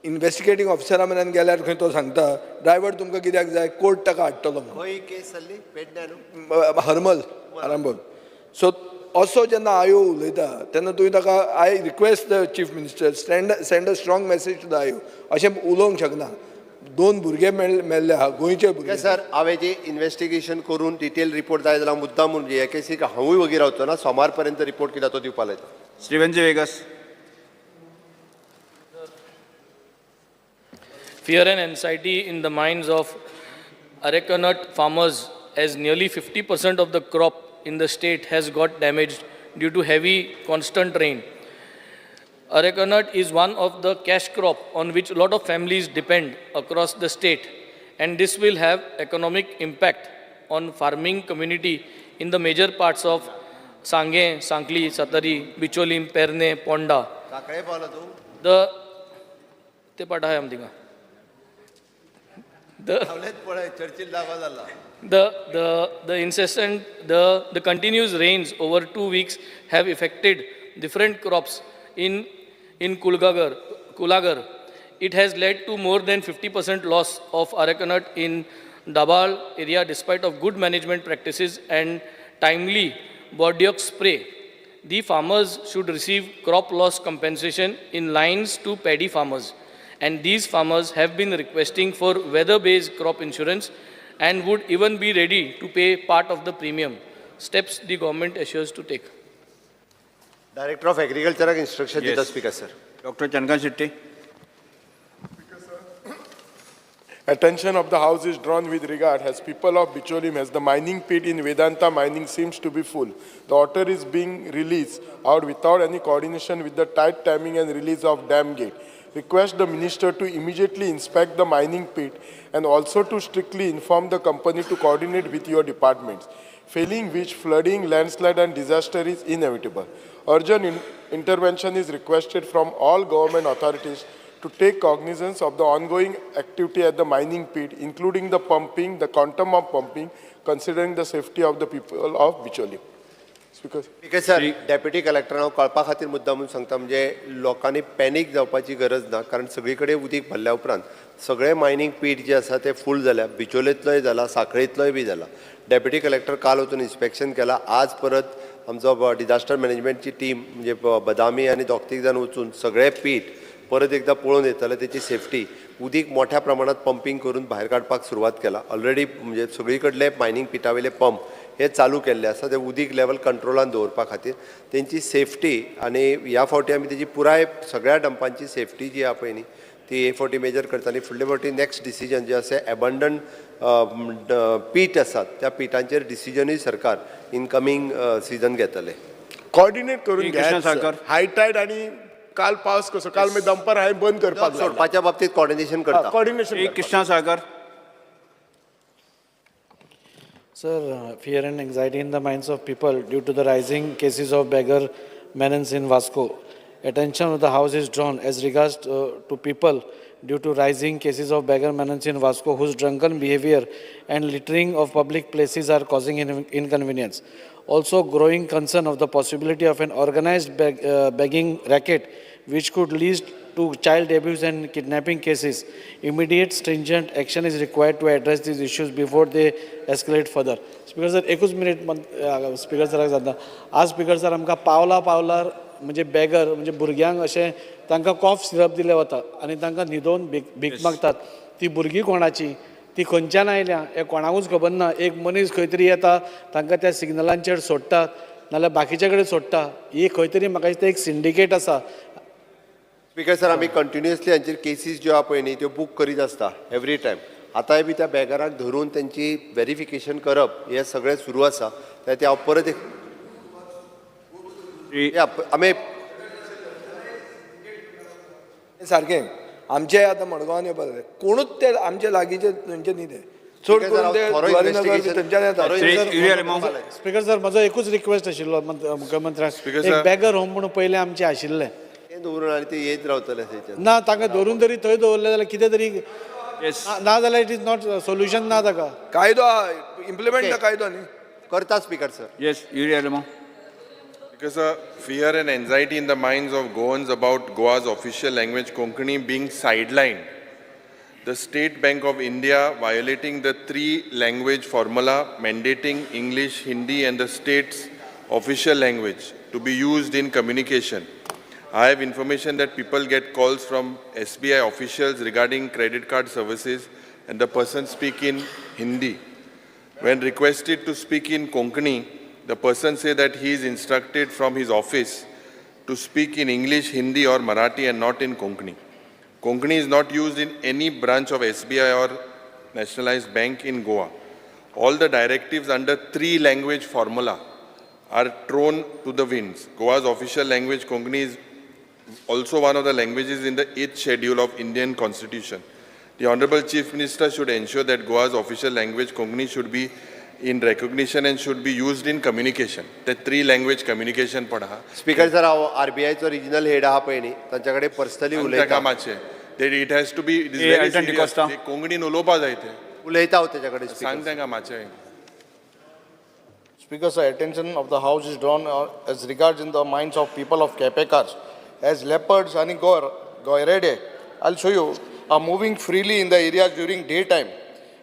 इन्वेस्टिगेटींग ऑफिसरा मेरेन गेल्यार खंय तो सांगता ड्रायव्हर तुमकां कित्याक जाय, कोर्ट ताका हाडटलो म्हणून. खंय केस जाल्ली? पेडण्या न्हू? हरमल आरांबोल. सो असो जेन्ना आयो उलयता तेन्ना तुवें ताका, I request the chief minister send a strong message to the आयो. अशें उलोवंक शकना. 2 भुरगे मेल्ले आहा, गोंयचे भुरगे. सर, हांवें जी इन्वेस्टिगेशन करून डिटेल रिपोर्ट जाय जाल्यार मुद्दाम म्हणून हे केसीक हांवूय वगी रावचो ना, सोमार पर्यंत रिपोर्ट कितें तो दिवपा लायता. Shri Venzy Viegas. Fear and anxiety in the minds of arecanut farmers as nearly 50% of the crop in the state has got damaged due to heavy constant rain. Arecanut is one of the cash crop on which a lot of families depend across the state, and this will have economic impact on farming community in the major parts of Sange, Sankli, Satari, Bicholim, Perne, Ponda. साखळे पावला तूं? The ते पाठ आहे आमथिंगा. The पळय Churchill दाखो जाला. The incessant the continuous rains over 2 weeks have affected different crops in Kulagar. It has led to more than 50% loss of arecanut in Dabal area despite of good management practices and timely Bordeaux spray. The farmers should receive crop loss compensation in lines to paddy farmers, and these farmers have been requesting for weather-based crop insurance and would even be ready to pay part of the premium. Steps the government assures to take. Director of Agriculture instruction dita, Speaker sir. Dr. Chandrakant Shetty. Attention of the House is drawn with regard as people of Bicholim as the mining pit in Vedanta mining seems to be full. The water is being released out without any coordination with the tight timing and release of dam gate. Request the minister to immediately inspect the mining pit and also to strictly inform the company to coordinate with your departments. Failing which, flooding, landslide and disaster is inevitable. Urgent intervention is requested from all government authorities to take cognizance of the ongoing activity at the mining pit, including the pumping, the quantum of pumping, considering the safety of the people of Bicholim. Speaker. Speaker sir, deputy collector हांव कळपा खातीर मुद्दाम म्हणून सांगता, म्हणजे लोकांनी panic जावपाची गरज ना, कारण सगळी कडेन उदीक भरल्या उपरांत सगळे मायनींग पीट जे आसा ते फूल जाल्या, बिचोलेंतलोय जाला, साखळेंतलोय बी जाला. डेप्युटी कलेक्टर काल वचून इन्स्पेक्शन केला. आज परत आमचो डिजास्टर मॅनेजमेंटची टीम म्हणजे बदामी आनी दोग तीग जाण वचून सगळे पीट परत एकदा पळोवन येतले, तेची सेफ्टी. उदीक मोठ्या प्रमाणात पंपींग करून भायर काडपाक सुरवात केला ऑलरेडी, म्हणजे सगळी कडले मायनींग पिटावयले पंप हे चालू केल्ले आसा, ते उदीक लेवल कंट्रोलान दवरपा खातीर तेंची सेफ्टी. आनी ह्या फावटी आमी तेजी पुराय सगळ्या डंपांची सेफ्टी जी आहा पळय न्ही ती हे फावटी मेजर करता. आनी फुडले फावटी नेक्स्ट डिसिजन जे आसा एबंडन पीट आसात त्या पिटांचेर डिसिजनूय सरकार इनकमींग सिजन घेतले. कॉर्डिनेट करून घ्यायचं. हाय टायड आनी काल पावस कसो, काल मागीर दंपर हांवें बंद करपाक सोडपाच्या बाबतीत कॉर्डिनेशन करता. Coordination. Krishna Sagar. Sir, fear and anxiety in the minds of people due to the rising cases of beggar menace in Vasco. Attention of the House is drawn as regards to people due to rising cases of beggar menace in Vasco whose drunken behavior and littering of public places are causing inconvenience. Also, growing concern of the possibility of an organized begging racket which could lead to child abuse and kidnapping cases. Immediate stringent action is required to address these issues before they escalate further. Speaker sir, एकूच minute speaker सराक जाता. आज speaker sir आमकां पावला पावलार म्हणजे बेगर म्हणजे भुरग्यांक अशें तांकां कॉफ सिरप दिलें वता आनी तांकां न्हिदोवन भीक मागतात. ती भुरगीं कोणाची, ती खंयच्यान आयल्या हें कोणाकूच खबर ना. एक मनीस खंय तरी येता, तांकां त्या सिग्नलांचेर सोडटा नाल्यार बाकीच्या कडेन सोडटा. ही खंय तरी म्हाका दिसता एक सिंडिकेट आसा. स्पीकर सर, आमी कंटिन्युअसली हांचेर केसीस ज्यो आहा पळय न्ही त्यो बूक करीत आसता एवरी टायम. आतांय बी त्या बेगराक धरून तेंची वेरिफिकेशन करप हें सगळें सुरू आसा. ते हांव परत एक आमी सारकें आमचे आतां मडगांवान येवपा जाय, कोणूच ते आमचे लागींचे थंयचे न्ही, ते चड करून ते जुवारी नगर थंयच्यान येता. स्पीकर सर, म्हजो एकूच रिक्वेस्ट आशिल्लो मुख्यमंत्र्याक, एक बेगर होम म्हणून पयलें आमचें आशिल्लें दवरून आनी ते येत रावतले ना, तांकां धरून तरी थंय दवरलें जाल्यार कितें तरी ना जाल्यार it is not solution ना ताका. कायदो इम्प्लिमेंट कायदो न्ही करता speaker sir. Yes, Yuri Alemao. Because fear and anxiety in the minds of Goans about Goa's official language Konkani being sidelined. The State Bank of India violating the 3-language formula mandating English, Hindi and the state's official language to be used in communication. I have information that people get calls from SBI officials regarding credit card services and the person speak in Hindi. When requested to speak in Konkani, the person say that he is instructed from his office to speak in English, Hindi or Marathi and not in Konkani. Konkani is not used in any branch of SBI or nationalized bank in Goa. All the directives under 3-language formula are thrown to the winds. Goa's official language Konkani is also one of the languages in the 8th schedule of Indian Constitution. The Honorable Chief Minister should ensure that Goa's official language Konkani should be in recognition and should be used in communication. The 3-language communication पडा. Speaker sir, हांव आरबीआयचो regional head आहा पळय न्ही तांच्या कडेन personally उलयता. It has to be, it is very serious. कोंकणीन उलोवपा जाय ते. उलयता हांव तेच्या कडेन. सांग तांकां मातशें. Speaker sir, attention of the house is drawn as regards in the minds of people of Kepekars as leopards and goirede, I'll show you, are moving freely in the areas during daytime.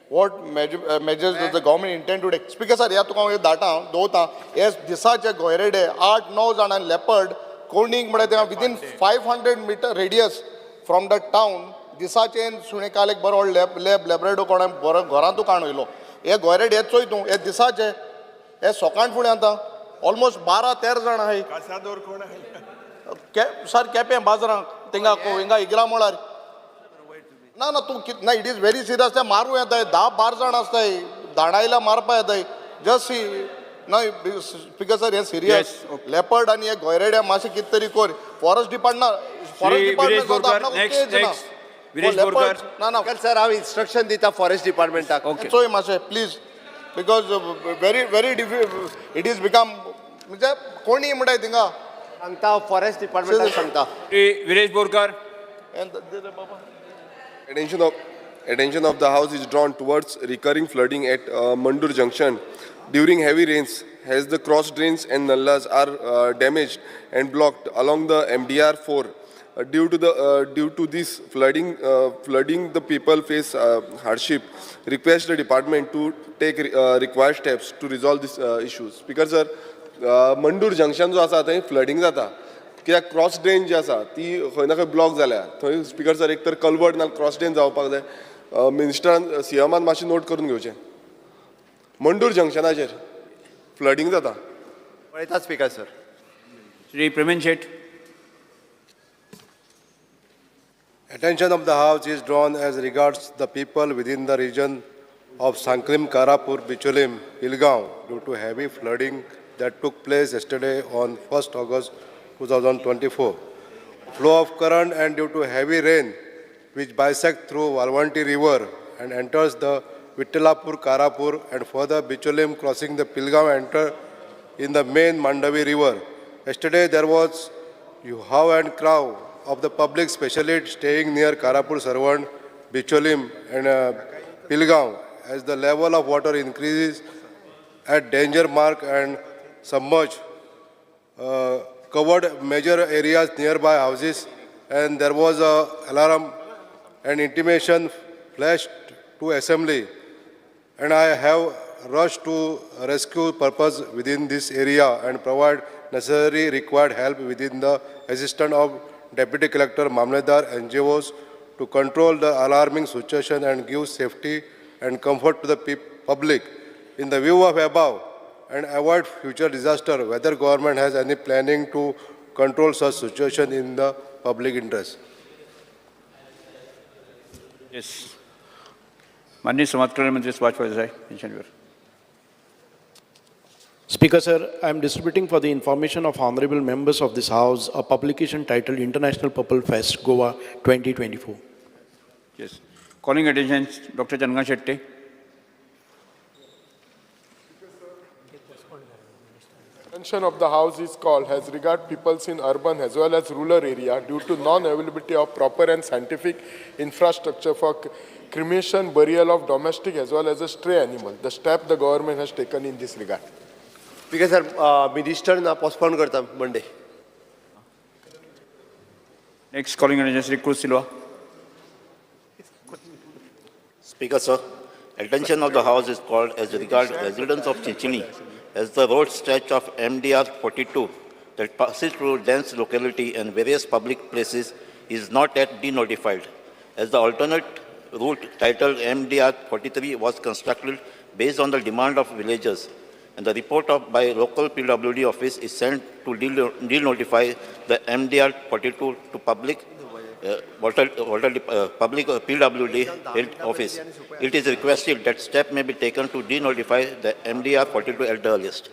What measures does the government intend to take? Speaker sir, ह्या तुका हांव data दवरता. हे दिसाचे गोयरेडे 8-9 जाणां leopard कोणीक म्हळ्यार ते within 500 meter radius from the town दिसाचे सुणे काल एक बरो लॅब लेब्रेडो कोणा बरो घरांतू काण वयलो. हे गोयरेडे हे चोय तूं, हे दिसाचे हे सकाळ फुडें आतां ऑलमोस्ट 12-13 जाणां आहाय. सर केपें बाजारांक थिंगा हिंगा इगरा मळार. ना ना तूं ना, it is very serious. ते मारूं येताय, 10-12 जाण आसताय, दाणायला मारपा येताय. जस्ट सी न्हय स्पीकर सर, हें सिरियस. लेपर्ड आनी हे गोयरेड्या मातशें कितें तरी कर. फॉरेस्ट डिपार्टमेंट, फॉरेस्ट डिपार्टमेंट ना ना सर, हांव इन्स्ट्रक्शन दिता फॉरेस्ट डिपार्टमेंटाक. चोय मातशें please, because very very it is become म्हणजे कोणी म्हणटाय थिंगा सांगता, फॉरेस्ट डिपार्टमेंटाक सांगता. Viresh Borkar. Attention of the house is drawn towards recurring flooding at Mandur Junction during heavy rains, as the cross drains and nallas are damaged and blocked along the MDR 4. Due to this flooding, the people face hardship. Request the department to take required steps to resolve these issues. Speaker sir, Mandur Junction जो आसा थंय flooding जाता कित्याक cross drain जी आसा ती खंय ना खंय ब्लॉक जाल्या. थंय स्पीकर सर एक तर कलवर्ट ना क्रॉस ड्रेन जावपाक जाय. मिनिस्टरान सीएमान मातशें नोट करून घेवचें. मंडूर जंक्शनाचेर फ्लडिंग जाता. पळयता speaker sir. Shri Premen Shet. Attention of the house is drawn as regards the people within the region of Sankrim, Karapur, Bicholim, Pilgaon due to heavy flooding that took place yesterday on 1st August 2024. Flow of current and due to heavy rain which bisects through Valvanti River and enters the Vittalapur, Karapur and further Bicholim crossing the Pilgaon enter in the main Mandavi River. Yesterday there was how and crow of the public, especially staying near Karapur, Sarvan, Bicholim and Pilgaon as the level of water increases at danger mark and submerged, covered major areas nearby houses, and there was a alarm and intimation flashed to assembly, and I have rushed to rescue purpose within this area and provide necessary required help within the assistance of Deputy Collector, Mamledar, NGOs to control the alarming situation and give safety and comfort to the public. In the view of above and avoid future disaster, whether government has any planning to control such situation in the public interest. Yes. माननीय समाज कल्याण मंत्री सुभाष फळदेसाय यांच्यावर. Speaker, sir, I am distributing for the information of honorable members of this House a publication titled International Purple Fest Goa 2024. Yes. Calling attention, Dr. Chandrakant Shetty. Attention of the House is called as regard peoples in urban as well as rural area due to non-availability of proper and scientific infrastructure for cremation, burial of domestic as well as a stray animal. The step the government has taken in this regard. Speaker sir, minister ना postpone करता Monday. Next calling attention, Shri Cruz Silva. Speaker, sir, attention of the House is called as regard residents of Chinchinim as the road stretch of MDR 42 that passes through dense locality and various public places is not yet denotified, as the alternate route titled MDR 43 was constructed based on the demand of villagers, and the report of by local PWD office is sent to denotify the MDR 42 to public public PWD health office. It is requested that step may be taken to denotify the MDR 42 at the earliest.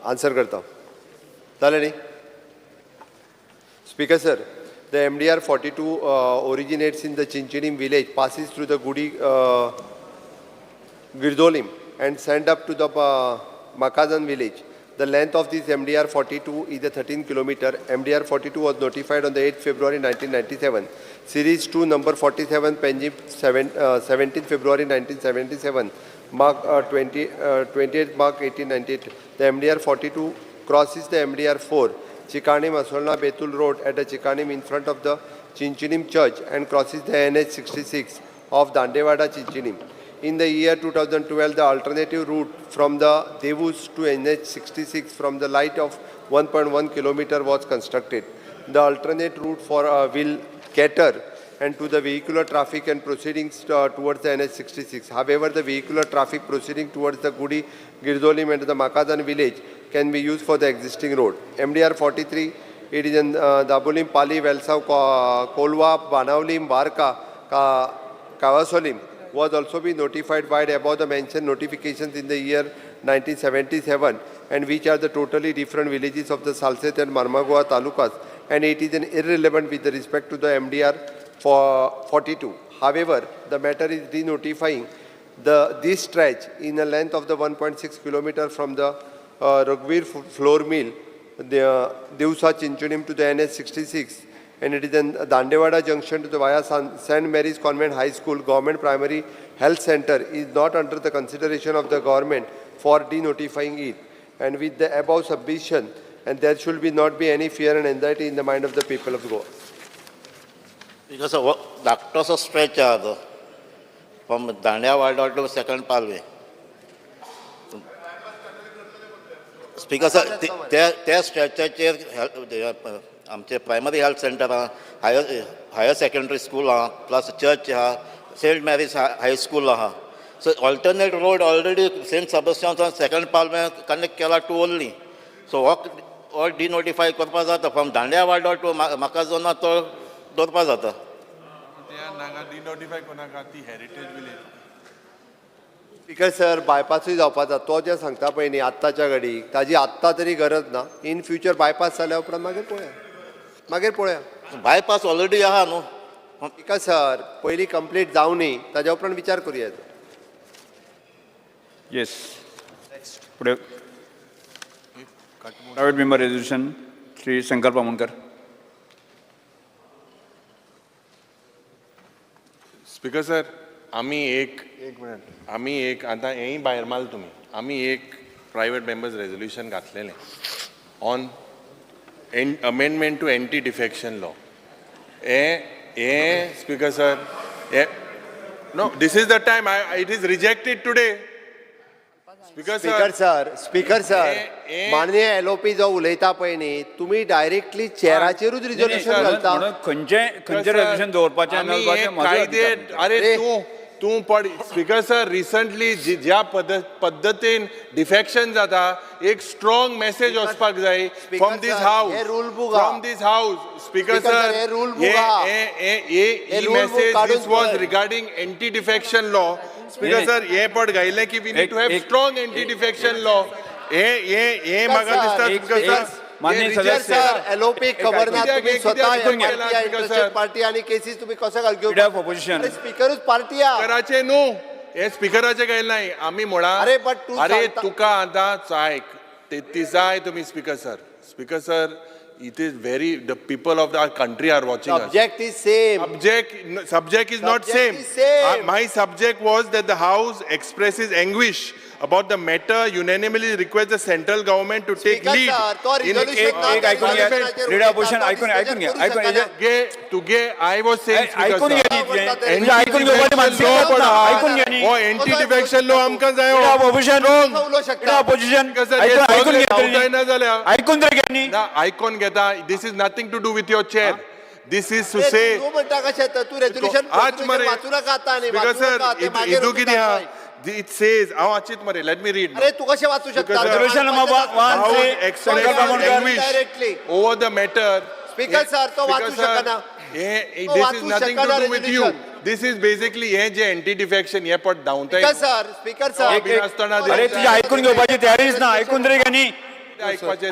Answer करता जालें न्ही. Speaker sir, the MDR 42 originates in the Chinchinim village, passes through the Gudi Girdolim and send up to the Makazan village. The length of this MDR 42 is a 13 kilometer. MDR 42 was notified on the 8th February 1997. Series 2 number 47 Panjim 17th February 1977, Mark 28th Mark 1898. The MDR 42 crosses the MDR 4 Chikanim Asolna Betul Road at the Chikanim in front of the Chinchinim Church and crosses the NH 66 of Dandewada Chinchinim. In the year 2012, the alternative route from the Devus to NH 66 from the light of 1.1 kilometer was constructed. The alternate route for will cater and to the vehicular traffic and proceedings towards the NH 66. However, the vehicular traffic proceeding towards the Gudi, Girdolim and the Makadan village can be used for the existing road. MDR 43, it is in Dabolim, Pali, Velsav, Kolwa, Banavlim, Varka, Kavasolim was also be notified by the above the mentioned notifications in the year 1977, and which are the totally different villages of the Salcete and Marmagoa talukas, and it is an irrelevant with respect to the MDR for 42. However, the matter is denotifying this stretch in a length of the 1.6 kilometer from the Raghuvir floor mill, the Devsa Chinchinim to the NH 66, and it is in Dandewada junction to the via St. Mary's Convent High School Government Primary Health Center is not under the consideration of the government for denotifying it. And with the above submission, and there should be not be any fear and anxiety in the mind of the people of Goa. Because of धाकटोसो stretch आहा तो from Dandewada to second Palve. Speaker sir, त्या स्ट्रेचाचेर आमचे primary health centre आहा, higher secondary school आहा, plus church आहा, Saint Mary's high school आहा. So alternate road already Saint Sebastian second Palve connect केला two only. So हो डिनोटिफाय करपा जाता फ्रॉम दांड्यावाडो टू माकाजोना तो दवरपा जाता. डिनोटिफाय कोणाक ती हेरिटेज विलेज. स्पीकर सर, बायपासूय जावपाचा तो जें सांगता पळय न्ही आत्ताच्या घडीक ताजी आत्तां तरी गरज ना. इन फ्युचर बायपास जाल्या उपरांत मागीर पळोवया, मागीर पळोवया. बायपास ऑलरेडी आहा न्हू. स्पीकर सर, पयलीं कंप्लीट जावनी ताज्या उपरांत विचार करुया. येस. फुडें private member resolution Shri Shankar Pamunkar. Speaker sir, आमी एक आमी एक आतां हेंय भायर मारल तुमी. आमी एक प्रायवेट मेंबर्स रेजोल्युशन घातलेलें on amendment to anti defection law. हे स्पीकर सर, हे no, this is the time it is rejected today. Speaker speaker sir, speaker sir, माननीय एलओपी जो उलयता पळय न्ही, तुमी डायरेक्टली चेराचेरूच रिजोल्युशन घालता. खंयचें खंयचें रेजोल्युशन दवरपाचें. कायदे, अरे तूं तूं पड. स्पीकर सर, रिसंटली ज्या पद्दतीन डिफेक्शन जाता, एक स्ट्रॉंग मॅसेज वचपाक जाय फ्रॉम this house. हे rule book. From this house, speaker sir. हे rule book. हे message, this was regarding anti defection law, speaker sir. हे पड घायलें की we need to have strong anti defection law. हे हे हे म्हाका दिसता, स्पीकर सर. माननीय सदस्य. एलओपी खबर ना, तुम्ही स्वतः इंटरेस्टेड पार्टी आणि केसीस तुम्ही कसं घाल? Of opposition. स्पीकरूच पार्टी. स्पीकराचे न्हू, हे स्पीकराचे काय नाही आम्ही म्हणा. अरे बट तू अरे तुका आतां आयक, तेत्तीस जाय तुम्ही. Speaker sir, speaker sir, it is very, the people of the country are watching. Subject is same. Subject is not same. My subject was that the house expresses anguish about the matter, unanimously request the central government to take lead. In एक ऐकून घ्या, leader opposition, ऐकून ऐकून घ्या, ऐकून घे तुगे. I was saying, ऐकून घ्या, ऐकून घेवपाची मानसिकता, ऐकून घ्या. हो, एंटी डिफेक्शन लॉ आमकां जाय. ऑपोजिशन, ऑपोजिशन, ऐकून घ्या. जाल्यार ऐकून तरी घ्या. ना, ऐकून घेता. This is nothing to do with your chair. This is to say तूं म्हणटा कशें? तूं रेजोल्युशन आज मरे वाचू नाका आतां. आनी स्पीकर सर, हितू कितें आहा, it says, हांव वाचीत मरे, let me read. अरे तू कशें वाचू शकता? Resolution number 1 over the matter. Speaker sir, तो वाचू शकना. हे this is nothing to do with you. This is basically हे जे एंटी डिफेक्शन हे पट धांवताय. स्पीकर सर, स्पीकर सर, अरे तुझी ऐकून घेवपाची तयारीच ना. ऐकून तरी घ्या न्ही,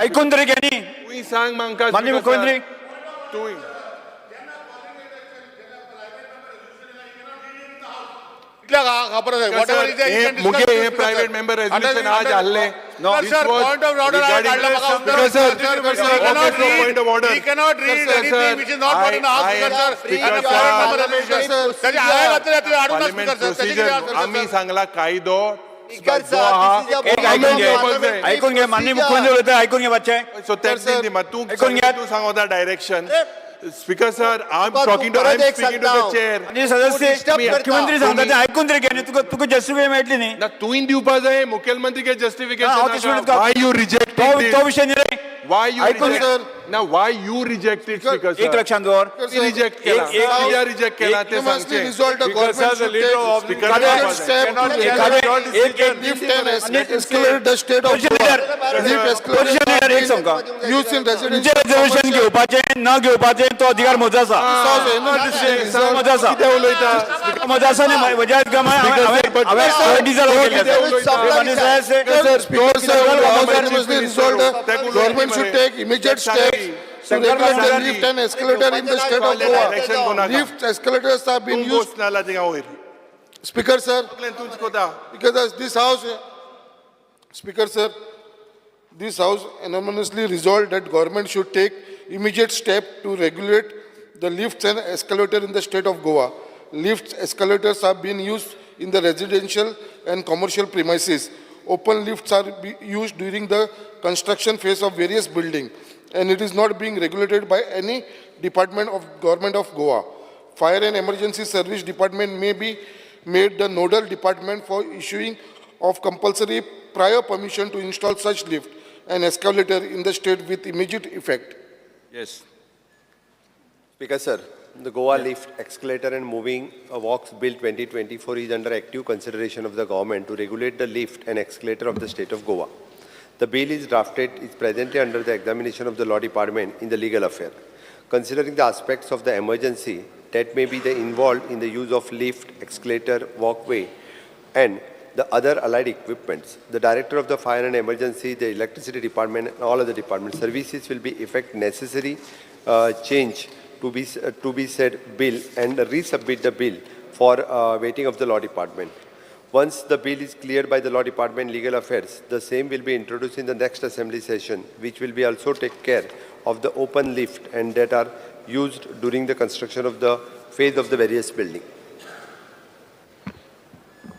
ऐकून तरी घ्या न्ही. तूं सांग म्हाका. माननीय मुख्यमंत्री, तूं मुगे हे प्रायव्हेट मेंबर रेजोल्युशन आज हाडलें. Sir, point of order काडला म्हाका. Sir, point of order. He cannot read anything which is not brought in the house, sir. Sir, ताजे हांवें घातलें ते हाडूंक ना, स्पीकर सर. ताजें कितें? आमी सांगला कायदो. ऐकून घे, ऐकून घे. माननीय मुख्यमंत्री उलयता, ऐकून घे मातशें. सो तूं ऐकून घे, तूं सांगता direction. Speaker sir, I am talking to, I am speaking to the chair. आनी सदस्य, मुख्यमंत्री सांगता ते आयकून तरी घे न्ही. तुका तुका जस्टिफिकेशन मेळटली न्ही. ना, तुवें दिवपा जाय मुख्यमंत्री K justification. Why you reject तो विशय न्ही रे. Why you reject? ना, why you rejected, speaker sir? एक लक्षात दवर. रिजेक्ट केला, कित्याक रिजेक्ट केला ते सांगचें. एक सांगका, तुमचें रेजोल्युशन घेवपाचें न घेवपाचें तो अधिकार म्हजो आसा, म्हजो आसा, म्हजो आसा न्ही. म्हज्या हांवें diesel Government should take immediate steps to regulate the lift and escalator in the state of Goa. Lift escalators have been used. Speaker sir, because this house, Speaker sir, this house unanimously resolved that government should take immediate step to regulate the lifts and escalator in the state of Goa. Lifts, escalators have been used in the residential and commercial premises. Open lifts are used during the construction phase of various buildings, and it is not being regulated by any department of government of Goa. Fire and Emergency Service Department may be made the nodal department for issuing of compulsory prior permission to install such lift and escalator in the state with immediate effect. Yes. Speaker sir, the Goa Lift, Escalator and Moving Walks Bill 2024 is under active consideration of the government to regulate the lift and escalator of the state of Goa. The bill is drafted, is presently under the examination of the law department in the legal affair. Considering the aspects of the emergency that may be the involved in the use of lift, escalator, walkway, and the other allied equipments, the director of the fire and emergency, the electricity department, and all other department services will be effect necessary change to be said bill and resubmit the bill for waiting of the law department. Once the bill is cleared by the law department legal affairs, the same will be introduced in the next assembly session, which will be also take care of the open lift and that are used during the construction of the phase of the various building.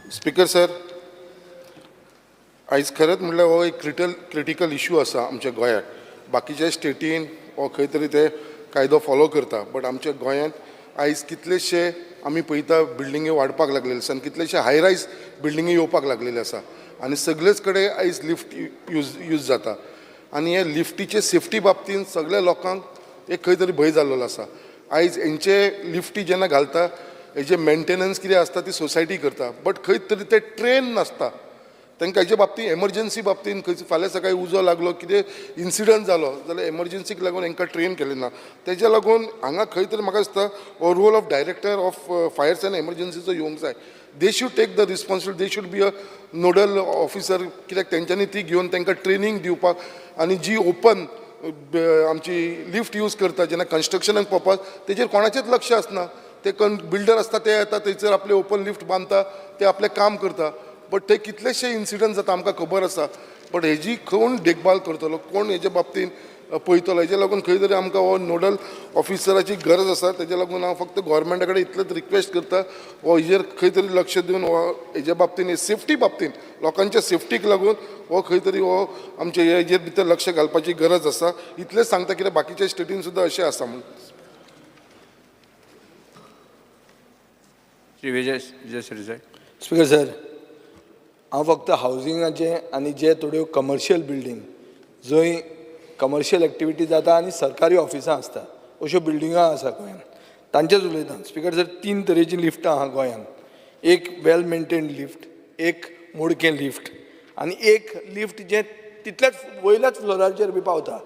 Speaker sir, आयज खरेंच म्हणल्यार हो एक critical issue आसा आमच्या गोंयांत. बाकीच्या स्टेटीन हो खंय तरी ते कायदो फॉलो करता, बट आमच्या गोंयांत आयज कितलेशे आमी पळयता बिल्डिंगे वाडपाक लागलेले आसा आनी कितलेशे हाय रायज बिल्डिंगे येवपाक लागलेले आसा आनी सगळेच कडेन आयज लिफ्ट यूज जाता आनी हे लिफ्टीचे सेफ्टी बाबतीन सगळ्या लोकांक एक खंय तरी भंय जाल्लो आसा. आयज हेंचे लिफ्टी जेन्ना घालता हेजे मेंटेनन्स कितें आसता ती सोसायटी करता, बट खंय तरी ते ट्रेन नासता तांकां हेजे बाबतींत, एमर्जन्सी बाबतींत. खंय फाल्यां सकाळीं उजो लागलो, कितें इन्सिडंट जालो जाल्यार एमर्जन्सीक लागून हांकां ट्रेन केलें ना. तेज्या लागून हांगा खंय तरी म्हाका दिसता हो role of director of fires and एमर्जन्सीचो येवंक जाय. They should take the responsibility, they should be a nodal officer, कित्याक तेंच्यांनी ती घेवन तांकां ट्रेनींग दिवपाक. आनी जी ओपन आमची लिफ्ट यूज करता जेन्ना कन्स्ट्रक्शनाक पळोवपाक, तेजेर कोणाचेंच लक्ष आसना. ते बिल्डर आसता, ते येता थंयसर, आपले ओपन लिफ्ट बांदता, ते आपलें काम करता. बट ते कितलेशे इन्सिडंट जाता आमकां खबर आसा, बट हेजी कोण देखभाल करतलो, कोण हेजे बाबतींत पळयतलो? हेजे लागून खंय तरी आमकां हो नोडल ऑफिसराची गरज आसा. तेजे लागून हांव फक्त गोवोरमेंटा कडेन इतलेंच रिक्वेस्ट करता, हो हेजेर खंय तरी लक्ष दिवन हो हेजे बाबतींत, सेफ्टी बाबतींत, लोकांच्या सेफ्टीक लागून हो खंय तरी हो आमचे हेजेर भितर लक्ष घालपाची गरज आसा. इतलेंच सांगता, कित्याक बाकीच्या स्टेटीन सुद्दां अशें आसा म्हूण. श्री विजय विजय सरदेसाय. स्पीकर सर, हांव फक्त हावजिंगाचें आनी जे थोड्यो कमर्शियल बिल्डींग जंय कमर्शियल एक्टिविटी जाता आनी सरकारी ऑफिसां आसता, अश्यो बिल्डिंगां आसा गोंयांत, तांचेच उलयता. स्पीकर सर, तीन तरेचीं लिफ्टां आहा गोंयांत. एक वेल मेंटेन्ड लिफ्ट, एक मोडकें लिफ्ट आनी एक लिफ्ट जें तितल्याच वयल्याच फ्लोराचेर बी पावता.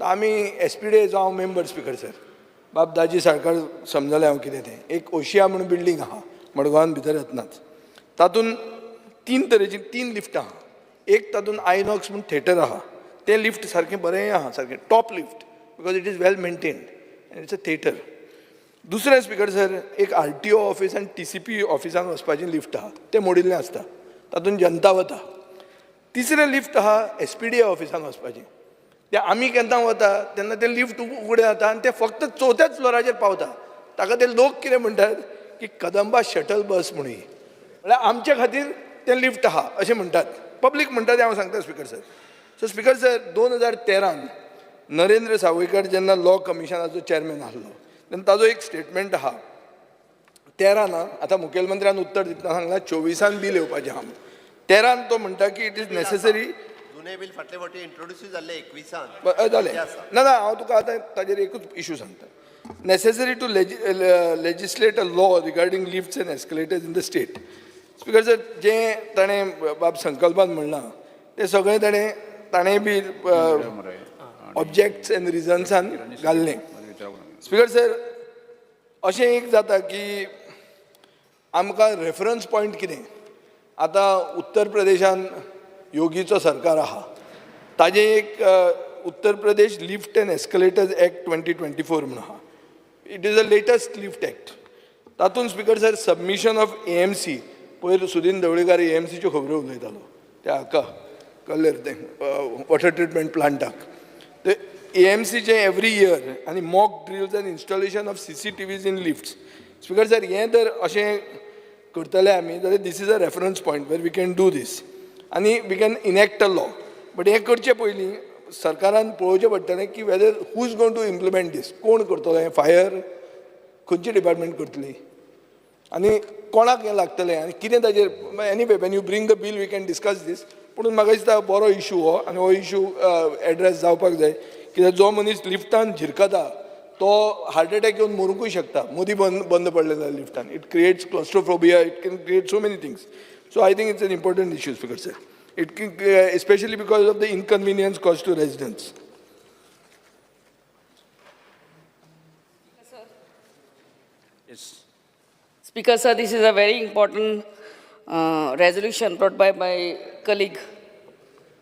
आमी एसपीडीएचो हांव मेंबर, स्पीकर सर. बाब दाजी साळकार समजलें हांव कितें तें. एक ओशिया म्हणून बिल्डींग आहा मडगांवान भितर येतनाच, तातूंत तीन तरेची तीन लिफ्टां आहा. एक तातूंत आयनॉक्स म्हूण थेटर आहा, तें लिफ्ट सारकें बरें आहा, सारकें top lift, because it is well maintained and it's a theatre. दुसरें, स्पीकर सर, एक आरटीओ ऑफीस आनी टीसीपी ऑफिसान वचपाचें लिफ्ट आहा, तें मोडिल्लें आसता, तातूंत जनता वता. तिसरें लिफ्ट आहा एसपीडीए ऑफिसान वचपाचें, तें आमी केन्ना वता तेन्ना तें लिफ्ट उगडें जाता आनी तें फक्त चवथ्याच फ्लोराचेर पावता. ताका ते लोक कितें म्हणटात की कदंबा शटल बस म्हणून. म्हळ्यार आमचे खातीर तें लिफ्ट आहा अशें म्हणटात, पब्लीक म्हणटा तें हांव सांगता, speaker sir. So speaker sir, 2013न Narendra Sawaikar जेन्ना लॉ कमिशनाचो चॅरमॅन आसलो तेन्ना ताजो एक स्टेटमेंट आहा 13न. आतां मुखेलमंत्र्यान उत्तर दितना सांगलां 24न बील येवपाचें आहा. 13न तो म्हणटा की it is necessary. जुने बील फाटले फावटी इंट्रोड्यूसूय जाल्ले 21न. जालें ना ना, हांव तुका आतां ताजेर एकूच इशू सांगता. Necessary to legislate a law regarding lifts and escalators in the state. Speaker sir, जें ताणें बाब संकल्पान म्हणलां तें सगळें ताणें बी ऑब्जेक्ट्स एंड रिजन्सान घाल्लें. स्पीकर सर, अशें एक जाता की आमकां रेफरन्स पॉयंट कितें? आतां उत्तर प्रदेशान योगीचो सरकार आहा, ताजें एक Uttar Pradesh Lift and Escalators Act 2024 म्हणून आहा. It is a latest lift act. तातूंत, speaker sir, submission of AMC. पयर सुदीन ढवळीकार एएमसीच्यो खबऱ्यो उलयतालो, त्या हाका कल्लेर तें वॉटर ट्रिटमेंट प्लांटाक. ते एएमसीचे एवरी इयर आनी mock drills and installation of CCTVs in lifts. Speaker sir, हें जर अशें करतले आमी जाल्यार this is a reference point where we can do this आनी we can enact a law. But हें करचे पयलीं सरकारान पळोवचें पडटलें की whether who is going to implement this. कोण करतलो हें? फायर खंयची डिपार्टमेंट करतली आनी कोणाक हें लागतलें आनी कितें ताजेर? Anyway, when you bring the bill, we can discuss this. पूण म्हाका दिसता बरो इशू हो आनी हो इशू एड्रेस जावपाक जाय, कित्याक जो मनीस लिफ्टान झिरकता तो हार्ट एटॅक येवन मरुंकूय शकता. मदीं बंद बंद पडले जाल्यार लिफ्टान, it creates claustrophobia, it can create so many things. So I think it's an important issue, Speaker sir, it especially because of the inconvenience caused to residents. Yes. Speaker sir, this is a very important resolution brought by my colleague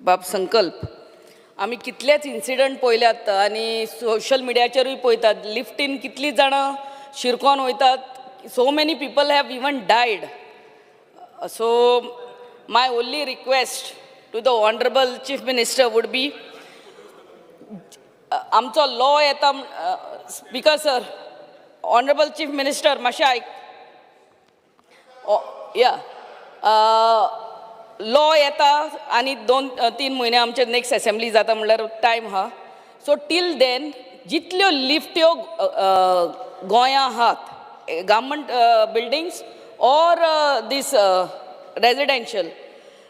बाब संकल्प. आमी कितलेच incident पळयल्यात आनी social मिडियाचेरूय पळयतात, लिफ्टीन कितलीं जाणां शिरकोन वयतात. So many people have even died. So my only request to the honourable Chief Minister would be, आमचो law येता. Speaker sir, honourable Chief Minister, मातशें आयक या. लॉ येता आनी 2-3 म्हयने आमचे नेक्स्ट असेंब्ली जाता म्हणल्यार टायम आहा. सो टील then जितल्यो लिफ्ट्यो गोंयां आहात, government buildings or this residential,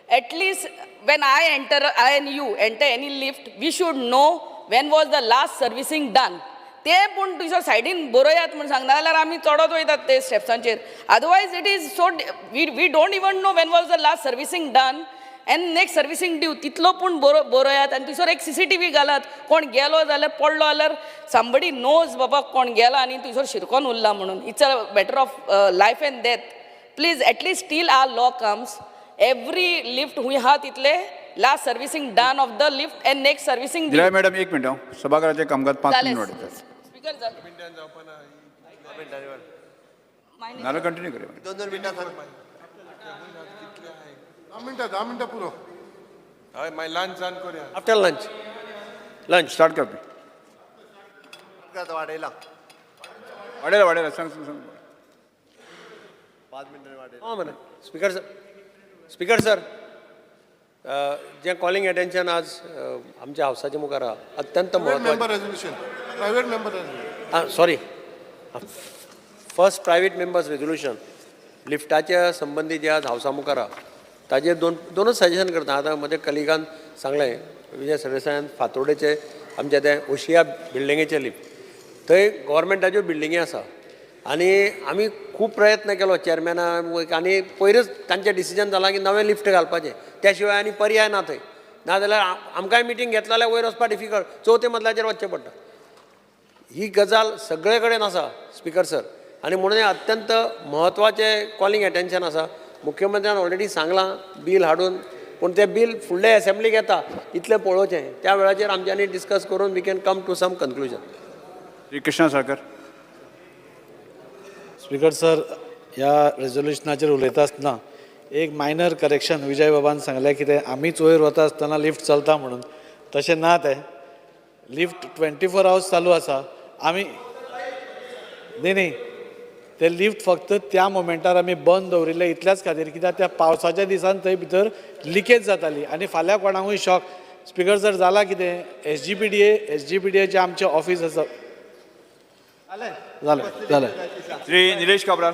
at least when I enter, I and you enter any lift, we should know when was the last servicing done. ते पूण तुज्या सायडीन बरयात म्हूण सांगना जाल्यार आमी चडत वयतात ते स्टेप्सांचेर. Otherwise it is so we don't even know when was the last servicing done and next servicing due. तितलो पूण बरयात आनी थंयसर एक CCTV घालात. कोण गेलो जाल्यार पडलो जाल्यार समबडी नोज बाबा कोण गेला आनी थंयसर शिरकोन उरला म्हणून. It's a matter of life and death. Please at least till our law comes every lift हुंय आहा तितले last servicing done of the lift and next servicing Nilay madam, एक मिनट. सभाघराचें कामकाज 5 जालें. मिनट वाडयतात. स्पीकर जालें. नाल्यार कंटिन्यू करूया. 2-2 मिनटां सांग. 10 मिनटां, 10 मिनटां पुरो. हय, मागीर लंच जावन करूया. आफ्टर लंच, लंच स्टार्ट कर. वाडयला. वाडयला वाडयला, सांग सांग सांग. 5 मिनटांनी वाडयला. हां मरे. स्पीकर सर, स्पीकर सर, जें कॉलिंग अटेन्शन आज आमच्या हावसाच्या मुखार आहा अत्यंत प्रायव्हेट म्हत्वाचें. Member resolution, private member resolution. आं, sorry, first private members resolution लिफ्टाच्या संबंदी जे आज हावसा मुखार आहा ताजेर दोनूच सजेशन करता. आतां म्हज्या कलिगान सांगलें, विजय सरदेसायान, फातोर्डेचे आमच्या ते ओशिया बिल्डिंगेचे लिफ्ट, थंय गव्हर्मेंटाच्यो बिल्डिंगी आसा आनी आमी खूब प्रयत्न केलो चेअरमॅना आनी पयरच तांचें डिसिजन जालां की नवें लिफ्ट घालपाचें, त्या शिवाय आनी पर्याय ना थंय. नाजाल्यार आमकांय मिटींग घेतला जाल्यार वयर वचपा डिफिकल्ट, चवथ्या मजल्याचेर वचचें पडटा. ही गजाल सगळे कडेन आसा स्पीकर सर, आनी म्हणून हें अत्यंत म्हत्वाचें कॉलिंग एटेन्शन आसा. मुख्यमंत्र्यान ऑलरेडी सांगलां बील हाडून, पूण तें बील फुडले एसेंब्लीक येता इतलें पळोवचें. त्या वेळाचेर आमच्यांनी डिस्कस करून we can come to some conclusion. Shri Krishna Salkar. Speaker sir, ह्या रेजोल्युशनाचेर उलयता आसतना एक मायनर करेक्शन. विजय बाबान सांगलें कितें आमीच वयर वता आसतना लिफ्ट चलता म्हणून, तशें ना. तें लिफ्ट 24 आवर्स चालू आसा. आमी न्ही न्ही, ते लिफ्ट फक्त त्या मोमेंटार आमी बंद दवरिल्ले इतल्याच खातीर कित्याक त्या पावसाच्या दिसान थंय भितर लिकेज जाताली आनी फाल्यां कोणाकूय शॉक. स्पीकर सर, जाला कितें, SGPDA एसजीपीडीएचें आमचें ऑफीस आसा. जालें जालें. श्री निलेश काब्राल.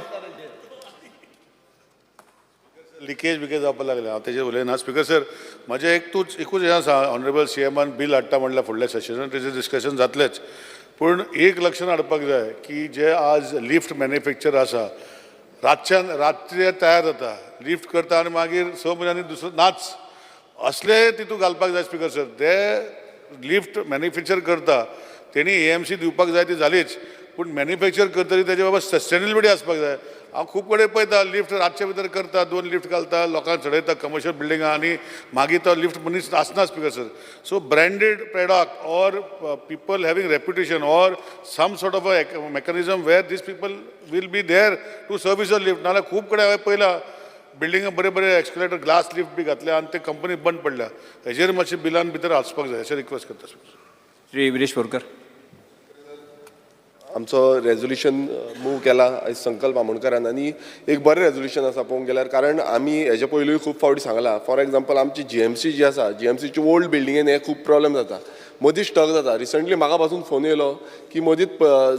लिकेज बिकेज जावपाक लागले, हांव तेजेर उलयना. स्पीकर सर, म्हजें एक तूच एकूच हें आसा, ऑनरेबल सीएमान बील हाडटा म्हणल्यार फुडल्या सेशनान तेजेर डिस्कशन जातलेंच, पूण एक लक्षान हाडपाक जाय की जे आज लिफ्ट मॅन्युफॅक्चर आसा, रातच्यान रात्री तयार जाता, लिफ्ट करता आनी मागीर 6 म्हयन्यांनी दुसरो नाच, असले तितूंत घालपाक जाय. स्पीकर सर, ते लिफ्ट मॅन्युफॅक्चर करता तेणी एएमसी दिवपाक जाय ती जालीच, पूण मॅन्युफॅक्चर करतरी तेजे बाबा सस्टेनेबिलिटी आसपाक जाय. हांव खूब कडेन पळयता लिफ्ट रातचे भितर करता, 2 लिफ्ट घालता, लोकांक चडयता कमर्शियल बिल्डिंगां आनी मागीर तो लिफ्ट मनीस आसना. Speaker sir, so branded product or people having reputation or some sort of a mechanism where these people will be there to service a lift. नाजाल्यार खूब कडेन हांवें पळयलां बिल्डिंगां बरे बरे एक्सकलेटर ग्लास लिफ्ट बी घातल्या आनी ते कंपनी बंद पडल्या. हेजेर मातशें बिलान भितर आसपाक जाय अशें रिक्वेस्ट करता. श्री विरेश बोरकर. आमचो रेजोल्युशन मूव केला आयज संकल्प आमोणकरान आनी एक बरें रेजोल्युशन आसा पळोवंक गेल्यार, कारण आमी हेजे पयलूय खूब फावटी सांगलां. फॉर एग्जाम्पल, आमची जीएमसी जी आसा, जीएमसीची ओल्ड बिल्डिंगेन हे खूब प्रॉब्लेम जाता, मदीं स्टक जाता. रिसंटली म्हाका पासून फोन येयलो की मदींच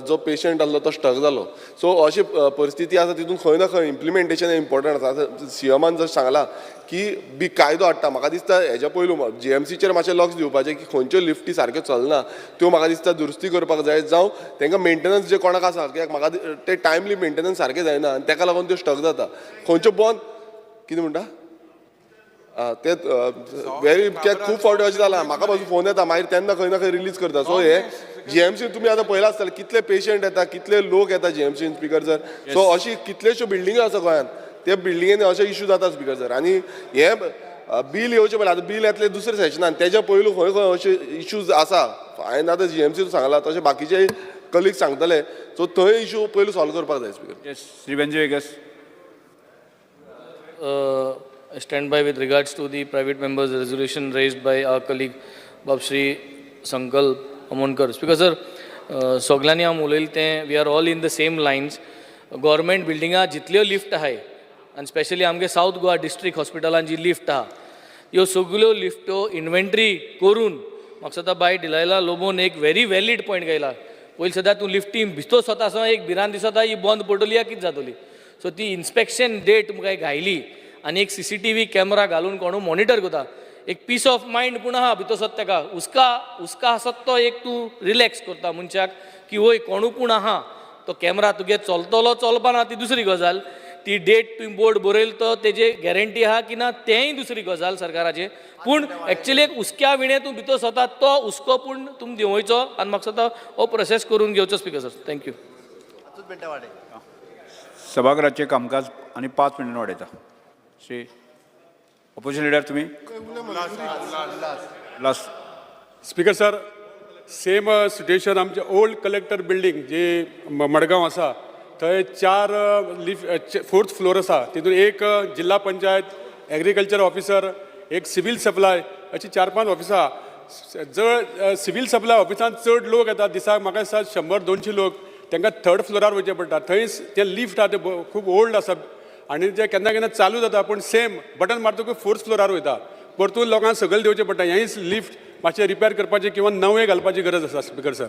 जो पेशंट आसलो तो स्टक जालो. सो अशी परिस्थिती आसा, तितून खंय ना खंय इम्प्लिमेंटेशन इम्पॉर्टंट आसा. आतां सीएमान जशें सांगलां की बी कायदो हाडटा, म्हाका दिसता हेज्या पयलू जीएमसीचेर मातशें लक्ष दिवपाचें की खंयच्यो लिफ्टी सारक्यो चलना त्यो म्हाका दिसता दुरुस्ती करपाक जाय, जावं तांकां मेंटेनन्स जे कोणाक आसा, कित्याक म्हाका ते टायमली मेंटेनन्स सारकें जायना आनी ताका लागून त्यो स्टक जाता. खंयच्यो बंद कितें म्हणटा ते वेरी खूब फावटी अशें जालां, म्हाका पासून फोन येता मागीर तेन्ना खंय ना खंय रिलीज करता. सो हे जीएमसी तुमी आतां पळयलां आसतलें कितले पेशंट येता, कितले लोक येता जीएमसीन स्पीकर सर. सो अशी कितल्योश्यो बिल्डिंग्यो आसा गोंयांत, त्या बिल्डिंगेनी अशे इशू जाता स्पीकर सर. आनी हे बील येवचें पयलीं, आतां बील येतलें दुसऱ्या सेशनान, तेज्या पयलू खंय खंय अशे इशूज आसा, हांवें आतां जीएमसीन सांगलां तशें बाकीचे कलीग सांगतले, सो थंय इशू पयलू सॉल्व करपाक जाय speaker. Shri Benji Viegas. I stand by with regards to the private members resolution raised by our colleague Bab Shri Sankalp Amonkar. Speaker sir, सगल्यांनी हांव उलयलें तें we are all in the same lines. Government बिल्डिंगां जितल्यो lift आहाय आनी specially आमगे south Goa district हॉस्पिटलान जी लिफ्ट आहा, ह्यो सगल्यो लिफ्टो इन्व्हेंट्री करून म्हाका दिसता बाय डिलायला लोबोन एक व्हेरी व्हॅलीड पॉयंट घायला. पयलीं सदां तूं लिफ्टी भितर सोता आसतना एक भिरांत दिसता ही बंद पडटली या कितें जातली. सो ती इन्स्पेक्शन डेट तुमकां घायली आनी एक CCTV camera घालून कोणू मॉनिटर करता. एक पीस ऑफ मायंड पूण आहा भितर सोद तेका हुस्का हुस्का आसत तो एक तूं रिलॅक्स करता मनशाक की वय कोणू पूण आहा तो कॅमरा तुगे चलतलो चलपाना ती दुसरी गजाल. ती डेट तुवें बोर्ड बरयल तो तेजे गॅरंटी आहा की ना तेंय दुसरी गजाल सरकाराचे. पूण एक्चुली एक हुस्क्या विणें तूं भितर सरता तो हुस्को पूण तुमी देंवयचो आनी म्हाका दिसता हो प्रोसेस करून घेवचो स्पिकर सर. Thank you. सभाघराचें कामकाज आनी 5 मिनटां वाडयता. श्री ऑपोजिशन लिडर तुमी last. Speaker sir, same situation आमचे ओल्ड कलेक्टर बिल्डींग जी मडगांव आसा थंय 4 लिफ्ट 4th floor आसा, तितून एक जिल्हा पंचायत, एग्रीकल्चर ऑफिसर, एक सिवील सप्लाय अशी 4-5 ऑफिसां. जर सिवील सप्लाय ऑफिसान चड लोक येता दिसाक म्हाका दिसता 100-200 लोक, तांकां 3rd फ्लोरार वयचें पडटा. थंय ते लिफ्ट आहा ते खूब ओल्ड आसा आनी ते केन्ना केन्ना चालू जाता पूण सेम बटन मारतकूच 4th फ्लोरार वयता, परतून लोकांक सकयल देंवचें पडटा. हेंय लिफ्ट मातशें रिपेर करपाचें किंवा नवें घालपाची गरज आसा. Speaker sir.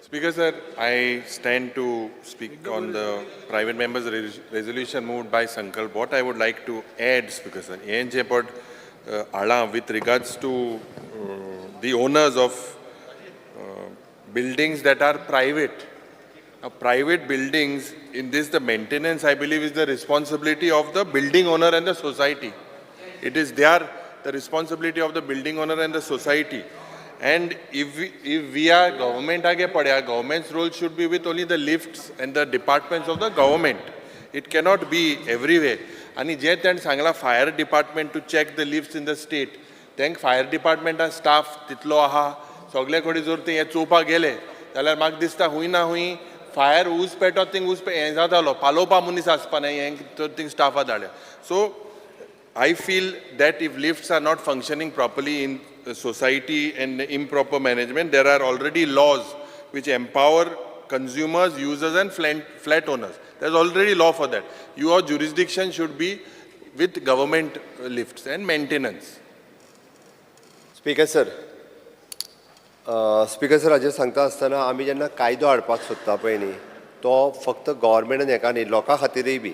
Speaker sir, I stand to speak on the private members resolution moved by Sankalp. What I would like to add, Speaker sir, हें जें पट हाडलां with regards to the owners of buildings that are private. Now, private buildings, in this the maintenance I believe is the responsibility of the building owner and the society. It is the responsibility of the building owner and the society. And if we are government aage padya, government's role should be with only the lifts and the departments of the government. It cannot be everywhere. Ani je ten sangla fire department to check the lifts in the state, thank fire department staff titlo aha सगळे कडेन जर ते हे चोवपाक गेले जाल्यार म्हाका दिसता हुंय ना हुंय फायर ऊस पेटो थिंग ऊस हें जातालो पालोवपा मनीस आसपा न्हय हें तर थिंग स्टाफा धाडल्या. So I feel that if lifts are not functioning properly in society and improper management, there are already laws which empower consumers, users and flat owners. There is already law for that. Your jurisdiction should be with government lifts and maintenance. Speaker sir, speaker sir हाजेर सांगता आसतना आमी जेन्ना कायदो हाडपाक सोदता पळय न्ही तो फक्त गव्हर्मेंटान हेका न्ही लोकां खातीरय बी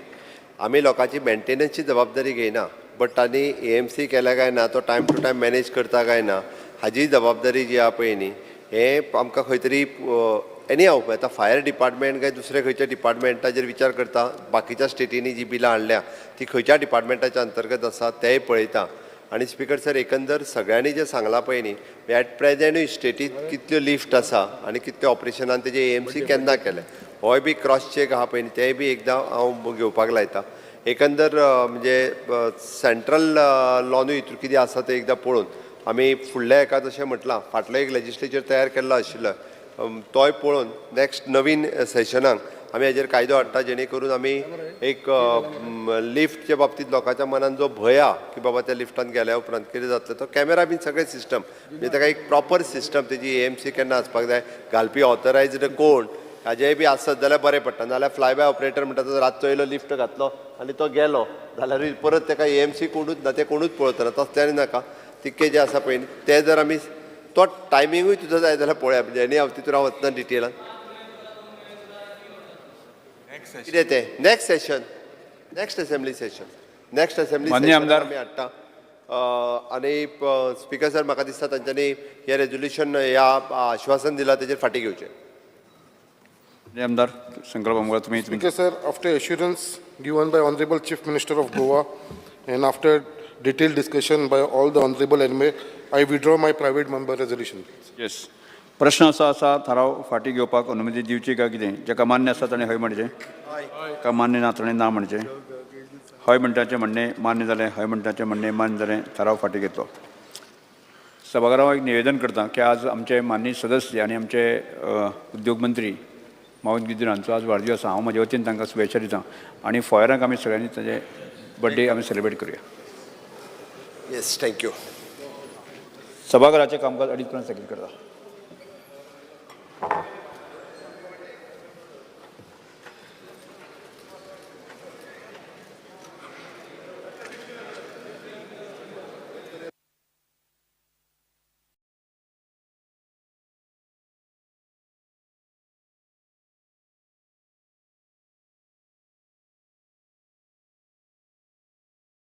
आमी लोकांची मेंटेनन्सची जबाबदारी घेयना, बट तांणी AMC केल्या काय ना, तो टायम टू टायम मॅनेज करता काय ना हाजी जबाबदारी जी आहा पळय न्ही हें आमकां खंय तरी एनी हाव आतां फायर डिपार्टमेंट काय दुसरे खंयच्या डिपार्टमेंटाचेर विचार करता, बाकीच्या स्टेटींनी जी बिलां हाडल्या ती खंयच्या डिपार्टमेंटाच्या अंतर्गत आसा तेंय पळयता. आनी स्पिकर सर एकंदर सगळ्यांनी जें सांगलां पळय न्ही एट प्रेजेंटूय स्टेटीत कितल्यो लिफ्ट आसा आनी कितल्यो ऑपरेशनान तेजे AMC केन्ना केलें होय बी क्रॉस चॅक आहा पळय न्ही तेंय बी एकदां हांव घेवपाक लायता. एकंदर म्हणजे सेंट्रल लॉनूय हितून कितें आसा तें एकदां पळोवन आमी फुडल्या हेका जशें म्हटलां फाटलो एक लेजिस्लेचर तयार केल्लो आशिल्लो तोय पळोवन नॅक्स्ट नवीन सेशनाक आमी हाजेर कायदो हाडटा जेणे करून आमी एक लिफ्टच्या बाबतींत लोकांच्या मनान जो भंय आहा की बाबा त्या लिफ्टान गेल्या उपरांत कितें जातलें तो कॅमेरा बीन सगळें सिस्टम म्हणजे ताका एक प्रॉपर सिस्टम तेजी AMC केन्ना आसपाक जाय, घालपी ऑथरायज्ड कोण हाजेय बी आसत जाल्यार बरें पडटा. नाजाल्यार फ्लाय बाय ऑपरेटर म्हणटा तो रातचो येयलो लिफ्ट घातलो आनी तो गेलो जाल्यारूय परत ताका AMC कोणूच ना ते कोणूच पळयतना तसलें आनी नाका तितकें जें आसा पळय न्ही तें जर आमी तो टायमिंगूय तुजो जाय जाल्यार पळोवया म्हणजे आनी हांव तितून हांव वतना डिटेलान कितें तें next session, next assembly session, next assembly session आमी हाडटा. आनी स्पिकर सर म्हाका दिसता तांच्यांनी हें रेजोल्युशन ह्या आश्वासन दिलां तेजेर फाटीं घेवचें. आमदार संकल्प आमोणकर तुमी. Speaker sir, after assurance given by Honorable Chief Minister of Goa and after detailed discussion by all the honorable MLA, I withdraw my private member resolution. Yes. प्रश्न असो आसा थाराव फाटीं घेवपाक अनुमती दिवची काय कितें, जाका मान्य आसा ताणें हय म्हणचें, का मान्य ना ताणें ना म्हणचें. हय म्हणटाचें म्हणणें मान्य जालें, हय म्हणटाचें म्हणणें मान्य जालें, थाराव फाटीं घेतलो. सभाघराव एक निवेदन करता की आज आमचे माननीय सदस्य आनी आमचे उद्योग मंत्री मावन गिद्दून हांचो आज वाडदिवस आसा. हांव म्हजे वतीन तांकां शुभेच्छा दिता आनी फोयराक आमी सगळ्यांनी तांचे बड्डे आमी सेलिब्रेट करुया. Yes, thank you. सभाघराचें कामकाज 2:30 पर्यंत स्थगीत करता.